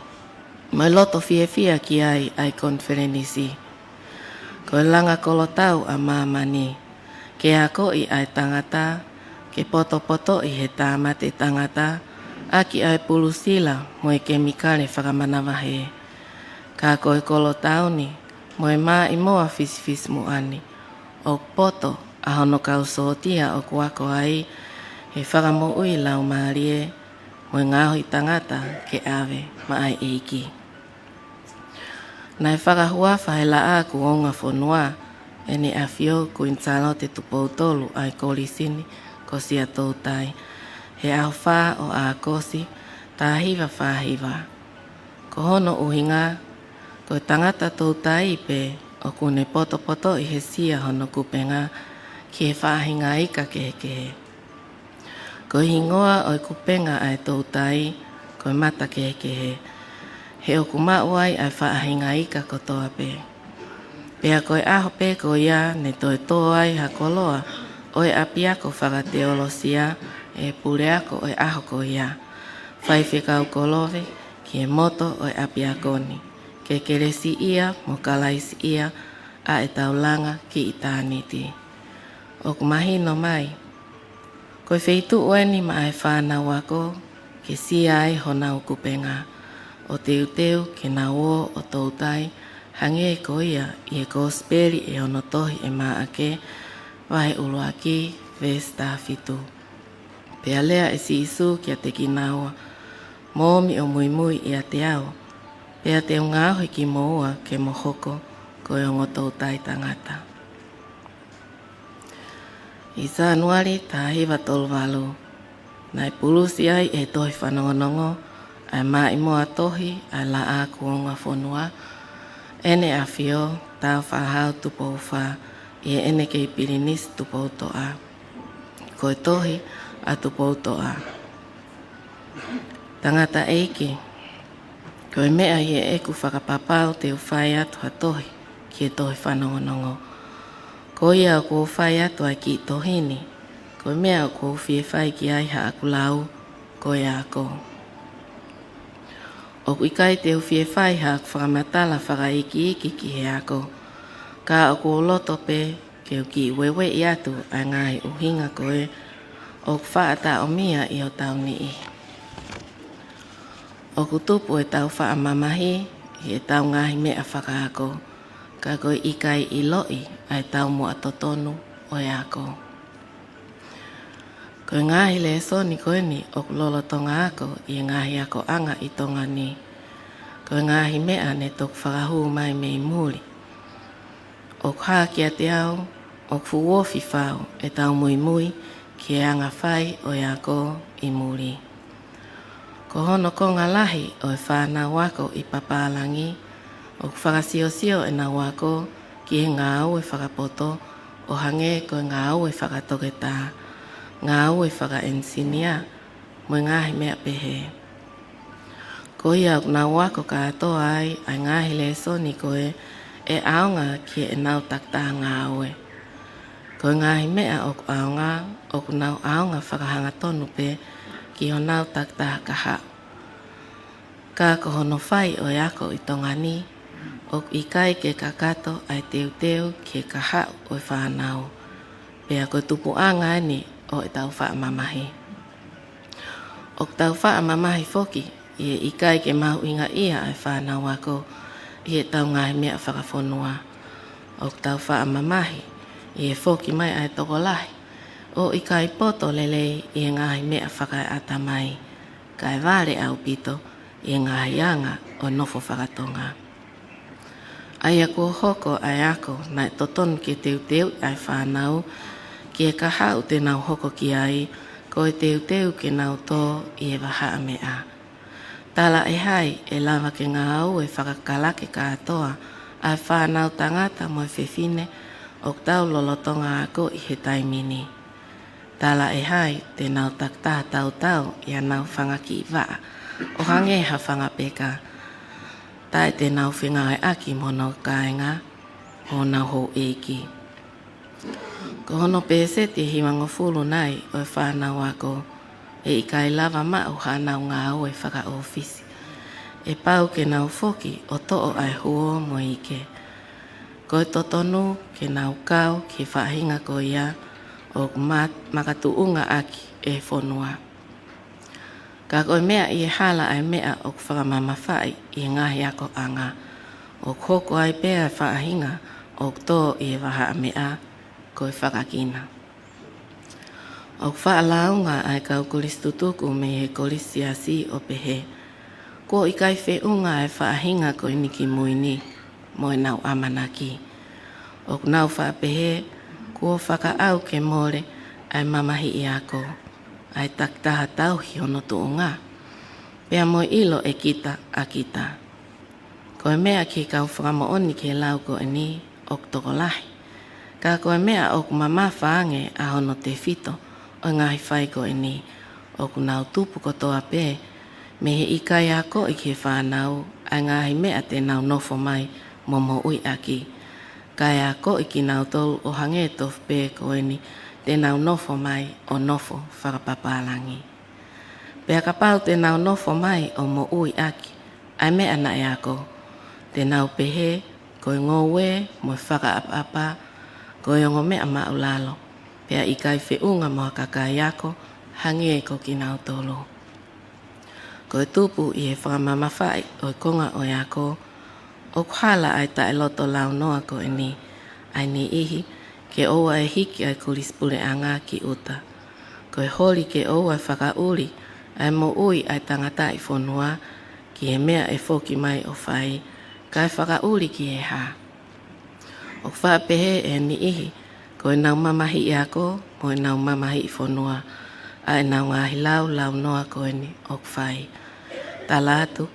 mo e loto fiefia ki ai ʻa e Konifelenisi. Ko e langa kolotau ʻa māmani ke akoʻi ʻa e tangata, ke potopotoʻi he tāmate tangata ʻaki ʻa e pulusila mo e kemikale fakamanavahē. Ka ko e kolotau ni mo e maʻimoa fisifisimuʻa ni, ʻoku poto ʻa hono kau sōtia ʻoku ako ai he fakamoʻui laumālie mo e ngaohi tangata ke ʻave maʻa e ʻEiki. Naʻe fakahuafa he Laʻā kuo Ungafonua ʻEne ʻAfio Kuini Sālote Tupou Tolu ʻa e Kolisi ni ko Siaʻatoutai he ʻaho fā ʻo ʻAokosi, taha hiva fā hiva. Ko hono ʻuhinga, ko e tangata toutai pē ʻoku ne potopotoʻi he sia hono kupenga ki he faʻahinga ika kehekehe. Ko e hingoa ʻo e kupenga ʻa e toutai ko e Matakehekehe, he ʻoku maʻu ai ʻa e faʻahinga ika kotoa pē. Pea ko e ʻaho pē ko ia ne toe tō ai ha koloa ʻo e ʻapiako fakateolosia ʻe he puleako ʻo e ʻaho ko ia, Faifekau Kolove, ki he moto ʻo e ʻapiako ni, ke kelesiʻia mo kalaisiʻia ʻa ʻetau langa ki ʻitāniti. ʻOku mahino mai, ko e feituʻu eni maʻa e fānau ako ke sia ai honau kupenga, ʻo teuteu ke nau ō ʻo toutai, hangē ko ia ʻi he Kosipeli ʻi hono tohi ʻe Maʻake, vahe ʻuluaki, veesi taha fitu. Pea lea ʻe Sīsū kiate kinaua, Mou ōmi ʻo muimui ʻiate au, pea te u ngaohi kimoua ke mo hoko ko e ongo toutai tangata. ʻI Sānuali taha hiva tolu valu, naʻe pulusi ai ʻe he tohi fanongonongo ʻa e maʻimoa tohi ʻa e Laʻā kuonga fonua, ʻEne ʻAfio, Tāufaʻāhau Tupou Fā, ʻi heʻene kei pilinisi Tupoutoʻa. Ko e tohi ʻa Tupoutoʻa. Tangataʻeiki, ko e meʻa ʻi heʻeku fakapapau te u fai atu ha tohi ki he tohi fanongonongo. Ko ia ʻoku ou fai atu ʻa e kiʻi tohi ni, ko e meʻa ʻoku ou fie fai ki ai haʻaku lau, ko e ako. ʻOku ʻikai te u fie fai haʻaku fakamatala fakaikiiki ki he ako, ka ʻoku ou loto pē ke u kiʻi ueʻi atu ʻa e ngaahi ʻuhinga ko ē ʻoku faʻa taʻomia ʻi hotau niʻihi. ʻOku tupu ʻetau faʻa mamahi ʻi heʻetau ngaahi meʻa fakaako, ka ko e ʻikai ʻiloʻi ʻa ʻetau muʻa totonu ʻo e ako. Ko e ngaahi lēsoni ko eni ʻoku lolotonga ako ʻi he ngaahi akoʻanga ʻi Tonga ni, ko e ngaahi meʻa ne toki fakahū mai mei muli. ʻOku hā kiate au ʻoku fuʻu ofi fau ʻetau muimui ki he anga fai ʻo e ako ʻi muli. Ko hono konga lahi ʻo e fānau ako ʻi papālangi, ʻoku fakasiosio ʻenau ako ki he ngāue fakapoto, ʻo hangē ko e ngāue fakatoketā, ngāue fakaʻenisinia, mo e ngaahi meʻa pehē. Ko ia ʻoku nau ako kātoa ai ʻa e ngaahi lēsoni ko ē ʻe ʻaonga ki heʻenau takitaha ngāue. Ko e ngaahi meʻa ʻoku ʻaonga, ʻoku nau ʻaonga fakahangatonu pē ki honau takitaha kahaʻu. Ka ko hono fai ʻo e ako ʻi Tonga ni, ʻoku ʻikai ke kakato ʻa e teuteu ki he kahaʻu ʻo e fānau. Pea ko e tupuʻanga eni ʻo ʻetau faʻa mamahi. ʻOku tau faʻa mamahi foki ʻi he ʻikai ke mahuʻingaʻia ʻa e fānau ako ʻi heʻetau ngaahi meʻa fakafonua. ʻOku tau faʻa mamahi ʻi he foki mai ʻa e tokolahi ʻo ʻikai poto lelei ʻi he ngaahi meʻa fakaeʻatamai, kae vale ʻaupito ʻi he ngaahi anga ʻo e nofo fakatonga. ʻA ia kuo hoko ʻa e ako naʻe totonu ke teuteu ʻa e fānau ki he kahaʻu te nau hoko ki ai, ko e teuteu ke nau tō ʻi he vahaʻa meʻa. Tala ʻe hai ʻe lava ke ngāue fakakalake kātoa ʻa e fānau tangata mo e fefine ʻoku tau lolotonga ako ʻi he taimi ni? Tala ʻe hai te nau takitaha tautau ʻi haʻanau fanga kiʻi vaʻa ʻo hangē ha fanga peka, taʻe te nau fengāueʻaki mo honau kāinga, mo honau houʻeiki? Ko hono pēseti ʻe hivangofulu nai ʻo e fānau ako ʻe ʻikai lava maʻu haʻanau ngāue fakaʻōfisi. ʻE pau ke nau foki ʻo toʻo ʻa e huo mo e ike. Ko e totonu ke nau kau ki he faʻahinga ko ia ʻoku ma-, makatuʻunga ʻaki ʻe he fonua. Ka ko e meʻa ʻi he hala ʻa e meʻa ʻoku fakamamafaʻi ʻi he ngaahi akoʻanga, ʻoku hoko ai pē ʻa e faʻahinga ʻoku tō ʻi he vahaʻa meʻa ko e fakakina. ʻOku faʻa lāunga ʻa e kau kolisi tutuku mei he Kolisi Siasi ʻo pehē, kuo ʻikai feʻunga ʻa e faʻahinga ko eni ki mui ni mo ʻenau ʻamanaki. ʻOku nau faʻa pehē kuo fakaʻau ke mole ʻa e mamahiʻi ako, ʻa e takitaha tauhi hono tuʻunga, pea mo e ʻilo ʻe kita ʻa kita. Ko e meʻa ki he kau fakamoʻoni ki he lau ko eni ʻoku tokolahi, ka ko e meʻa ʻoku mamafa ange ʻa hono tefito ʻo e ngaahi fai ko eni, ʻoku nau tupu kotoa pē mei he ʻikai akoʻi ki he fānau ʻa e ngaahi meʻa te nau nofo mai mo moʻui ʻaki, kae akoʻi kinautolu ʻo hangē tofu pē ko eni te nau nofo mai ʻo nofo fakapapālangi. Pea kapau te nau nofo mai ʻo moʻui ʻaki ʻa e meʻa naʻe ako, te nau pehē ko e ngoue mo e fakaʻapaʻapa ko e ongo meʻa maʻulalo, pea ʻikai feʻunga mo ha kakai ako hangē ko kinautolu. Ko e tupu ʻi he fakamamafaʻi ʻo e konga ʻo e ako, ʻoku hala ʻa e taʻeloto launoa ko eni ʻa e niʻihi ke ʻoua ʻe hiki ʻa e Kolisi Puleʻanga ki ʻuta. Ko Ko e holi ke ʻoua ʻe fakaʻuli ʻa e moʻui ʻa e tangataʻi fonua ki he meʻa ʻe foki mai ʻo fai, kae fakaʻuli ki he hā? ʻOku faʻa pehē ʻe he niʻihi ko ʻenau mamahiʻi ako mo ʻenau mamahiʻi fonua ʻa ʻenau ngaahi lau launoa ko eni ʻoku fai. Tala atu,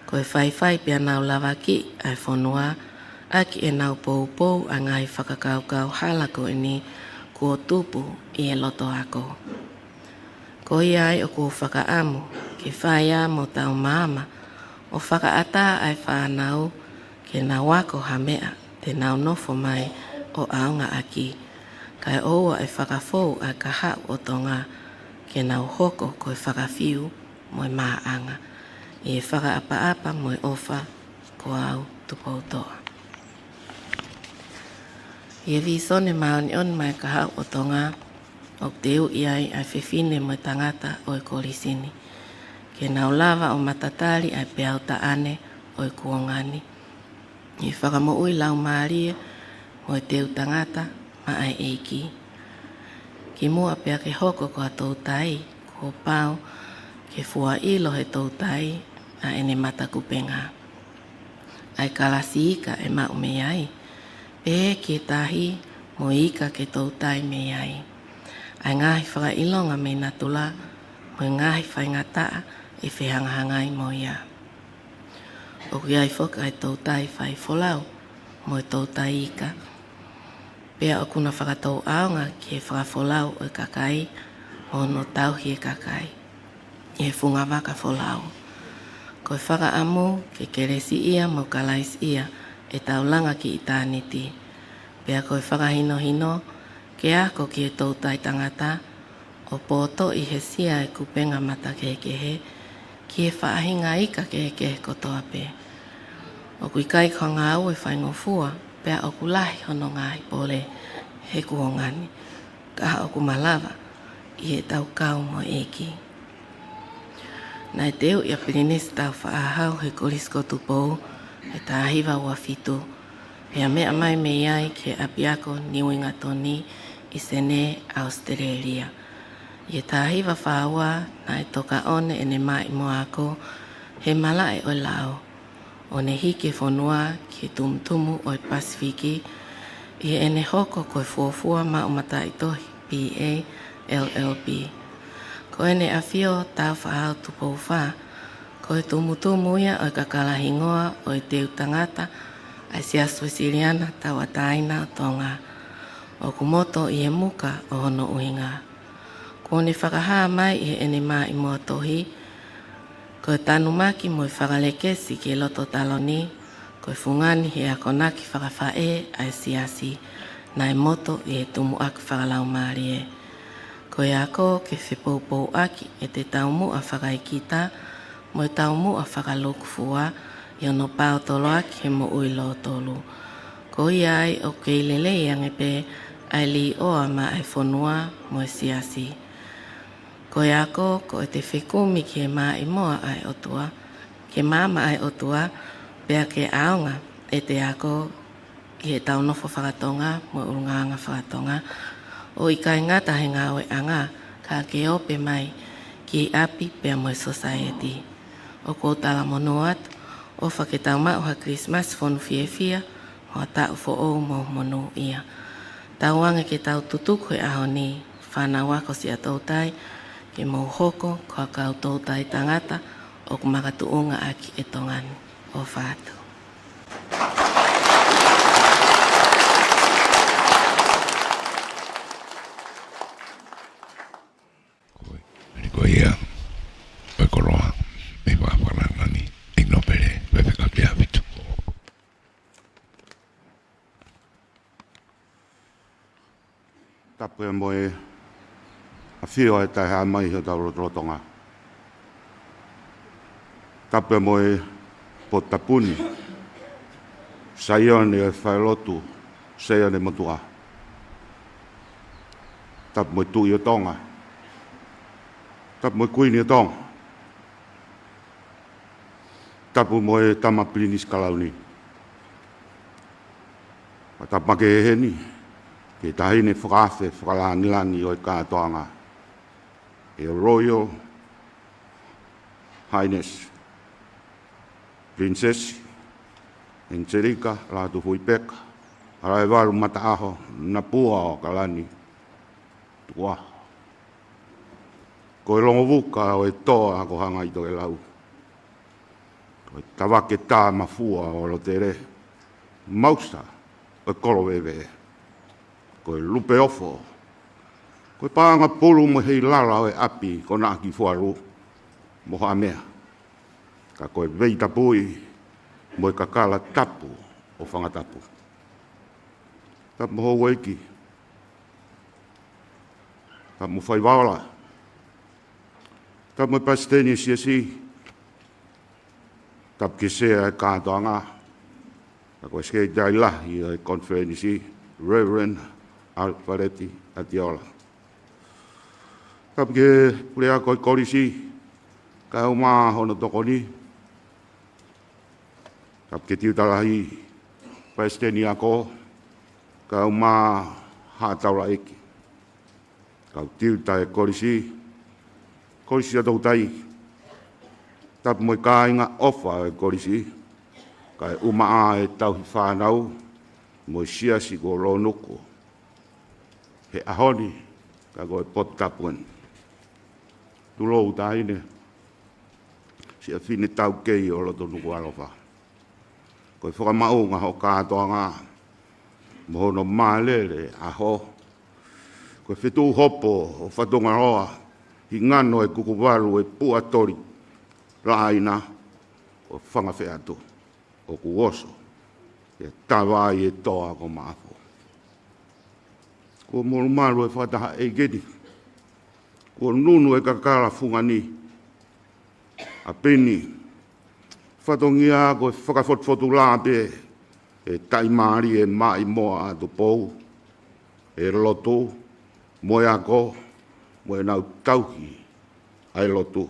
ko e faifai pea nau lavakiʻi ʻa e fonua ʻaki ʻenau poupou ʻa e ngaahi fakakaukau hala ko eni kuo tupu ʻi he loto ako. Ko ia ai ʻoku ou fakaʻamu ke fai ā mo tau maama ʻo fakaʻatā ʻa e fānau ke nau ako ha meʻa te nau nofo mai ʻo ʻaonga ʻaki, kae ʻoua ʻe fakafou ʻa e kahaʻu ʻo Tonga ke nau hoko ko e fakafiu mo e māʻanga ʻi he fakaʻapaʻapa mo e ʻofa ko au Tupoutoʻa. ʻI he vīsone māʻoniʻoni maʻa e kahaʻu ʻo Tonga, ʻoku teuʻi ai ʻa e fefine mo e tangata ʻo e kolisi ni ke nau lava ʻo matatali ʻa e peau taʻane ʻo e kuonga ni ʻi he fakamoʻui laumālie mo e teu tangata maʻa e ʻEiki. Kimuʻa pea ke hoko ko ha toutai, kuo pau ke fua ʻilo ʻe he toutai ʻa ʻene matakupenga, ʻa e kalasi ika ʻe maʻu mei ai, pehē ki he tahi mo e ika ke toutai mei ai, ʻa e ngaahi fakaʻilonga mei natula mo e ngaahi faingataʻa ʻe fehangahangai mo ia. ʻOku ʻi ai foki ʻa e toutai faifolau mo e toutai ika, pea ʻoku na fakatou ʻaonga ki he fakafolau ʻo e kakai mo hono tauhi e kakai ʻi he funga vaka folau. Ko e fakaʻamu ke kelesiʻia mo Kalaisiʻia ʻetau langa ki ʻitāniti, pea ko e fakahinohino ke ako ki he toutai tangata ʻo potoʻi he sia e kupenga matakehekehe ki he faʻahinga ika kehekehe kotoa pē. ʻOku ʻikai ko ha ngāue faingofua, pea ʻoku lahi hono ngaahi pole he kuonga ni, ka ʻoku malava ʻi heʻetau kau mo e ʻEiki. Naʻe teuʻi ʻa Pilinisi Tāufaʻāhau he Kolisi ko Tupou he taha hiva ua fitu, pea meʻa mai mei ai ki he ʻApiako Niuingatoni ʻi Senē, ʻAositelēlia, ʻi he taha hiva fā ua. Naʻe tokaʻone ʻene maʻimoa ako he malaʻe ʻo e lao, ʻo ne hiki e fonua ki he tumutumu ʻo e Pasifiki ʻi heʻene hoko ko e fuofua maʻu mataʻitohi B A L L B. Ko ʻEne ʻAfio Tāufaʻāhau Tupou Fā, ko e tumutumu ia ʻo e kakala hingoa ʻo e teu tangata ʻa e Siasi Uēsiliana Tauʻatāina ʻo Tonga, ʻoku moto ʻi he muka ʻo hono ʻuhinga. Kuo ne fakahā mai ʻi heʻene maʻimoa tohi, ko e tanumaki mo e fakalekesi ki he loto taloni, ko e fungani he akonaki fakafaʻē ʻa e Siasi, naʻe moto ʻi he tumuʻaki fakalaumālie. Ko e ako ke fepoupouʻaki ʻete taumuʻa fakaʻikita mo e taumuʻa fakalūkufua ʻi hono paotoloaki he moʻui lōtolu. Ko ia ai ʻoku kei lelei ange pē ʻa e līʻoa maʻa e fonua mo e Siasi. Ko e ako ko ʻete fekumi ki he maʻimoa ʻa e ʻOtua, ke maama ʻa e ʻOtua, pea ke ʻaonga ʻete ako ʻi heʻetau nofo faka-Tonga mo e ʻulungaanga faka-Tonga, ʻo ʻikai ngata he ngāueʻanga, ka ke ope mai ki ʻapi pea mo e sōsaieti. ʻOku ou talamonū atu, ʻofa ke tau maʻu ha Kilisimasi fonu fiefia mo ha taʻu foʻou mo monūʻia. Tauange ke tau tutuku he ʻaho ni, fānau ako Siaʻatoutai, toutai, ke mou hoko ko ha kau toutai tangata ʻoku makatuʻunga ʻaki e Tonga ni. ʻOfa atu. Ko ia, ko e koloa, mei Fakafananani, ʻEiki Nōpele, Fefeka Fiafitu. Tapu mo e ʻafio ʻa e Taʻehāmai ʻi hotau lotolotonga. Tapu mo e Potu Tapu ni, Saione ʻo e Falelotu, Saione motuʻa. Tapu mo e Tuʻi ʻo Tonga. Tapu mo e Kuini ʻo Tonga. Tapu mo e Tama Pilinisi Kalauni. Pea tapu makehe heni ki he Taʻahine Fakaafe Fakalāngilangi ʻo e kātoanga, Her Royal Highness Princess Angelika Lātūfuipeka Halaevalu Mataʻaho Napua ʻo ʻAokalani, tukuʻaho. Ko e longovuka ʻo e toa ko Hangaitokelau, ko e tavake tāmafua ʻo Lotele, mausa ʻo e kolo veve, ko e lupe ofo, ko e paʻanga pulu mo e heilala ʻo e ʻapi ko Naʻakifoalu mo Haʻamea, ka ko e veitapui mo e kakala tapu ʻo Fangatapu. Tapu mo houʻeiki, tapu mo Faivaola, tapu mo e Palesiteni Siasi, tapu ki he Sea e kātoanga, ka ko e Sekelitali Lahi ʻo e Konifelenisi, Reverend Alfred Atiola. Tapu ki he Puleako e Kolisi, kae ʻumaʻā hono tokoni. Tapu ki he Tiuta Lahi, Palesiteni Ako, kae ʻumaʻā haʻa taulaʻeiki, kau tiuta e kolisi, Kolisi ʻo Toutai, tapu mo e kāinga ʻofa e kolisi, kae ʻumaʻā e tauhi fānau mo e siasi ko Lōnuku he ʻaho ni, ka ko e potu tapu eni. Tulou, taʻahine, siʻa fefine taukei ʻo loto Nukuʻalofa, ko e fakamaʻunga hoʻo kātoanga mo hono mālele ʻaho, ko e fetuʻu hopo ʻo Fatungaloa, hingano e kukuvalu e puʻa toli laʻaina ʻo Fangafeʻatu ʻoku oso ʻe tava ai e toa ko Maʻafu. Kuo molumalu e fakataha ʻeiki ni, kuo nunu e kakala fungani ʻapi ni. Fatongia ko e fakafotufotu lā pē e taʻimālie maʻimoa ʻa Tupou, e lotu mo e ako mo ʻenau tauhi ʻa e lotu.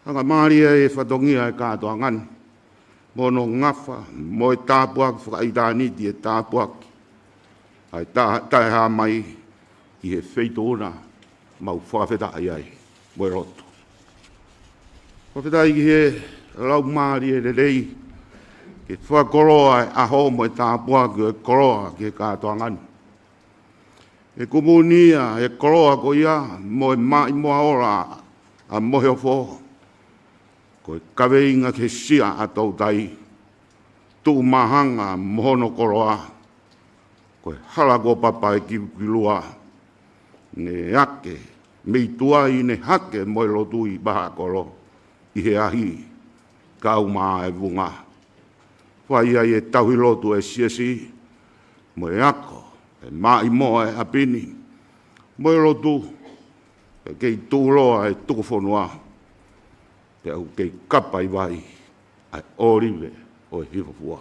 Hanga mālie e fatongia e kātoanga ni mo hono ngafa mo e tāpuaki fakaʻitāniti e tāpuaki ʻa e ta-, taʻehāmai ki he feituʻu na mau fakafetaʻi ai mo e lotu. Fakafetaʻi ki he Laumālie Lelei ke fakakoloa e ʻaho mo e tāpuaki ʻo e koloa ki he kātoanga ni. ʻE kumunia e koloa ko ia mo e maʻimoa ola ʻa Moheofo, ko e kaveinga ki he Sea ʻa Toutai, tuʻu māhanga mo hono koloa, ko e hala kuo papa e Kilukilua, ne ake mei tuai ne hake mo e lotu ʻi Vahakolo ʻi he ahi, kau mā e vunga. Fai ai e tauhi lotu e siasi mo e ako e maʻimoa e ʻapi ni mo e lotu, ʻe kei tuʻuloa e tukufonua, pea ʻoku kei kapa ʻi vai ʻa e ʻōlive ʻo e hifofua.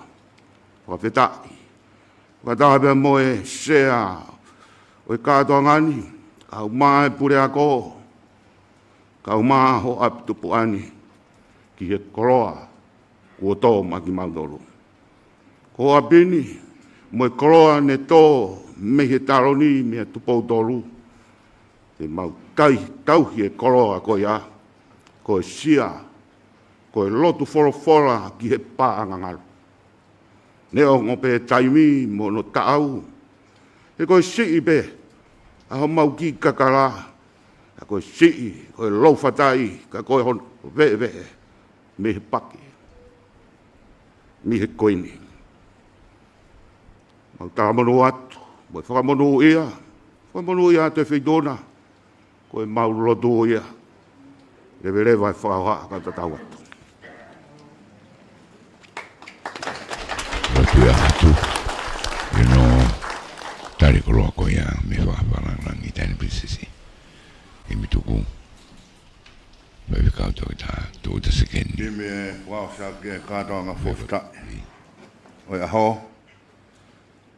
Fakafetaʻi. Fakataha pea mo e Sea ʻo e kātoanga ni, kau mā e puleako, kau mā hoʻo ʻapi tupuʻa ni, ki he koloa kuo tō maʻa kimautolu. Ko e ʻapi ni mo e koloa ne tō mei he taloni mei he Tupou Tolu, te mau tauhi, tauhi e koloa ko ia, ko e Sea, ko e lotu folofola ki he paʻanga ngalu. Neongo pē taimi mo hono taʻau, he ko e siʻi pē ʻa homau kiʻi kakala, ka ko e siʻi, ko e lou fatai, ka ko e hono veʻeveʻe mei he paki, mei he kuini. Mau talamonū atu mo e fakamonūʻia, fakamonūʻia atu e feituʻu na, ko e mau lotu ia. Leveleva e fakahohaʻa ka tatau atu. Lotu ia atu. ʻI hono tali koloa ko ia mei he Fakafalangi Taini Pilinisesi, ʻEiki Tuku, Faifekau Toketā Tuʻuta Sekeni. Himi ʻe fakaʻosi ʻaki e kātoanga fakafetaʻi ʻo e ʻaho,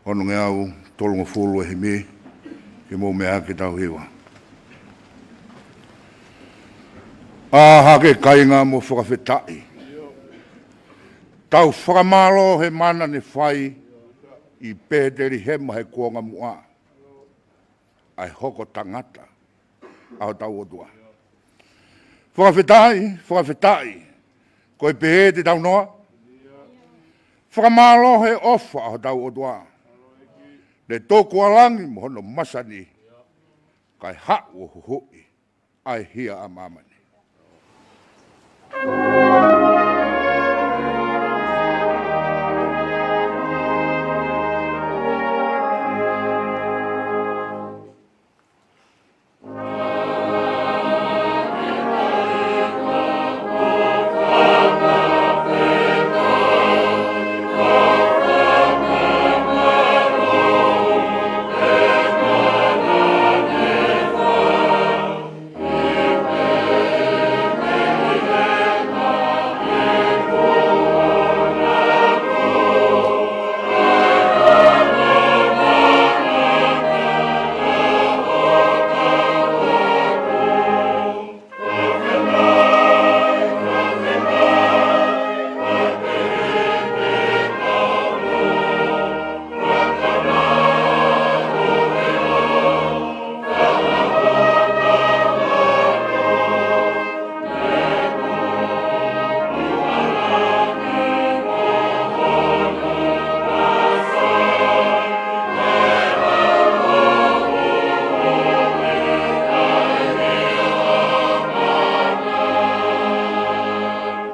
onongeau tolungofulu e himi, ke mou meʻa ke tau hiva. ʻĀ hake kāinga mo fakafetaʻi, tau fakamālō he mana ne fai ʻi Petelihema he kuonga muʻa, ʻa e hoko tangata ʻa hotau ʻOtua. Fakafetaʻi, fakafetaʻi, ko e pehē te tau noa. Fakamālō he ʻofa ʻa hotau ʻOtua. Ne tuku ʻa langi mo hono masani, kae haʻu ʻo huhuʻi ʻa e hia ʻa māmani.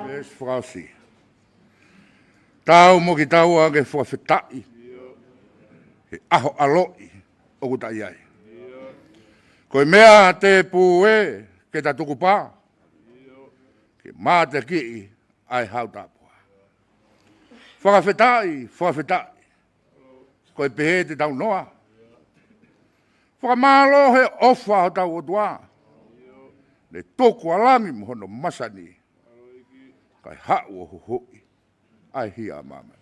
Veesi fakaʻosi. Tau mo kitaua ke fakafetaʻi he ʻaho ʻaloʻi ʻoku ta ʻi ai. Ko e meʻa tēpū ē ke ta tukupā, ke mātekiʻi ʻa e hau tāpuhā. Fakafetaʻi, fakafetaʻi, ko e pehē te tau noa. Fakamālō he ʻofa ʻa hotau ʻOtua. Ne tuku ʻa langi mo hono masani, kae haʻu ʻo huhuʻi ʻa e hia ʻa māmani.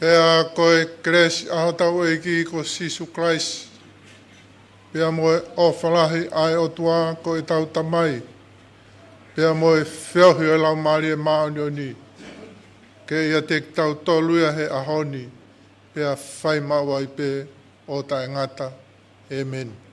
Pea ko e kelesi ʻa hotau ʻEiki ko Sīsū Kalaisi, pea mo e ʻofa lahi ʻa e ʻOtua ko ʻetau Tamai, pea mo e feohi ʻo e Laumālie Māʻoniʻoni, ke ʻiate kitautolu ia he ʻaho ni, pea fai maʻu ai pē ʻo taʻengata. ʻĒmeni.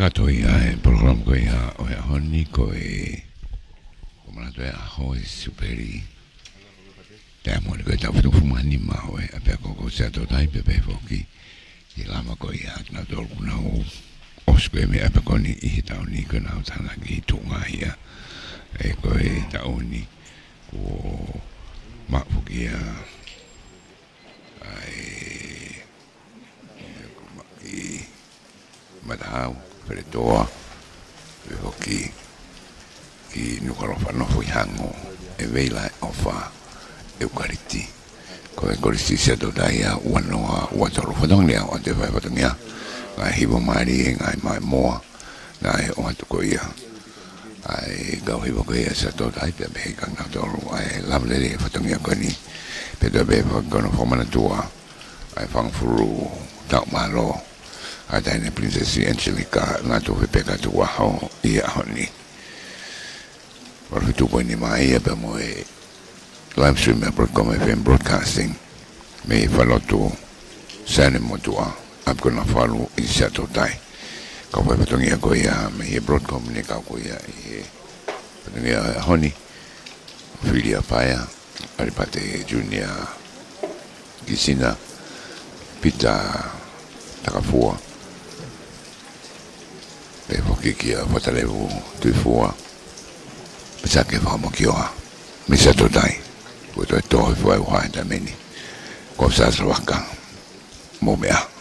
Kātoa ia e polokalama ko ia ʻo e ʻaho ni ko e, ko e manatu e ʻaho e Siupeli. Taʻu mole ko e taʻu fitungofulu mā nima ʻo e ʻapiako ko Siaʻatoutai pea pehē foki ki he lama ko ia ʻa kinautolu kuo nau ʻosi ko ē mei he ʻapiako ni ʻi he taʻu ni kuo nau tānaki tuʻunga ia. ʻE ko e taʻu ni kuo maʻu foki ia ʻa e, ʻa e ko Maʻaki Matahau, Feletoa, pehē foki ki Nukuʻalofa Nofoʻihango, ʻe Veila ʻe ʻOfa ʻEukaliti. Ko e Kolisi Siaʻatoutai ia ua noa ua tolu. Fatongia ʻo e fai fatongia, ngaahi hiva mālie, ngaahi maʻimoa, naʻe ʻoatu ko ia ʻa e kau hiva ko ia Siaʻatoutai pea pehē kia kinautolu ʻa e lava lelei e fatongia ko eni. Pea toe pehē foki ko hono fakamanatua ʻa e fangofulu taʻu mālō ʻa e Taʻahine Pilinisesi Angelika Lātūfepeka Tukuʻaho ʻi he ʻaho ni. Valu fitu poini nima ia pea mo e live stream ʻa e Broadcom F M Broadcasting mei Falelotu Saione Motuʻa, ʻapiako Nafalu ʻi Siaʻatoutai. Kau fai fatongia ko ia mei he Broadcom ni kau ko ia ʻi he fatongia ʻo e ʻaho ni, Filia Paea, ʻAlipate Junior Kisina, Pita Takafua, pehē foki kia Fatalevu Tuifua, Misake Fakamokioa, mei Siaʻatoutai, kuo toe tō hifo ʻa e ʻuha he taimi ni. Ko Sasavaka, mou meʻa.